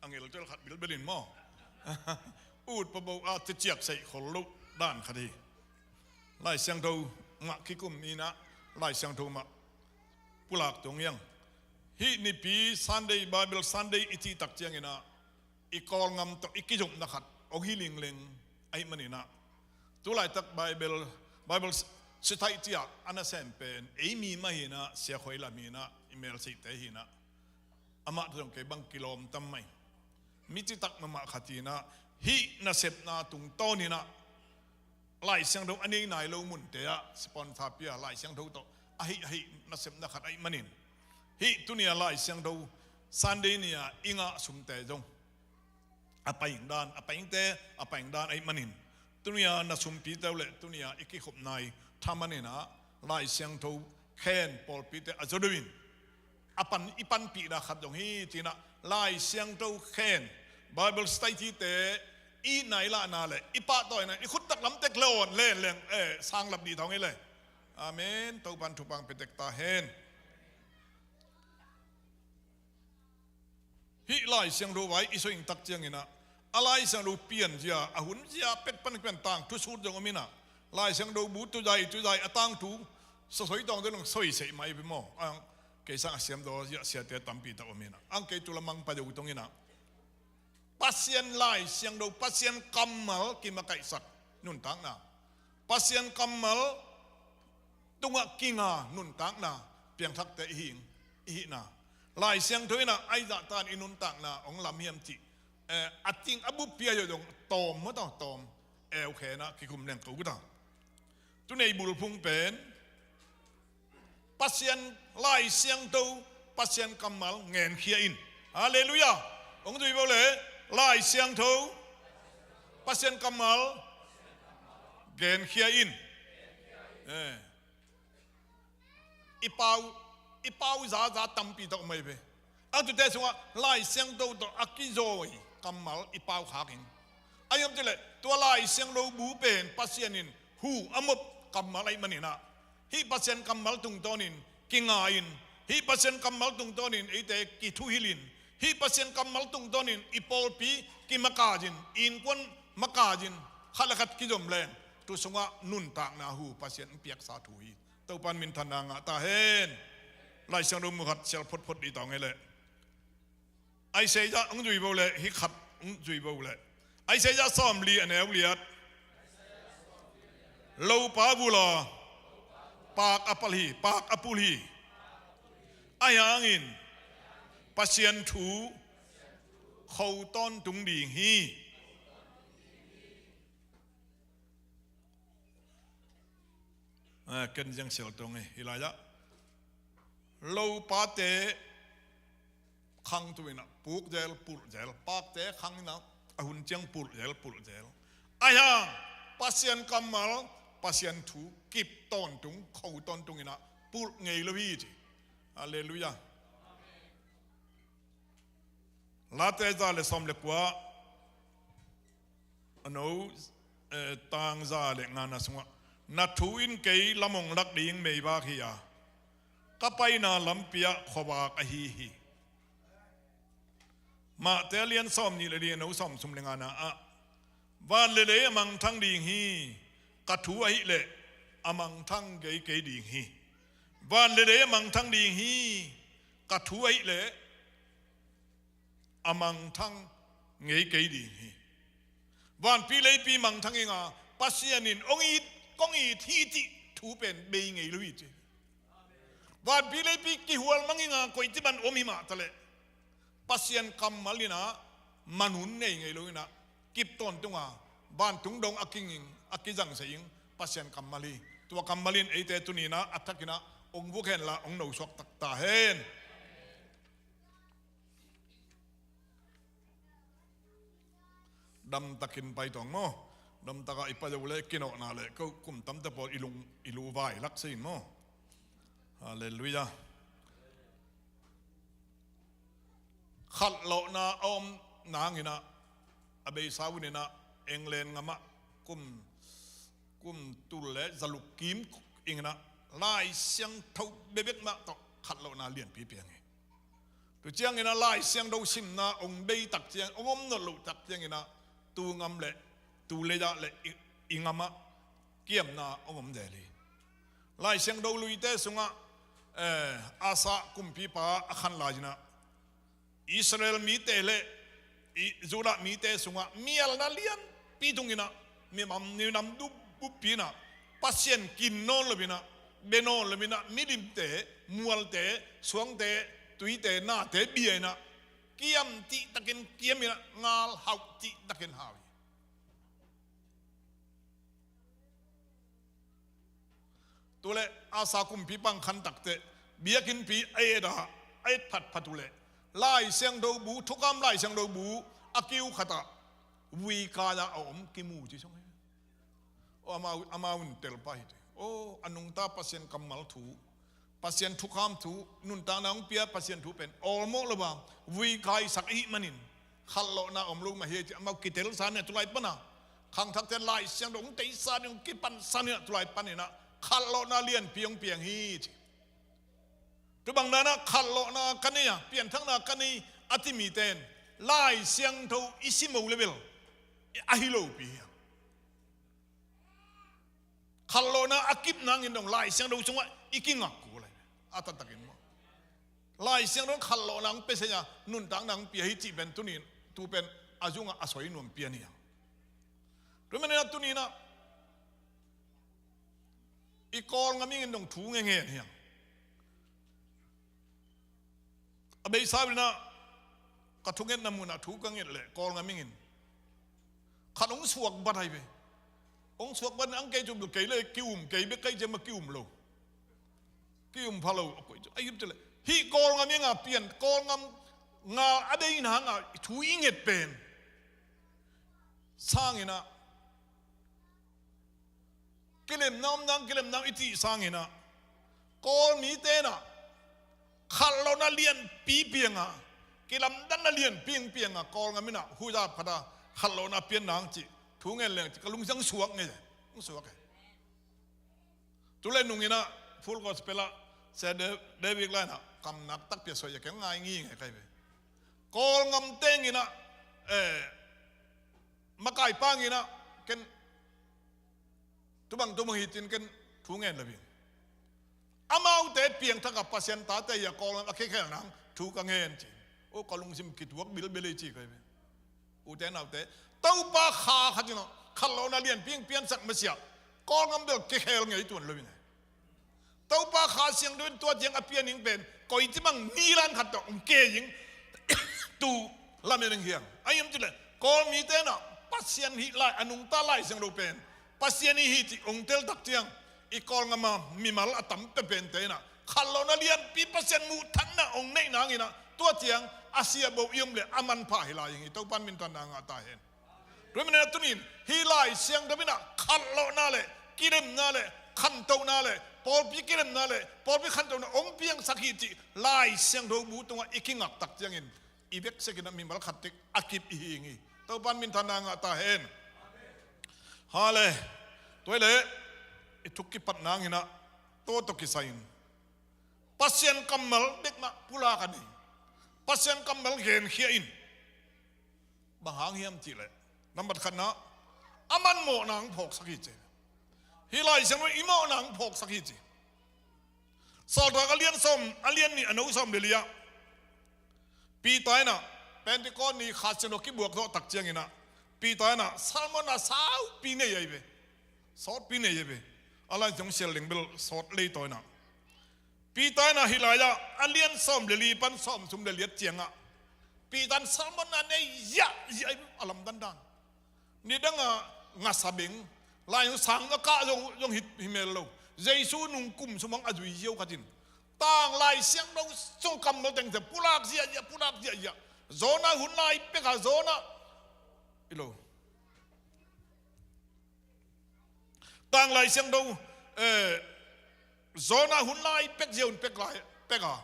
Angel tel khat bilbel in maw? Ut papoh a teciak sei khol loh dan khat hi. Lai Siangtho mah kikum ni in ah Lai Siangtho mah pulak tuang hiang. Hih nipi Sunday, Bible Sunday i cih tak ciangin ah i Kawlgam tawh i kizopna khat ong hi lingleng ahih manin ah, tu laitak Bible, Bible Society ah a nasem pen ei mi mah hi in ah, Sia Khoi Lam hi in ah, i melsihte hi in ah, amah tawh zong kei bang kilawm tam mah hi. Mi citak mahmah khat hi in ah, hih nasepna tungtawn in ah Lai Siangtho a nei nai lo munte ah sponsor pia Lai Siangtho tawh a hih a hih nasepna khat ahih manin, hih tuni a Lai Siangtho Sunday ni a i ngah sumte zong a paing dan, a paingte a paing dan ahih manin, tuni a na sumpite uh leh tuni a i kikhop nai thaman in ah Lai Siangtho khen pawlpite a zaw deuh in a pan, i panpih dah khat zong hi ci in ah Lai Siangtho khen Bible Society te i nai lahna leh i pahtawina i khuttak lam tek le awn len leng, eh, sanglap dih thawng hi le. Amen. Topan thupha pia tek ta hen. Hih Lai Siangtho vai i soi ing tak ciangin ah, a Lai Siangtho pianzia, a hunzia pek pan pian tangthu sut zong om in ah, Lai Siangtho bu tuzai tuzai a tangthu sasoi tawng te long soisei mai pi maw? Ang kei sang a siamdaw zia siate tampi tak om in ah, ang kei tu lamang pa deuh tong in ah, Pasian Lai Siangtho, Pasian kammal kimakaihsak nuntakna, Pasian kammal tungah kinga nuntakna piangthakte i hing, i hihna. Lai Siangtho in ah ahi zahtan i nuntakna ong lam hiam cih, eh, a ting a buppi a hi zong tawm maw taw, tawm eukhen ah kikum leng ko ta. Tuni a i bulphung pen Pasian Lai Siangtho, Pasian kammal ngenkhia in. Halleluiah. Ong zui bo le, Lai Siangtho, Pasian kammal genkhia in. Eh. I pau, i pau zaza tampi tak om ahi ve. A tute sungah Lai Siangtho tawh a kizawi kammal i pau khak ing. Ahi om cih leh tua Lai Siangtho bu pen Pasian in hu a mop kammal ahih manin ah, hih Pasian kammal tungtawnin kinga in, hih Pasian kammal tungtawnin eite kithuhilh in, hih Pasian kammal tungtawnin i pawlpi kimakaih in, i innkuan makaih in, khat le khat kizom leng, tu sungah nuntakna hu Pasian in piaksa thu hi. Topan minthanna ngah ta hen. Lai Siangtho mu khat sial photphot dih ta ung ei leh. Isaiah ong zui bo le, hih khat ong zui bo le. Isaiah sawmli a neu liat. Lopa vul a, pak a pal hi, pak a pul hi. Ahi hangin Pasian thu kho tawntung ding hi. Ah, ken ziang sial tong hi, hih lai-ah lopate khangtu in ah puk zel, pulh zel, pakte khang in ah a hun ciang pulh zel, pulh zel. Ahi hang Pasian kammal, Pasian thu kip tawntung, kho tawntung in ah pulh ngei lo hi ci. Halleluiah. Late za le sawm le kua, a no, eh, tang za le ngana sungah, na thu in kei lam ong lak ding meivak hi a, ka paina lampi ah khuavak ahi hi. Mate a lian sawmnih le li, a no sawmthum le ngana ah, van le lei a mangthang ding hi, ka thu ahih leh a mangthang kei kei ding hi. Van le lei a mangthang ding hi, ka thu ahih leh a mangthang ngei kei ding hi. Vanpi leipi mangthang ing a, Pasian in ong it, kong it hi cih thu pen bei ngei lo hi ci. Vanpi leipi kihual mang ing a, koici ban om hi mah taleh Pasian kammal in ah manun nei ngei lo in ah, kip tawntung a, vantung dong a kinging, a kizangsei ing Pasian kammal hi. Tua kammal in eite tuni in ah a thak in ah Hong vuk hen la hong nosuak taktak hen. Damtakin pai tawh maw. Damtakah i pai uh leh kinawhna leh ko kum tamte pawl i lung i lu vai lak se in maw. Halleluiah. Khatlawhna a om nang inah a beisa un inah England ngamah kum kum tul le zaluk kim ing inah Lai Siangtho bebek mah tawh khatlawhna lianpi piang hi. Tu ciang inah Lai Siangtho simna hong bei tak ciang hong om nawn loh tak ciang inah tu ngam le tu leiah le i, i ngamah kiamna hong om del hi. Lai Siangtho luite sungah eh, Asa kumpipa a khan lai inah Israel mite le Judah mite sungah mialna lianpi tung inah minam dup buppi inah Pasian kin nawn lo inah bia nawn lo inah milimte mualte suangte tuite nate bia inah kiam cihtakin kiam inah ngal hauh cihtakin hau hi. Tu le Asa kumpipa khan takteh biakinnpi a et a a et phatphat uh leh Lai Siangtho bu thukham Lai Siangtho bu a kiu khatah vui kai-a a om kimu ci song hi. Aw amau amau in telpa hi te. Aw a nungta Pasian kammal thu Pasian thukham thu nuntakna hong pia Pasian thu pen awlmawh lo a vui kaisak ahih manin khatlawhna om lo mah hi ci amau kitelsa nih a tulai pana khangthakte Lai Siangtho hong teisa nih hong kipansa nih a tulai paninah khatlawhna lianpi hong piang hi ci. Tubang danah khatlawhna ka nei a pianthakna ka nei a ti mite in Lai Siangtho i sim uh leh bel ahi lopi hi. Khatlawhna a kip nangin dong Lai Siangtho sungah i kingak kul lai a taktakin maw. Lai Siangtho khatlawhna hong pia sia nuntakna hong pia hi cih pen tuni tu pen a zungah a soi nuam pian hi hang. Tu maninah tuninah i Kawlngam ingin dong thu ngen ngen hi hang. A beisa inah ka thungetna munah thu ka nget leh Kawlngam ingin khat hong suak bat hai ve. Hong suak bat ang kei cu kei le ki-um kei bek kei ciam a ki-um lo. Ki-um pha lo a koi cu a yup ci leh hih Kawlngam inga pian Kawlngam nga a bei nanga thu i nget pen sanginah kilemna om nang kilemna i cih sanginah Kawlmite inah khatlawhna lianpi pianga kilamdanna lianpi pianga Kawlngam inah huizap khata khatlawhna pian nang cih thu ngen leng cih ka lungsiang suak ngei hong suak hi. Tu le nunginah Full Gospel ah Sia David lainah kamnak takpi a soi a keng ngai ngi ngei kai ve. Kawlngam tenginah eh, makai panginah ken tubang tubang hi cin ken thu ngen lo hi. Amaute piangthak a Pasian tate hi a Kawlngam a khekhelna thu ka ngen cin. O ka lungsim kituak bilbil hi ci kai ve. Ute naute Topa kha khat in khatlawhna lianpi piansak masiah Kawlngam bel kekhel ngei tuan lo hi ngai. Topa Kha Siangtho in tua ciang a pian ing pen koi cibang nilan khat tawh hong ke ing tu lamen ing hiang a hiam cileh Kawlmite inah Pasian hih lai a nungta Lai Siangtho pen Pasian i hi cih hong teltak ciang i Kawlngam a mimal a tam pepente inah khatlawhna lianpi Pasian muhthakna hong neih nanginah tua ciang a siabo i om le a manpha hi lai ing hi. Topan minthanna ngah ta hen. Tua manin a tunin hih Lai Siangtho inah khatlawhna le kilemna le khantohna le pawlpi kilemna le pawlpi khantohna hong piangsak hi cih Lai Siangtho bu tungah i kingak tak ciangin i beksekinah mimal khat tek a kip i hi ing hi. Topan minthanna ngah ta hen. Hale. Tua hi leh i thuk kipat nanginah tua tawh kisai in Pasian kammal bekmah pulak a nei Pasian kammal genkhia in. Bang hang hiam cihleh nambat khatna a man mawhna hong phawksak hi ci. Hih Lai Siangtho i mawhna hong phawksak hi ci. Sawltak a lian sawm a lian nih a no sawm le li ah Peter inah Pentecost ni Kha Siangtho kibuak zawh tak cianginah Peter inah sermon a saupi nei ahi ve. Sawtpi nei ahi ve. A Lai Siangtho sial leng bel sawt leitaw inah Peter inah hih lai-ah a lian sawm le li pan sawm sum le liat ciangah Peter in sermon a nei ziahziah a lamdandan. Nidangah ngasa beng Lai Siangtho sang a kah zong, zong hi, hi mel lo. Jesu nung kum sung bang a zui ziau khat in tang Lai Siangtho sung kammal teng teng pulak ziahziah, pulak ziahziah. Jonah hun lai pek a Jonah i lo. Tang Lai Siangtho, eh, Jonah hun lai pek ziau in pek lai, pek a,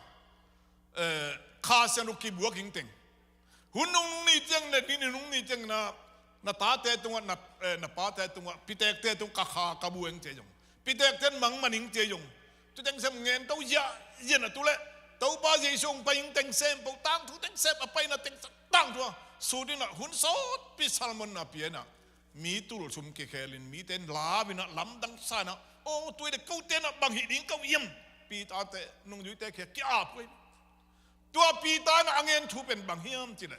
eh, Kha Siangtho kibuak ing teng. Hun nung nung ni ciang le, ni nung ni ciang na, na tate tungah, na, eh, na pate tungah, pitekte tungah ka kha ka buak ing ci zong. Pitekte in mangman ing ci zong. Tu teng sem ngen to ziahziah na tu le. Topa Jesu hong pai ing teng sem po, tangthu teng sem a paina teng sem tangthu a. Sut in a hun sawtpi sermon na pia in a. Mi tul sum kikhel in, mite in lau in a lamdang sa in a. O, tu i de kote in a bang hih ding ko hiam. Peter te, nungzuite khia ki-ap ko hi. Tua Peter in a ngen thu pen bang hiam ci le.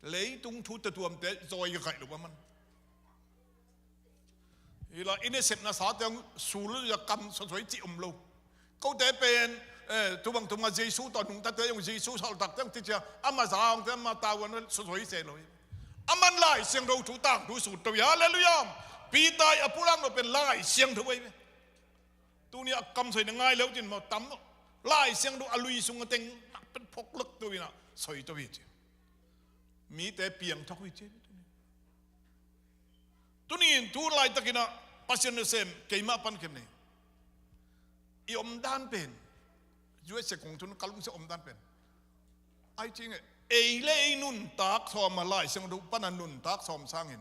Leitung thu tatuamte zawi ka kaih lo a man. Hi la, i nasepna sate hong sul a kam sawsoi cih om lo. Kote pen, eh, tu bang tu bang a Jesu tawh nungtate hong Jesu sawltakte hong ti cia, ama za hongte ama tavuan sawsoi se lo hi. Aman Lai Siangtho thu tangthu sut to hi. Halleluiah. Peter i a pulak lo pen Lai Siangtho ahi ve. Tuni a kam soi na ngai lo cin maw tam lo. Lai Siangtho a lui sung a teng nak pen phok lak to in a soi to hi ci. Mite piangthak uh hi ci. Tuni in tu laitakin a Pasian nasem keimah pan khem nei. I omdan pen U S A kong tun ka lungsim omdan pen ai cing e, ei le ei nuntak sawm a Lai Siangtho pan a nuntak sawm sangin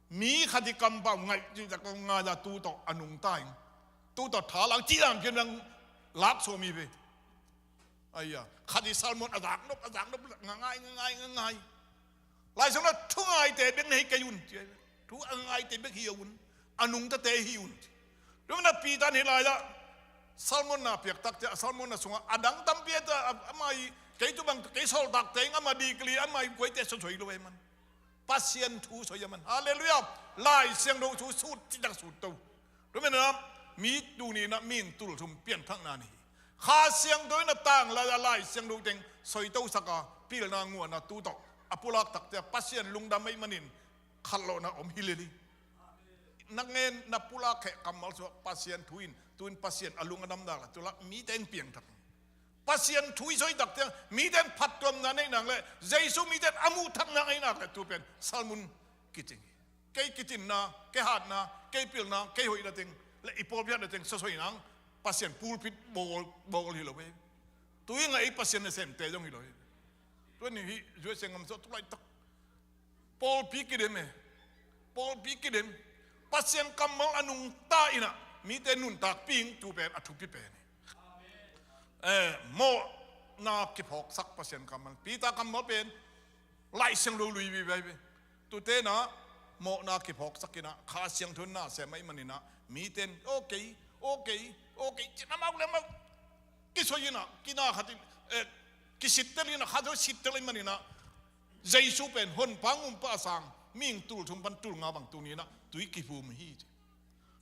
mi khat i kampau ngaih cih tak ngai a tu tawh a nungta in tu tawh thalang cih lam pian lang lak sawm hi ve. Aia, khat i sermon a zaknop, a zaknop, nga ngai, nga ngai, nga ngai. Lai Siangtho thu ngaite bek na hi kei un ci. Thu a ngaite bek hi a un. A nungtate hi un ci. Tua manin a Peter in hih lai-ah sermon na piak tak ciah, sermon na sungah a dang tampi a ta, a, ama i, kei tu bang, kei sawltakte in ama degree, ama i kuaite sawsoi lo e man. Pasian thu soi a man. Halleluiah. Lai Siangtho thu sut, citak sut to. Tua manin a, mi tuni in a mi in tul thum pianthakna nei hi. Kha Siangtho in a tang lai-ah Lai Siangtho teng soi to sak a, pilna nguahna tu tawh a pulak tak ciah Pasian lungdam ahih manin khatlawhna om hi lel hi. Na ngen na pulak kheh kammal sungah Pasian thu in, tu in Pasian a lung a dam nak leh tu lak mite in piangthak. Pasian thu i soi tak ciang mite in phattuamna neih nak leh Jesu mite in a muh thakna neih nak leh tu pen sermon kicing hi. Kei kicinna, kei hatna, kei pilna, kei hoihna teng leh i pawlpi hatna teng sawsoi nang Pasian pulpit bawl, bawl hi lo ve. Tu i ngah ei Pasian nasemte zong hi lo hi. Tua ni hi U S A gam sung tu laitak pawlpi kidem e. Pawlpi kidem. Pasian kammal a nungta in a mite nuntakpih in tu pen a thupi pen hi. Eh, mawhna kiphawksak Pasian kammal. Peter kammal pen Lai Siangtho lui vive hi ve. Tute in a mawhna kiphawksak in a Kha Siangtho in na sem ahih manin a mite in okay, okay, okay cin amau le amau kisoi in a, kina khat in, eh, kisittel in a, khat in sittel ahih manin a Jesu pen honpa ngumpa a sang, mihing tul thum pan tul nga bang tuni in a tui kiphum hi ci.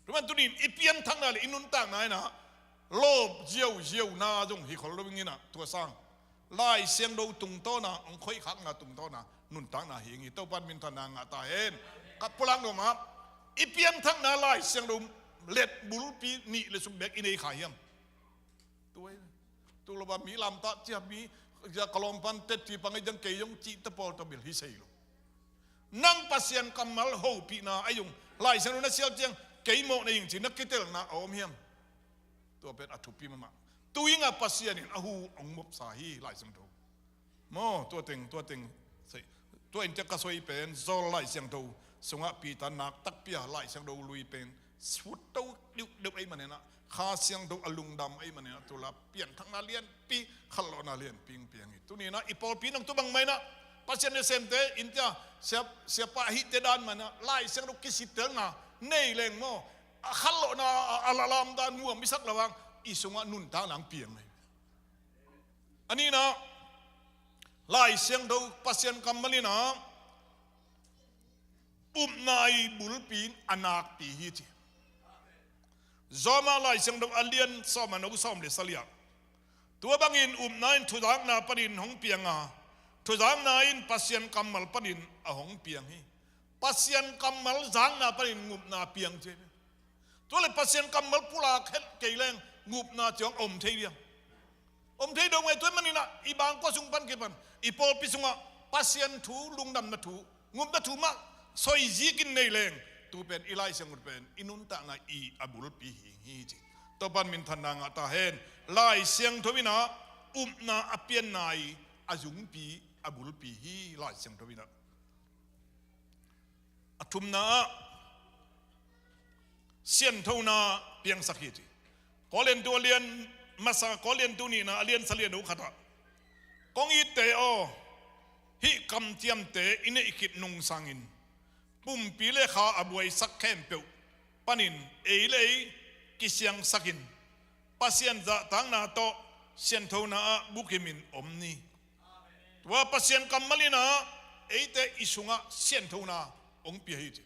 Tua man tuni in i pianthakna leh i nuntakna in a lawp ziauziauna zong hi khol lo ing in a tua sang Lai Siangtho tungtawn a hong khoihkhakna tungtawn a nuntakna hi ing hi. Topa in minthanna ngah ta hen. Ka pulak nuam a, i pianthakna Lai Siangtho let bulpi nih le suk bek i nei kha hiam? Tua hi. Tu lo ba mi lamtah ciah mi, ka lawm pan teci pang ei ciang kei zong cih ta pawl ta bil hi sei lo. Nang Pasian kammal hopihna a zong Lai Siangtho na sial ciang kei mawhna ing ci na kitelna a om hiam? Tua pen a thupi mahmah. Tu ing a Pasian in a hu hong mopsa hi Lai Siangtho. Maw, tua teng, tua teng. Sei. Tua in tek ka soi pen, Saul Lai Siangtho sungah Peter nak takpi a Lai Siangtho lui pen sut to deuhdeuh ahih manin a, Kha Siangtho a lungdam ahih manin a, tu la pianthakna lianpi, khatlawhna lianpi hong piang hi. Tuni in a, i pawlpi nang tu bangmah in a, Pasian nasemte, in tia, sia, siapa ahihte dan mah in a, Lai Siangtho kisittelna nei leng maw, a khatlawhna a, a lalamdan nuam i sak lo hang, i sungah nuntakna hong piang hi. A nihna, Lai Siangtho Pasian kammal in a upna i bulpi in a nakpi hi ci. Roma Lai Siangtho a lian sawm a neu sawm le sagih ah, tua bangin upna in thuzakna panin hong piang a, thuzakna in Pasian kammal panin a hong piang hi. Pasian kammal zakna panin ngupna piang ci. Tua le Pasian kammal pulak het kei leng ngupna ciang om thei diam? Om thei dong e. Tua maninah i bangkua sung pan kipan i pawlpi sungah Pasian thu, lungdamna thu, ngupna thu mah soi zikin nei leng, tu pen i Lai Siangtho pen i nuntakna i a bulpi hi hi ci. Tua pan minthanna ngah ta hen. Lai Siangtho inah upna a pianna i a zungpi, a bulpi hi Lai Siangtho inah. A thumna ah sianthona piangsak hi ci. Korintu a lian masa, Korintu nihna a lian sa lian uh khatah, kong itte aw, hih kamciamte i neih khit nungsangin pumpi le kha a buaisak khempeuh panin ei le ei kisiangsakin Pasian zahtakna tawh sianthona ah bukimin om ni. Tua Pasian kammal inah eite i sungah sianthona hong pia hi ci.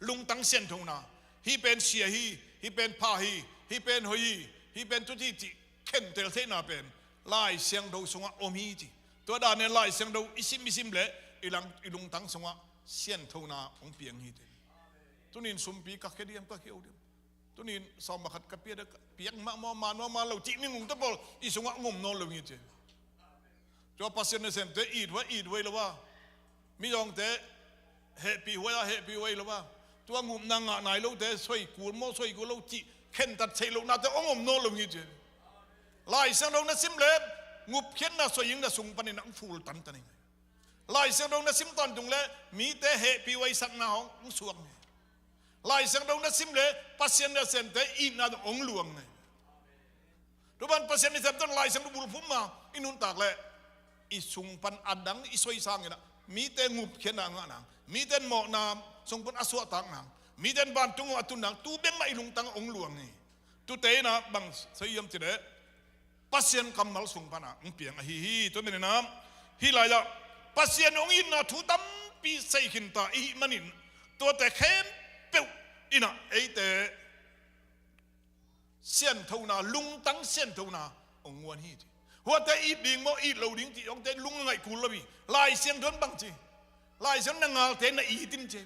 Lungtang sianthona. Hih pen sia hi, hih pen pha hi, hih pen hoih hi, hih pen tuti cih khentel theihna pen Lai Siangtho sungah om hi ci. Tua dan in Lai Siangtho i sim i sim leh i lang, i lungtang sungah sianthona hong piang hi ci. Tunin sumpi ka khia diam, ka khia uh diam? Tunin sawm pakhat ka pia, piak mahmah, man mahmah lo cih minung te pawl i sungah ngom nawn lo ngi ci. Tua Pasian nasemte it huai, it huai lo a, mizawngte hehpih huai a, hehpih huai lo a, tua ngupna ngah nai lote soi kul maw, soi kul lo cih khentat theih lohnate hong om nawn lo ngi ci. Lai Siangtho na sim le ngupkhiatna soi ing, na sung panin hong ful tantan ing. Lai Siangtho na sim tawntung le mite hehpih huaisakna hong suak ngi. Lai Siangtho na sim le Pasian nasemte itna hong luang ngi. Tua ban Pasian nasemte Lai Siangtho bulphuh ma i nuntak le i sung pan a dang i soi sanginah mite ngupkhiatna ngah nang, mite mawhna sung pan a suahtak nang, mite vantung a tun nang, tu bek mah i lungtang hong luang ngi. Tute inah bang soi hiam ci le Pasian kammal sung panah hong piang ahi hi. Tua maninah hih lai-ah Pasian hong itna thu tampi sei khinta i hih manin tuate khempeuh inah eite sianthona, lungtang sianthona hong nguan hi ci. Huate it ding maw, it lo ding cih hongte lung ngaih kul lo hi. Lai Siangtho in bang ci? Lai Siangtho na ngalte na it in ci.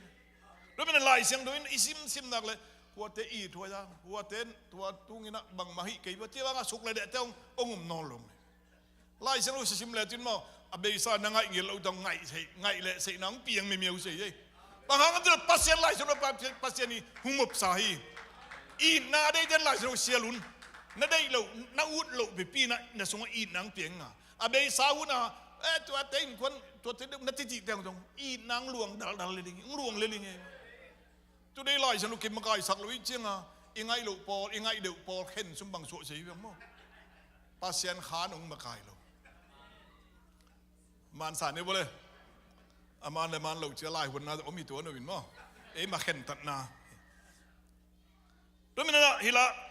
Tua manin Lai Siangtho in i simsim nak le huate it huai a, huate tua tunginah bangmah hih kei bua ci bangah suk le dehte hong, hong um nawn lo. Lai Siangtho sisim le cin maw, a beisa na ngaih ngil lo tawh ngaih sei, ngaih leh seihna hong piang mimiau sei ei. Bang hang a ci le Pasian Lai Siangtho pa, Pasian i hong upsa hi. Itna a deihte in Lai Siangtho sial un. Na deih loh, na ut loh pipi na, na sungah itna hong piang a, a beisa hun a, eh, tuate innkuan, tuate na cicihte hong zong itna hong luang daldal le ding, hong luang le ding ei. Today Lai Siangtho kimakaisak lo i cianga i ngaih loh pawl, i ngaih deuh pawl khen sum bang suah sei bang maw? Pasian khan hong makai lo. Mansa ne bole. A man le man lo cia lai huanna om hi tua no in maw? Ei ma khentatna. Tua maninah hih lai-ah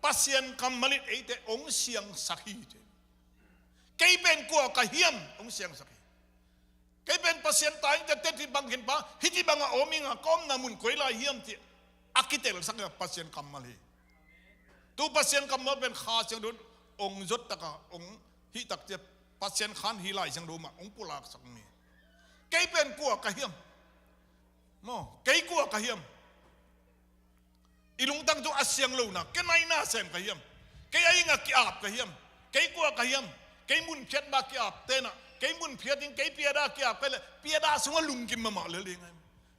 Pasian kammal in eite hong siangsak hi ci. Kei pen kua ka hiam hong siangsak hi. Kei pen Pasian ta ing, tete ci bang khin pa, hih ci bangah om ing a, ka omna mun koi lai hiam ci a kitelsak a Pasian kammal hi. Tu Pasian kammal pen Kha Siangtho in hong zot taka hong hih tak cia Pasian khan hih Lai Siangtho mah hong pulaksak mi. Kei pen kua ka hiam? Maw, kei kua ka hiam? I lungtang tu a siang lo na, kei naina sem ka hiam? Kei a inga ki-ap ka hiam? Kei kua ka hiam? Kei mun phiat ba ki-ap tena, kei mun phiat in kei piada ki-ap ka le, piada sunga lungkim mama le le ngai.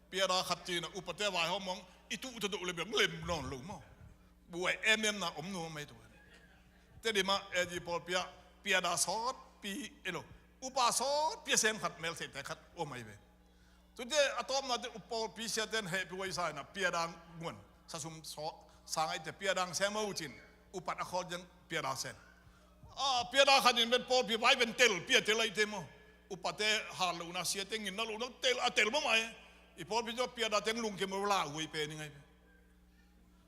Piada khat tina upate vaihawm mong i tuh tadoh le bem lem nawn lo maw? Buai em em na om nuam mai tu. Te dima e di pawl pia, piada sawt pi elo. Upa sawt pia sem khat mel se te khat om mai ve. Tute a tawpna te upawlpi siaten hehpih huai sa ina piadang muan sasum sawh sangaite piadang sem a ucin upat a khawl ciang piada sem. A piada khat in pen pawlpi vai pen tel pia tel aite maw? Upate hal lohna siate nginna lohna tel a tel mawmai. I pawlpi ciang piada teng lungkim uh la huai pen i ngai.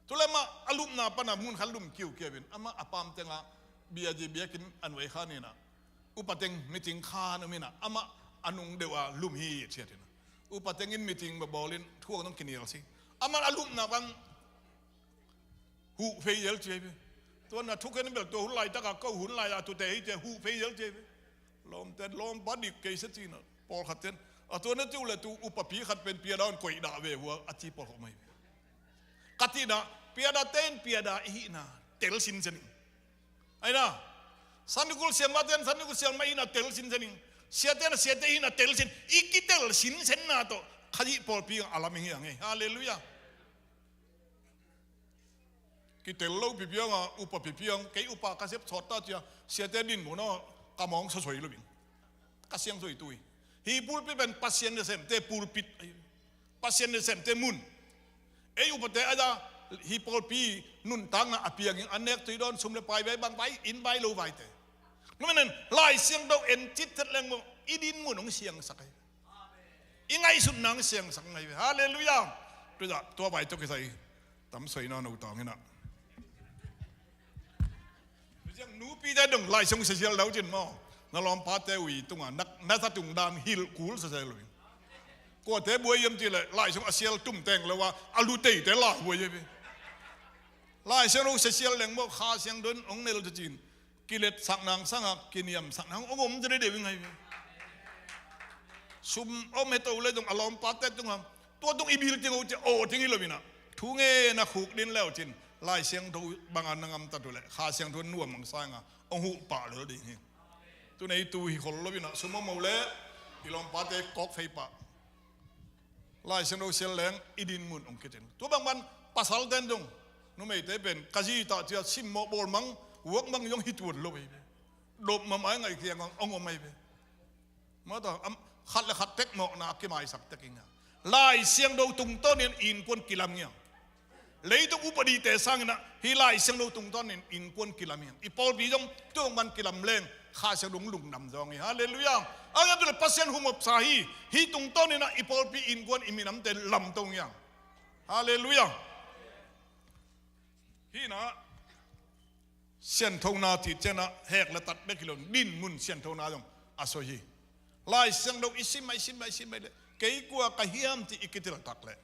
Tule amah a lupna pana mun khan lum kiukiau in amah a pam tenga biaji biakin a nuai khan ina upa teng meeting khan um ina amah a nung deuh a lum hi ciat ina upa tengin meeting ba bawlin thuak nong kinial si amah a lupna pan huh fei zel ciai pe. Tua na thuken bel tua hun lai taka ko hun lai a tute hi cia huh fei zel ciai pe. Lawmte lawmpa dik kei sia cina pawlkhat ten a tua na tiu le tu upapi khat pen piada un koih dah ve hua a ci pawlkhawh mai. Ka tina Piada ten piada i hihna tel sinsen ing. Aina, Sunday school siamah ten Sunday school siamah i hihna tel sinsen ing. Siate na siate i hihna tel sin. I kitel sinsenna tawh Khazih pawlpi a lam ing hi hang e. Halleluiah. Kitel lo pipiang a, upa pipiang, kei upa ka sep sawt ta cia, siate din mun a, ka mawng sosoi lo bing. Ka siang soi tui. Hi pulpit pen Pasian na semte pulpit. Pasian na semte mun. Ei upate a da, hi pawlpi nuntakna a piangin a nek tui dawn sum le pai vai bang vai, inn vai lo vaite. Numenin, Lai Siangtho en cit set leng maw, i din mun hong siangsak ai. I ngaihsutna hong siangsak ngai ve. Halleluiah. Tua, tua vai tawh kisai tam soi na no tawng hinah. Nupite dong Lai Siangtho sesial dau cin maw. Na lawmpate ui tunga, na, na sa tung dan hilh kul sesial lo. Kuate buai hiam cih leh Lai Siangtho a sial tum teng lo a, a lu teite la buai hiam. Lai Siangtho sesial leng maw, Kha Siangtho in hong nel ta cin. Kiletsakna sangah kiniamsakna hong om dede deuh ing ai ve. Sum om he to le dong a lawmpate tungah, tua tung i bil ting uh cia aw ting hi lo inah. Thu nge na khuk din leu cin, Lai Siangtho banga na ngamtat uh leh Kha Siangtho nuam mang sanga hong huh pah lel ding hi. Tu nei tu hi khol lo inah sum om uh leh i lawmpate kawk fei pah. Lai Siangtho sial leng i din mun hong kitel. Tua bangban pasal ten dong, numeite pen ka zi tah cia simmawh bawlmang, vuakmang zong hi tuan lo hi ve. Dopmam ai ngaih kiang hong om ai ve. Mawtaw, am, khat le khat tekmawhna a kimaisak tek ing a. Lai Siangtho tungtawnin innkuan kilam ngiang. Leitung upadite sanginah hi Lai Siangtho tungtawnin innkuan kilam ngiang. I pawlpi zong tuang man kilam leng Kha Siangtho lungdam zawng hi. Halleluiah. A ngiam tu le Pasian humopsa hi. Hi tungtawninah i pawlpi innkuan i minamte lamto ngiang. Halleluiah. Hinah sianthona cih cianah hek le tat bek hi lo, din mun sianthona zong a soi hi. Lai Siangtho i sim a, i sim a, i sim a le kei kua ka hiam cih i kitel tak le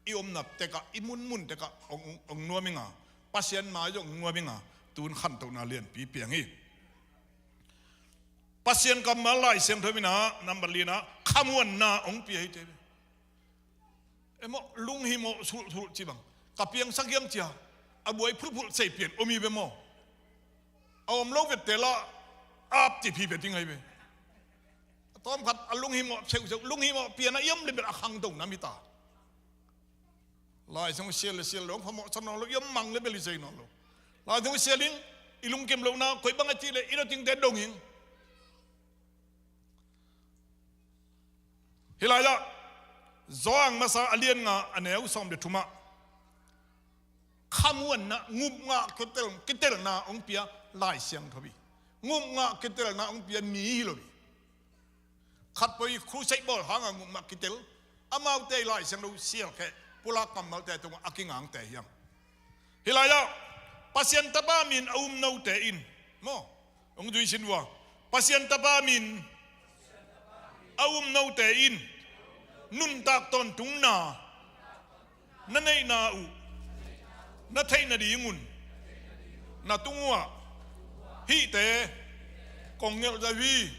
i omna tekah, i munmun tekah hong, hong nuam ing a, Pasian mai zong hong nuam ing a, tun khantohna lianpi piang hi. Pasian kammal Lai Siangtho inah nambat linah khamuanna hong pia hi te. Emaw, lunghimawh sulhsulh ci bang. Ka piangsak hiam cia a buai phulhphulh sei pian om hi ve maw? A om lo vette lah ap cip hi ve ding ahi ve. A tawmkhat a lunghimawh seuhseuh, lunghimawh pian a i om le bel a khangto nam hi ta. Lai Siangtho sial le sial lo, phamawh sa nawn lo, i om mang le bel i sei nawn lo. Lai Siangtho sial in i lungkim lohna koi bang a cih le i natingte dong in. Hih lai-ah Johan masa a lian nga a neu sawm le thumah khamuanna, ngupngah kitel, kitelna hong pia Lai Siangtho hi. Ngupngah kitelna hong pia mi hi lo hi. Khatpeuh i crusade bawl hanga ngupngah kitel, amaute i Lai Siangtho sialkheh pulak kammalte tungah a kingangte hiam? Hih lai-ah Pasian Tapa min a um note in, maw, hong zuisin uh a, Pasian Tapa min a um note in nuntak tawntungna na neihna uh, na theih nadingun na tung uhah hihte kong ngelh zaw hi.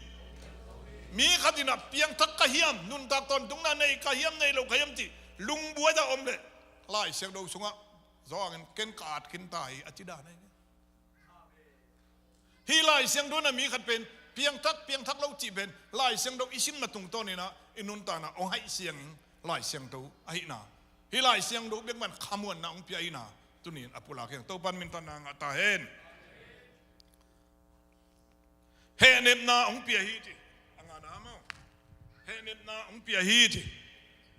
Mi khat inah piangthak ka hiam, nuntak tawntungna nei ka hiam, nei lo ka hiam cih lungbuai a om leh Lai Siangtho sungah Johan in ken ka at khin ta hi a ci dan ahi. Hih Lai Siangtho na mi khat pen piangthak, piangthak lo cih pen Lai Siangtho i simna tungtawninah i nuntakna hong haih siangin Lai Siangtho ahihna, hih Lai Siangtho bekman khamuanna hong pia ahihna tunin a pulak hiang. Topan minthanna ngah ta hen. Hehnepna hong pia hi ci. A ngahna maw? Hehnepna hong pia hi ci.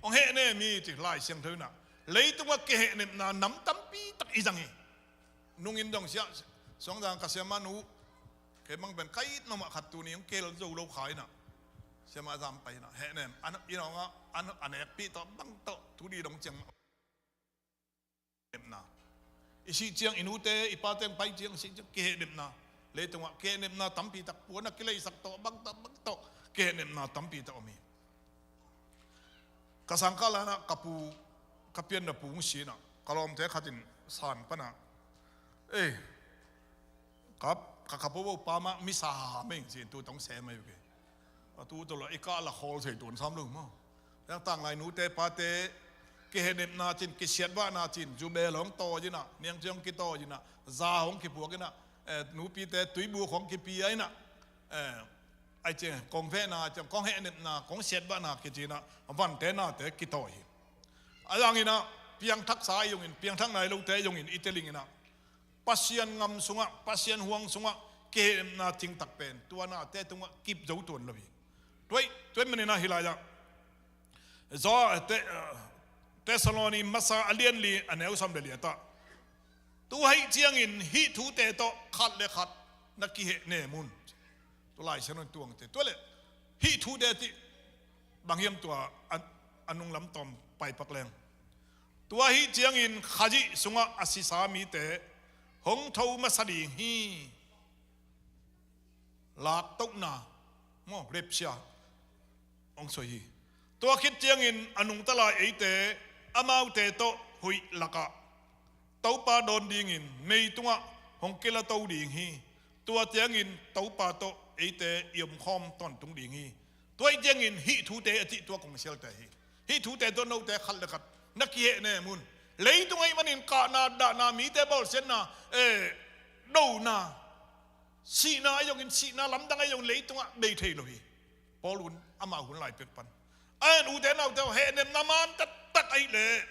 Hong hehnem hi ci Lai Siangtho inah. Leitungah kihehnepna nam tampi tak i zang hi. Nungin dong siah, suangzang ka siamah nu, kei bang pen ka it mahmah khat tuni hong kel zo lo kha inah. Siamah zam pai inah hehnem, an, i nawngah an, a nekpih tawh bang tawh tu di dong ciang. Nepna. I sih ciang i nute i pate hong pai ciang, sih ciang kihehnepna. Leitungah kihehnepna tampi tak, puan a kileisak tawh bang tawh, bang tawh kihehnepna tampi tak om hi. Ka sangkah lanah ka pu, ka pianna pu hong si inah ka lawmte khatin san panah, ei, ka, ka, ka popo pa mah misa hameng ci-in tu tawh hong sem ahi uh kei. A tu tawh lah i kah la khawl thei tuan sam lo maw? Yang tanglai nute pate Kihehnepna cin, kisiatvahna cin, zubel hong tawi inah, niangci hong kitawi inah, za hong kipuak inah, eh, nupite tuibuk hong kipia inah, eh, ai ciang kong vehna ciang, kong hehnepna, kong siatvahna kici inah, vante nate kitawi hi. A zang inah, piangthaksa ahi zongin, piangthakna hi lote ahi zongin i teling inah, Pasian ngam sungah, Pasian huang sungah kihehnepna cingtak pen tua nate tungah kip zo tuan lo hi. Tuai, tuai maninah hi lai-ah Zo, te, Thessaloni masa a lianli a neu sawm le liatah, tu ahih ciangin hih thute tawh khat le khat na kihehnem un. Tu Lai Siangtho tuangte tua le hih thute cih bang hiam tua a, a nunglam tawm paipak leng. Tua ahih ciangin Khazih sungah a sisa mite hong tho masa ding hi. Laktohna maw, rapture hong soi hi. Tua khit ciangin a nungta lai eite amaute tawh huih lakah Topa dawn dingin mei tungah hong kilato ding hi. Tua ciangin Topa tawh eite i omkhawm tawntung ding hi. Tua ahih ciangin hih thute a cih tua kong sialte hi. Hih thute tawh note khat le khat na kihehnem un. Leitung ahih manin kahna dahna, mite bawlsiatna, eh, dona, sihna ahi zongin, sihna lamdang ahi zongin leitungah bei thei lo hi. Paul un amah hun lai pek pan, a en ute naute aw, hehnepna man taktak ahih leh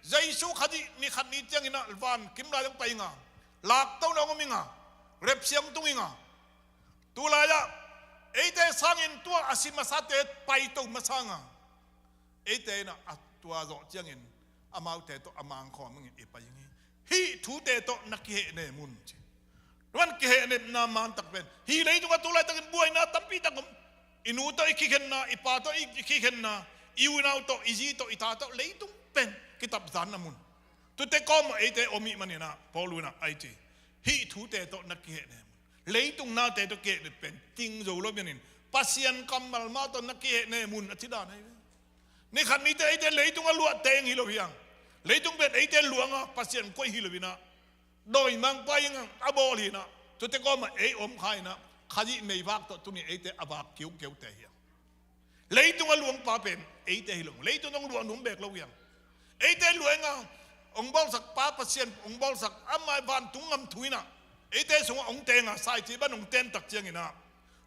Jesu Khazih ni khat ni ciangin ah van kim lai hong pai inga, laktohna hong om inga, rapture hong tung inga. Tu lai-ah eite sangin tua a si masate paito masa inga, eite inah a tua zawh ciangin amaute tawh a mangkhawm ingin i pai ing hi. Hih thute tawh na kihehnem un ci. Tuan kihehnepna man tak pen hih leitungah tu laitakin buaina tampi tak om. I nu tawh i kikhenna, i pa tawh i, i kikhenna, i unau tawh, i zi tawh, i ta tawh, leitung pen kitapzan na mun. Tute kawmah eite om ih maninah Paul unah ai ci, hih thute tawh na kihehnem un. Leitung nate tawh kihehnep pen ting zo lo manin Pasian kammal mah tawh na kihehnem un a ci dan ahi ve. Ni khat nite eite leitung a luah teng hi lo hiang. Leitung pen eite luanga Pasian koih hi lo inah, dawimangpa inah a bawl hi inah, tute kawmah ei om kha inah, Khazih meivak tawh tuni eite a vak kiukiute hiang. Leitung a luangpa pen eite hi lo, leitung dong luah num bek lo hiang. Eite luah inga, hong bawlsakpa Pasian hong bawlsak, amah vantung ngam thu inah eite sungah hong tenga, saici ban hong tentak cianginah,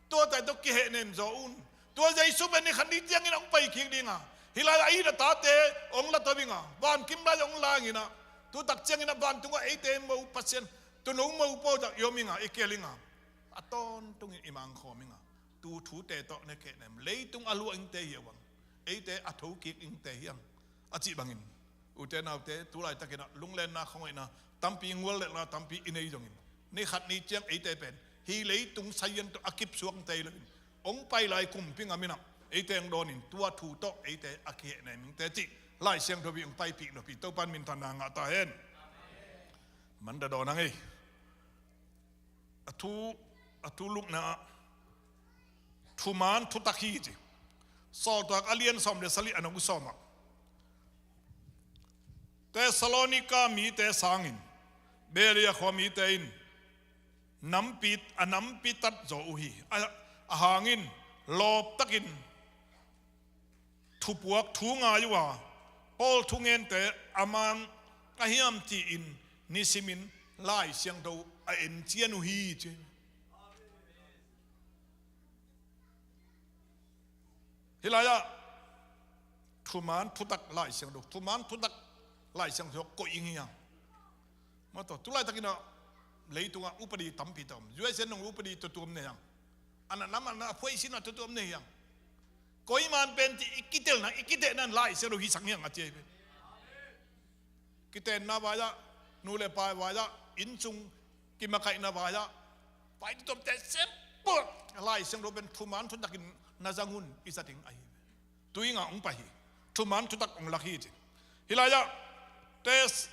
tuate tawh kihehnem zaw un. Tua Jesu pen ni khat ni ciangin hong pai kik dinga, hih lai-ah a it a tate hong la to inga, van kim lai hong la inginah, tutak cianginah vantungah eite mo Pasian tuuno mopaw zah i om inga, i kial inga, a tawntungin i mangkhawm inga, tu thute tawh na kihehnem. Leitung a luah ingte hi a uang, eite a thokik ingte hiang a cih bangin, ute naute, tu laitakinah lunglenna, khawngaihna tampi, nguallelhna tampi i nei zongin, ni khat ni ciang eite pen hih leitung sazian tawh a kipsuak tei loin, hong pai lai kumpi ngam inah eite hong dawnin, tua thu tawh eite a kihehnem ingte cih Lai Siangtho in hong paipih nop hi. Topan minthanna ngah ta hen. Manda dawn hang ei. A thu, a thu lukna ah thuman thutak hi ci. Sawltak a lian sawm le sali a neu sawmah, Thessalonika mite sangin Berea khua mite in nampi, a nampi tat zaw uh hi. A, a hangin lawptakin thupuak thu ngai uh a, Paul thungente a man a hiam ci-in nisimin Lai Siangtho a encian uh hi ci. Hih lai-ah thuman thutak Lai Siangtho, thuman thutak Lai Siangtho koih ing hiang. Maw, tua tu laitakinah leitungah upadi tampi ta om. U S A nong upadi tutuam nei hiang. A natna manna a phuaisinna tutuam nei hiang. Koiman pen ci i kitelna, i kitehna in Lai Siangtho hisak hiang a ci ahi ve. Kitenna vai-ah, nu le pa vai-ah, innsung kimakaihna vai-ah, vai tutuamte sempuak Lai Siangtho pen thuman thutakin na zang un i zat ing ahi ve. Tuinga hong pai hi. Thuman thutak hong lak hi ci. Hih lai-ah Thes-,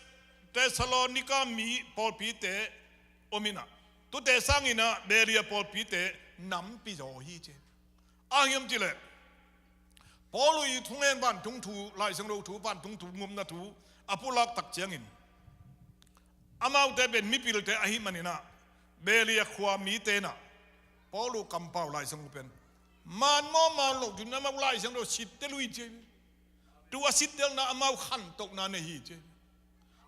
Thessalonika mi pawlpite om inah, tute sanginah Berea pawlpite nampi zaw hi ci. A hiam cileh Paul i thungen vantung thu, Lai Siangtho thu, vantung thu, ngumna thu a pulak tak ciangin, amaute pen mipilte ahih maninah Berea khua mite inah Paul kampau Lai Siangtho pen man maw man loh ding, amau Lai Siangtho sipte lui ci. Tu a sittelna amau khantohna nei hi ci.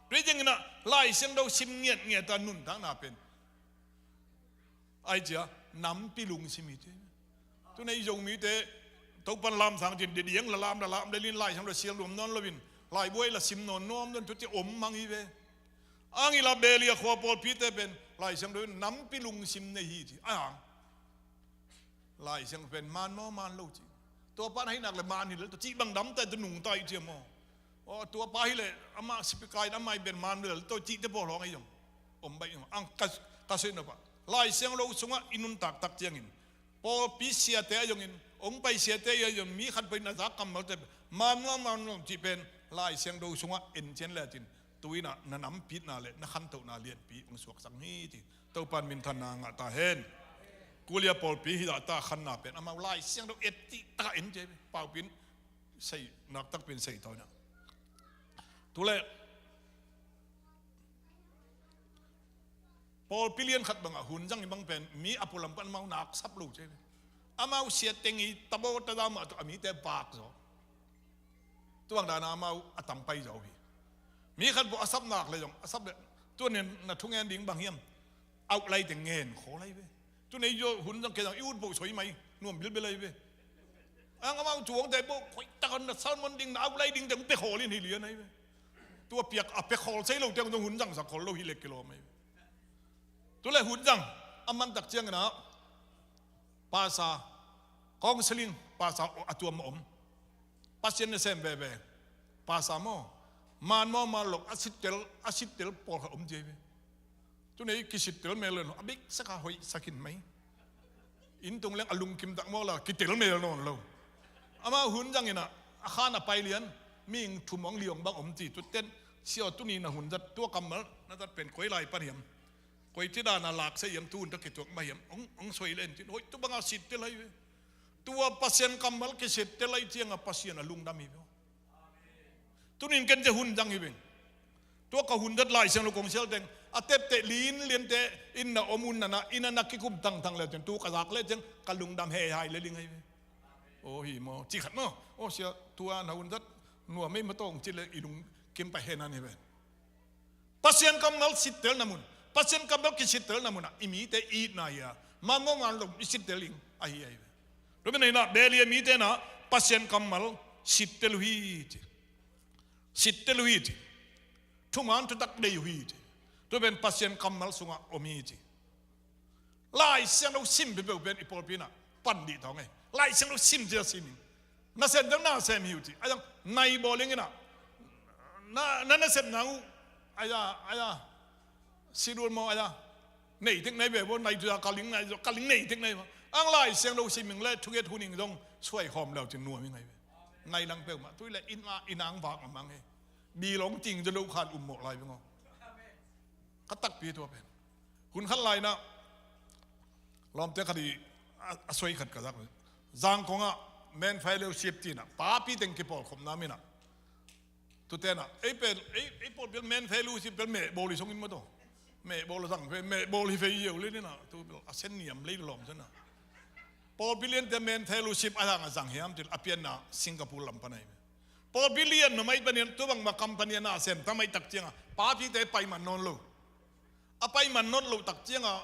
Tua hi ciangin ah Lai Siangtho sim ngiatngiat a nuntakna pen ai cia nampi lungsim hi ci. Tuni i Zomite Topan lamsang cin didiang la lam la lam le lin Lai Siangtho sial nuam nawn loin laibuai la sim nawn nuam nawn tu ci om mang hi ve. Ang i la belia khua pawlpite pen Lai Siangtho nampi lungsim nei hi ci. Ai ang Lai Siangtho pen man maw man lo ci. Tua pan hainak le man hi le tua ci bang dam tai tu nung tai ci maw. Aw tua pa hi le amah sipika in amah i pen man le tua ci te pawl hong ai zong om bai ang ka ka sui na pa. Lai Siangtho sungah i nuntak tak ciangin pawlpi siate a zongin ong pai siate a zong mi khat pai na zak kammalte man maw man lo ci pen Lai Siangtho sungah en cian le cin. Tu-in ah na nampitna le na khantohna lianpi hong suaksak hi ci. Topan minthanna ngah ta hen. Kulia pawlpi hi zahta khanna pen amau Lai Siangtho et cih takah en ci. Paupin sei nak takpin sei tawina. Tule pawlpi lian khat bangah hun zang i bang pen mi a pualam pan amau nak sap lo ci. Amau siat teng i tabaw taza mah tu a mite bak zaw. Tuang dana amau a tam pai zaw hi. Mi khat bawh a sap nak le zong a sap le tuan in na thungen ding bang hiam. Auh lai teng ngen khaw lai ve. Tuni zaw hun zang ke zang i ut bawh soi mai nuam bilbil lai ve. Ang amau cuang te bawh khoi takan na salmon ding na auh lai ding teng pe khawl in hi lian ai ve. Tua piak a pe khawl sei lo teng zong hun zang sak khawl lo hi lek kilawm ai ve. Tule hun zang a man tak ciangin ah pasa counseling pasa a tuam a om. Pasian nasem veve pasa maw man maw man lo a sittel a sittel pawlkhat om ci ai ve. Tuni kisittel mel lo a bik saka hoih sakin mai. Inn tung leng a lungkim tak maw la kitel mel nawn lo. Amau hun zangin ah a khan a pai lian ming thum hong liong bang om ci tuten sia tuni na hun zat tua kammal na zat pen koi lai pan hiam. Koi ci dana lak sa hiam tu hun ta kituak mah hiam hong soi le en cin hoih tu banga sittel ai ve. Tua Pasian kammal kisittel ai cianga Pasian a lungdam hi ve. Tunin ken cia hun zang hi veng. Tua ka hun zat Lai Siangtho kong sial teng a tepteh lin liante in na om un nana in a na kikum tangtang le ciang tu ka zak le ciang ka lungdam hehai le ling hai ve. Aw hi maw ci khat maw aw sia tua na hun zat nuam ei matawng ci le i lungkim pai henan hi ve. Pasian kammal sittelna mun Pasian kammal kisittelna munah i mite i itna hi a man maw man lo i sittel ing ahi ahi ve. Tua pen ahi na belia mite na Pasian kammal sittel uh hi ci. Sittel uh hi ci. Thuman thutak dei uh hi ci. Tua pen Pasian kammal sungah om hi ci. Lai Siangtho sim peuhpeuh pen i pawlpi inah pan dih tawng ei. Lai Siangtho sim cia sim in. Nasem deuh nasem hi uh ci. Ayang nai bawling inah na nasem nang uh. Aya aya. Sidul maw aya. Nei tek nai ve baw nai tuya kaling nai kaling nei tek nai maw. Ang Lai Siangtho sim ing le thuget hun ing zong suai khawm leu cin nuam ing ai ve. Nai lang peuhmah tui le inn ah inang vak mamang ei. Bilong ting zalo khan um mawh lai veng aw. Ka takpi tua pen hun khat lai inah lawmte khat i a soi khat ka zak. Zangkongah men fellowship tinah papi teng kipawlkhopna minah tutenah ei pen ei pawlpial men fellowship pel mehbawl i songin mataw mehbawl a zang fe mehbawl hi fei yeu le ninah tu pel a sen niam lei lawm senah pawlpi liante men fellowship a zang a zang hiam til a pianna Singapore lam panai. Pawlpi lian mamai panin tubang ma company a na sem tamai tak cianga papite pai man nawn lo. A pai man nawn lo tak cianga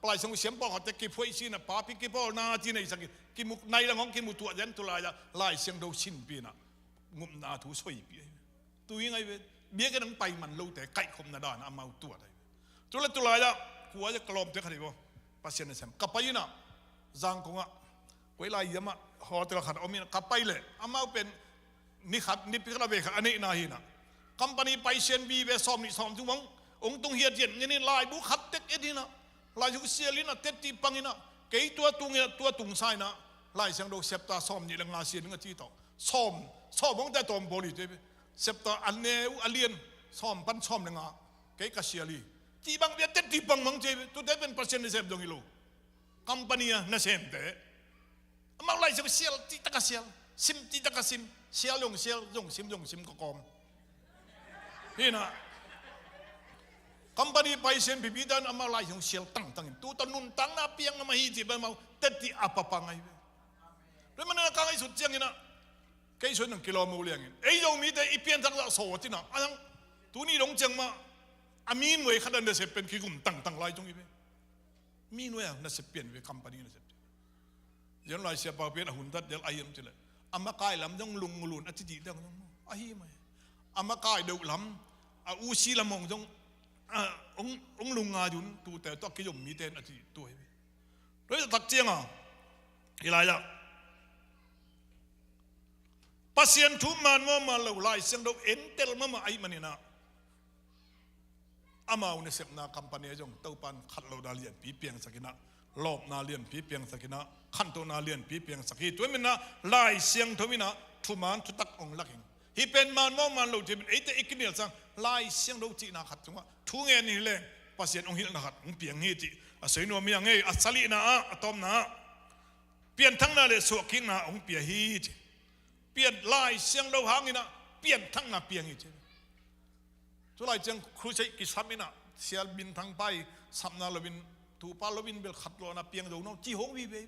Lai Siangtho siam pawlkhatte kiphuaih sina papi kipawlna ci nei sakin kimuk nai lang hong kimu tuah den tulai-a Lai Siangtho sinpina ngupna thu soipi ahi ve. Tui ngai ve biakinn hong pai man lote kaihkhopna dana amau tuat ahi ve. Tule tulai-a kua-a ka lawmte khat hi baw Pasian nasem ka pai inah Zangkongah koi lai yamah hotel khat a om inah ka pai leh amau pen ni khat nipi khat a ve khat a neihna hinah company paisian vive sawm nih sawm thum hong tung hiathiat ngenin laibu khat tek et hinah laibu sial inah tetti pang inah kei tua tung inah tua tungsa inah Lai Siangtho septa sawm nih le nga sial inah ci tawh sawm sawm hong tia tawm bawl hi te septa a neu a lian sawm pan sawm le nga kei ka sial hi. Ci bang bia tetti pang mang ci tute pen Pasian nasem dong hi lo. Company a nasemte amau Lai Siangtho sial cihtaka sial sim cihtaka sim sial zong sial zong sim zong sim ka kawm. Hinah company paisian pipi dan amau Lai Siangtho sial tangtangin tuta nuntakna piang na mah hi ci pen amau tetti a papa ngai ve. Tua manina ka ngaihsut cianginah Kei suan nang kilawm uh liangin ei Zomite i pianthak zah sawt inah a nang tuni dong ciang mah a mi nuai khat a nasep pen kigum tangtang lai tung hi ve. Mi nuai a nasep pian ve, company nasep pian. Zion lai siapa pian a hun tat del a hiam cileh a makai lam zong lungulun a titi dang zong ahi mai. A makai deuh lam a usi lam hong zong ong lungngai dun tute tawh a kizom mite in a titi tu hi ve. Roi tak cianga hilai ah Pasian thu man maw man lo Lai Siangtho entel mahmah ahi maninah amau nasepna company ah zong Topan khat lohna lianpi piangsakinah, lawpna lianpi piangsakinah, khantohna lianpi piangsak hi. Tua minah Lai Siangtho inah thuman thutak ong lak hing. Hih pen man maw man lo ci pen eite i kinial sang Lai Siangtho cihna khat cungah thu ngen hi leng Pasian ong hilhna khat ong piang hi cih a soi nuam hi a ngei. A salihna ah a tawpna ah pianthakna le suahkikna ong pia hi ci. Pian Lai Siangtho hanginah pianthakna piang hi ci. Tulai ciang crusade kisam inah sial minthang pai sapna loin tupa loin bel khat lawna piang zo no ci hong vive.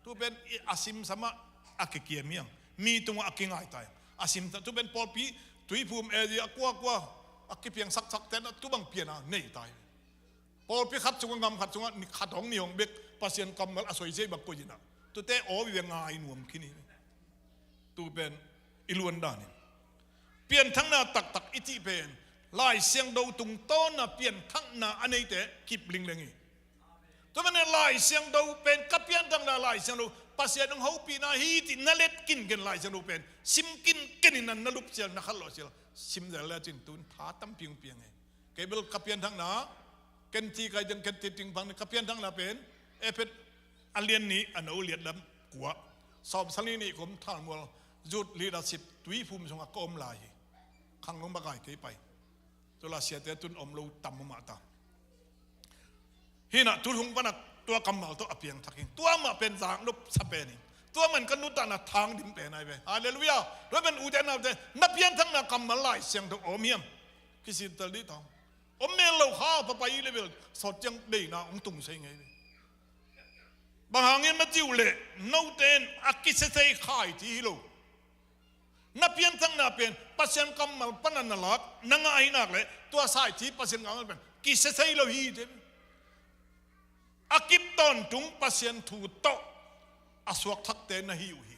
Tu pen a simsam ah a kikiam hiang, mi tungah a kingaita hiang. A simsam tu pen pawlpi tuiphum area a kuakua a kipiang saksak ten a tu bang piana nei ta hi. Pawlpi khat sungah ngam khat sungah ni khat hong ni hong bek Pasian kammal a soisei bang koih inah tute aw vive ngai nuam khin hi. Tu pen i luan danin pianthakna taktak i cih pen Lai Siangtho tungtawna pianthakna a neite kip lingleng hi. Tua manin Lai Siangtho pen ka pianthakna Lai Siangtho Pasian hong hopihna hi cih na let kinken Lai Siangtho pen sim kinken in na lupsial na khat lawhsial sim zel le cin tun tha tampi hong piang hi. Kei bel ka pianthakna ken ci kai ding ken ci ding bang ka pianthakna pen Efesa a lian nih a no liat lam kua sawm sali nih kum thalmual zut leadership tuiphum sungah ka om lai hi. Khang nong bakai kei pai. Tula siate tun om lo tam mah ta. Hinah tu hung panak tua kammal tawh a piangthak hing. Tua mah pen zak nop sa pen hing. Tua man ka nuntakna thang dim pen ai ve. Halleluiah. Tua pen ute naute na pianthakna kammal Lai Siangtho om hiam? Kisintel dih tawng. Om mel lo kha papai level sawt ciang deina ong tung sei ngei ve. Bang hangin ma ciu leh note in a kisesei khai ci hi lo. Na pianthakna pen Pasian kammal pana na lak na ngah ahi nak leh tua sai ci Pasian kammal pen kisesei lo hi ci. A kip tawntung Pasian thu tawh a suakthakte na hi uh hi.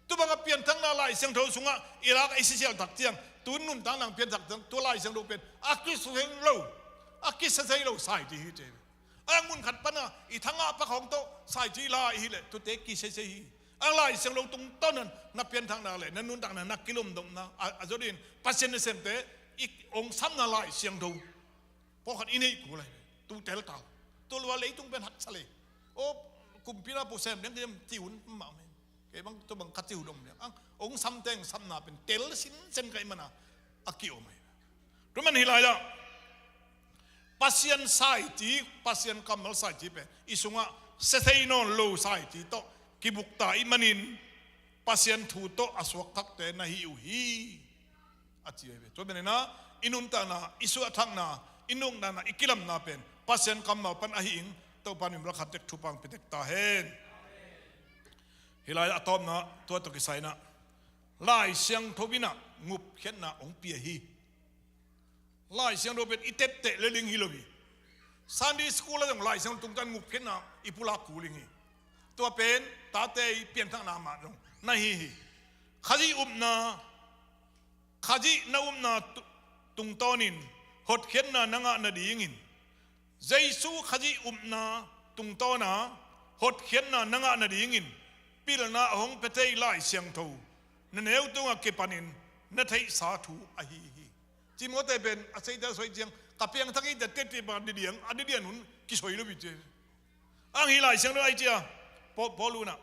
Tu bangah pianthakna Lai Siangtho sungah i lak i sisial tak ciang tu nuntak nang pianthak ciang tu Lai Siangtho pen a kisesei lo, a kisesei lo sai ci hi ci. A mun khat pana i thangah pakhawng tawh sai ci lai hi leh tute kisesei hi. A Lai Siangtho tungtawn nan na pianthakna le na nuntakna na kilumdopna a, a zotin Pasian nasemte i ong samna Lai Siangtho pawlkhat i neih kul lai tu teltal. Tulua leitung pen haksa lei. O kumpina pu sem deng kem tiun mah men. Kei bang tu bang ka tiu dom deng ang ong samteng samna pen tel sinsen kai mana a ki om ai. Tuman hi lai ah Pasian saiti, Pasian kammal saiti pen i sungah sesei nawn lo saiti tawh kibukta i manin Pasian thu tawh a suakthakte na hi uh hi. A ci ahi ve. Tua menena i nuntakna, i suahthakna, i nuntakna, i kilamna pen Pasian kammal pan ahi ing. Topa min bel khat tek thupang pitek ta hen. Hi lai a tawpna tua tawh kisaina Lai Siangtho inah ngupkhiatna ong pia hi. Lai Siangtho pen i tepteh le ling hi lo hi. Sunday school a zong Lai Siangtho tungtan ngupkhiatna i pulak kuling hi. Tua pen tate i pianthakna mah zong na hi hi. Khazih upna, Khazih na upna tungtawnin hotkhiatna na ngah nadingin Jesu Khazih upna tungtawna hotkhiatna na ngah nadingin pilna a hong pia thei Lai Siangtho na neu tungah kipanin na theihsa thu ahi hi. Timote pen a seite a soi ciang ka piangthak hi tete pa didiang a didian hun kisoi lo hi ci. Ang hi Lai Siangtho ai cia Paul unah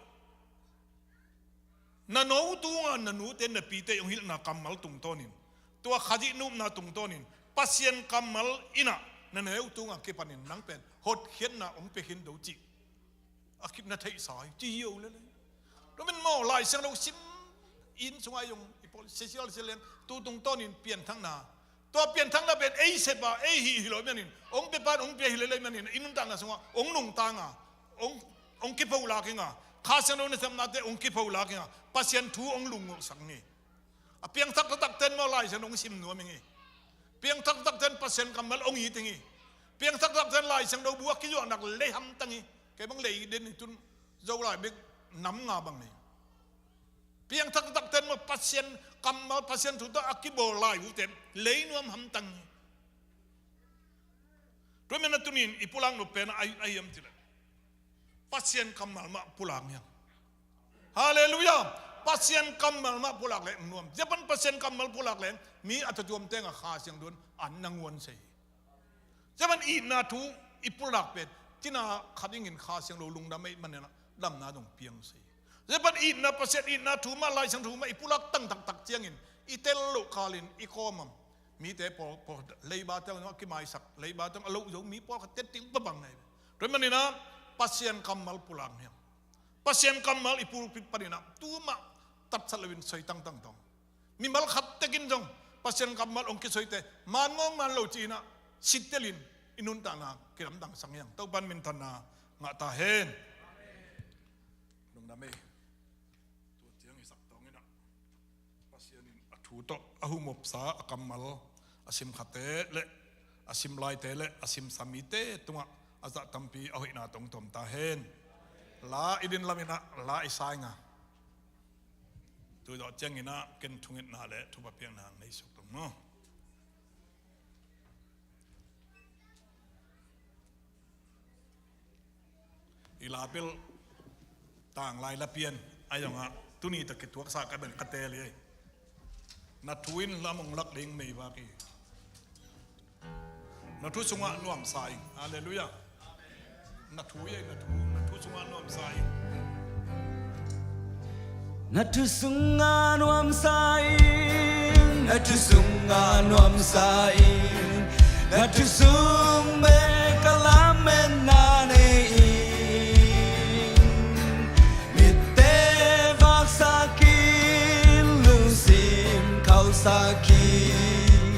na no tunga na nute na pite hong hilhna kammal tungtawnin tua Khazih na upna tungtawnin Pasian kammal inah na neu tunga kipanin nang pen hotkhiatna hong pia khin do cih a kip na theihsa hi ci hi o lele. Tumin maw Lai Siangtho sim in sungai zong i pawl sesial sileng tu tungtawnin pianthakna tua pianthakna pen ei sepa ei hih hi lo manin ong pia pan ong pia hi lele manin i nuntakna sungah ong nungtanga ong ong kipo lak inga Kha Siangtho na sepnate hong kipholak ing a, Pasian thu hong lunggulhsak ing ei. A piangthak taktakten maw Lai Siangtho hong sim nuam ing ei. Piangthak taktakten Pasian kammal hong it ing ei. Piangthak taktakten Lai Siangtho bu a kizuakna lei hamtang ei. Kei bang lei den hi tun, Zolai bek nam nga bang nei. Piangthak taktakten maw Pasian kammal, Pasian thu tawh a kibawl lai ute lei nuam hamtang ei. Tua manin a tunin i pulak nop pen a, a hiam cih leh Pasian kammal mah pulak hiam? Halleluiah. Pasian kammal mah pulak leh nuam. Ziapan Pasian kammal pulak leh mi a tatuam tengah Kha Siangtho in an nanguan sei. Ziapan itna thu i pulak pen cina khat ingin Kha Siangtho lungdam ei manin a damna dong piang sei. Ziapan itna, Pasian itna thu mah, Lai Siangtho mah i pulak tang taktak ciangin i tel loh kalin i kawmam mite pawl, pawl leiba teng a kimaisak, leiba teng a loh zo mi pawlkhat tetting pabang ngai. Tua manin a Pasian kammal pulak hiam? Pasian kammal i pulpit panin a tu mah tatsat loin soi tangtang tawng. Mimal khat tekin zong Pasian kammal hong kisoite man ngawng man lo ci-in a sittelin i nuntakna kidamtang sang hiam? Topan minthanna ngah ta hen. Lungdam ei. Tua ciang i sak tawng in a Pasian in a thu tawh a humopsa a kammal a simkhate le a simlaite le a simsa mite tungah a zah tampi a hoihna tawh hong tuam ta hen. La i din lam in a la i sa ing a, tu zawh ciangin a ken thungetna le thupha piakna nei suk tong maw. I la bel tanglai la pian a zongah tuni tak kituaksa ka bel ka tel hi. Na thu in lam hong lak ding meivak hi. Na thu sungah nuamsa ing. Halleluiah. Na thu hi, na thu, na thu sungah nuamsa ing. Na thu sungah nuamsa ing, na thu sungah nuamsa ing, na thu sung bek a lametna nei ing. Mitte vaksak in, lungsim khauhsak in,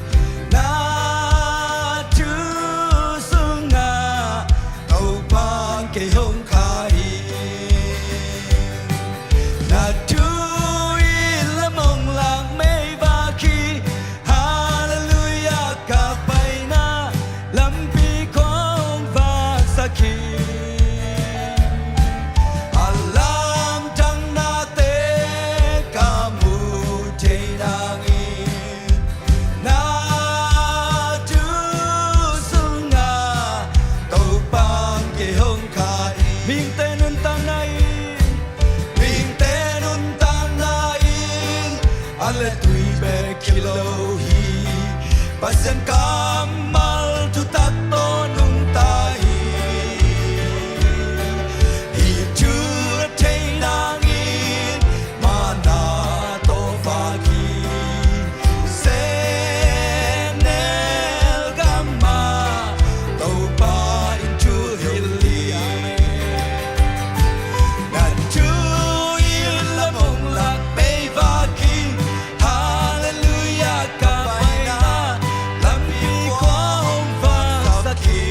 na thu sungah Topa kei hong kha hi. Na thu in lam hong lak meivak hi. Halleluiah, ka paina lampi kong vaksak hi. A lamdangnate ka mu thei nangin, na thu sungah Topa kei hong kha hi. Mihingte nuntakna in, mihingte nuntakna in an le tui bek hi lo hi. Pasian kammal thutak tawh nungta hi. Hih thu a thei nangin mana tawh vak hi. Sehnel gam ah Topa in thu hilh hi. Na thu in lam hong lak meivak hi. Halleluiah, ka paina lampi kong vaksak hi.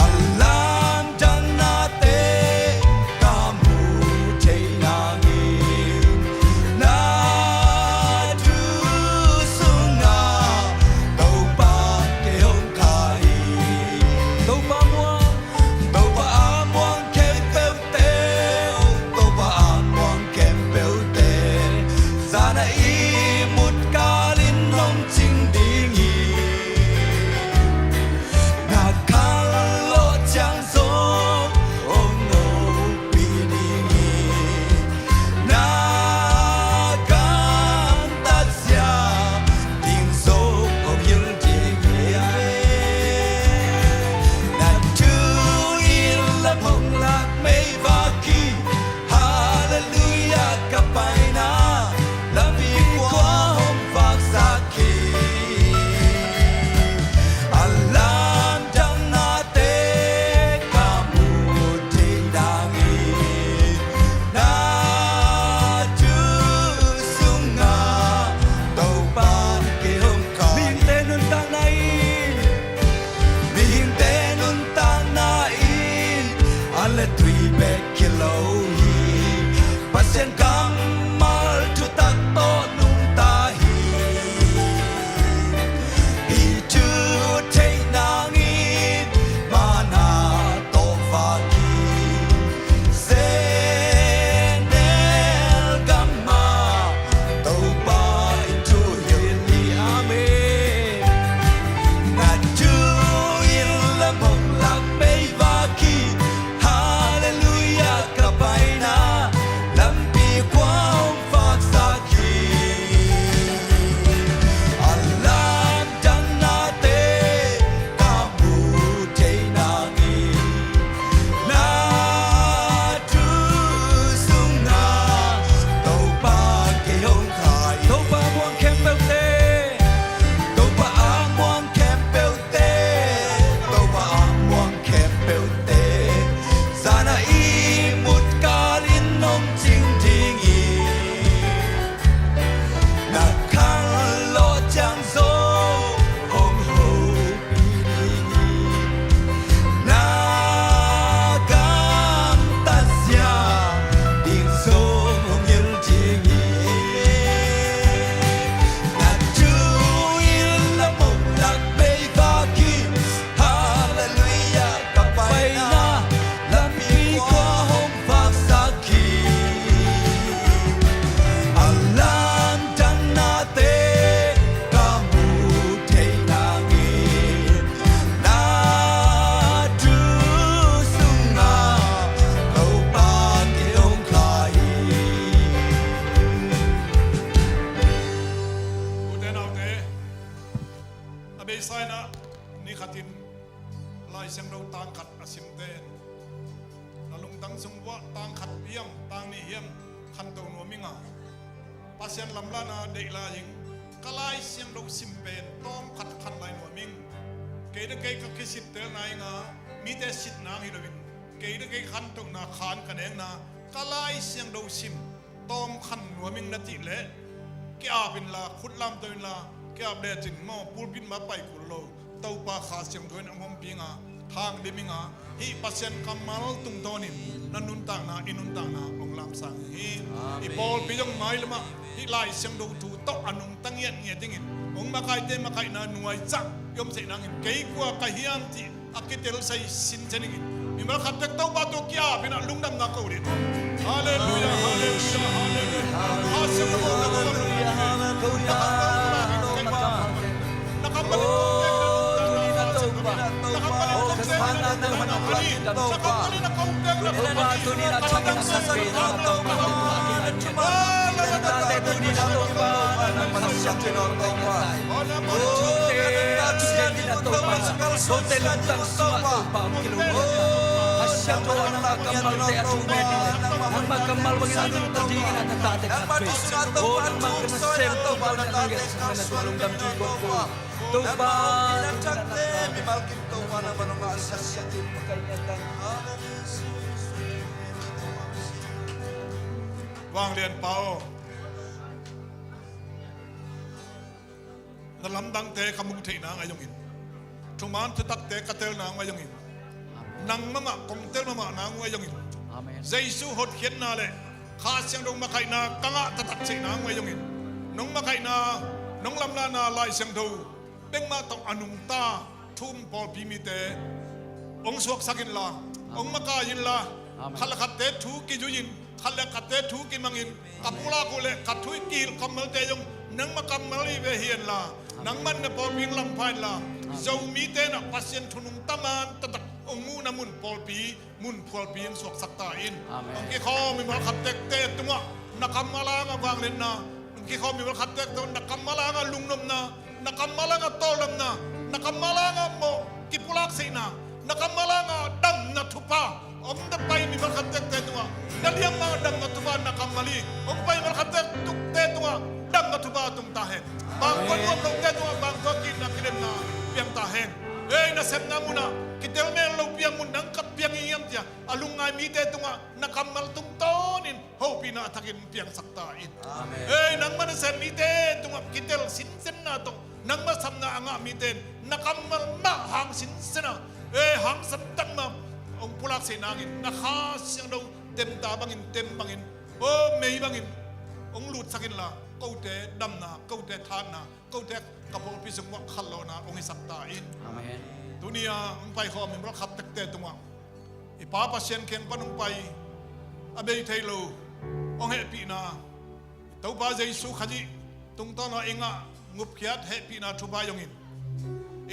A lamdangnate ka mu thei nangin, na thu sungah Topa kei hong kha hi. Topa muang, Topa a muang khempeuhte, Topa a muang khempeuhte, zan a ihmut kalin hong cing ding hi. Na khangno ciang zong hong hopih ding hi. Na gamtat siam ding zong hong hilh ding hi. Na thu in lam hong lak meivak hi. Halleluiah, ka paina lampi Isaiah in ah ni khatin Lai Siangtho tang khat a simte in, na lungtang sung uah tang khat hiam tang nih hiam khanto nuam ing a, Pasian lamlahna deih lai ing. Ka Lai Siangtho sim pen tawm khat khan lai nuam ing. Kei le kei ka kisittelna ing a, mite sitna hi loin, kei le kei khantohna khan ka nekna, ka Lai Siangtho sim tawm khan nuam ing na cih leh, ki-ap inla, khut lamto inla, ki-ap lecin maw, pulpit mah pai kul lo. Topa Kha Siangtho in hong ompih ing a, thang dim ing a, hih Pasian kammal tungtawnin na nuntakna, i nuntakna hong lamsang hi. Amen. I pawlpi zong mailamah hih Lai Siangtho thu tawh a nungta ngiatngiat dingin, hong makaite makaihna nuaizang i om theih nangin, kei kua ka hiam cih a kitelsai sinsen dingin, mimal khat tek Topa tawh ki-ap in ah lungdamna ko ding. Halleluiah, halleluiah, halleluiah. Kha Siangtho na ko, na ko, na ko, na ko, na ko, na ko, na ko, Topa, Vanglian Pa aw, na lamdangte ka muh theihna ngai zongin, thuman thutakte ka telna ngai zongin, nang mahmah kong tel mahmahna ngai zongin, Amen. Jesu hotkhiatna le Kha Siangtho makaihna ka ngah taktak theihna ngai zongin, nong makaihna, nong lamlahna Lai Siangtho bengmah tawh a nungta thu-um pawlpi mite hong suaksak inla, hong makai inla, Amen. Khat le khatte thu kizui-in, khat le khatte thu kimangin, ka pulak uh le ka thu i kihilh kammalte zong nangmah kammal hi ve hi inla, nangmah na pawlpi hong lampha inla, Zomite in ah Pasian thu nungta man taktak hong muhna mun pawlpi mun phualpi hong suaksak ta in. Amen. Hong kikhawm mimal khat tekte tungah na kammal hangah vangliatna, hong kikhawm mimal khat tekte tungah na kammal hangah lungnopna, na kammal hangah tawldamna, na kammal hangah mawh kipulak theihna, na kammal hangah damna thupha hong na pai mimal khat tekte tungah, na liamma damna thupha na kammal hi. Hong pai mimal khat tekte tungah damna thupha tung ta hen. Bang tua nuam lote tungah bang tua ki-itna kilemna piang ta hen. Ei, nasepna munah kitel mel lo piang mun nang ka piang hi hiam cia a lungngai mite tungah na kammal tungtawnin hopihna a thakin piangsak ta in. Amen. Ei, nangmah nasem mite tungah kitel sinsenna tawh nangmah sapna a ngah mite in na kammal mah hang sinsena, ei, hangsam takmah hong pulak theih nangin na Kha Siangtho temta bangin, tem bangin, aw, mei bangin hong lutsak inla, kote damna, kote thahatna, kote ka pawlpi sung uah khanlawhna hong hisak ta in. Amen. Tuni-a hong paikhawm mimal khat tekte tungah i Pa Pasian kiang pan hong pai, a bei thei lo hong hehpihna, Topa Jesu Khazih tungtawn a i ngah ngupkhiat hehpihna thupha zongin,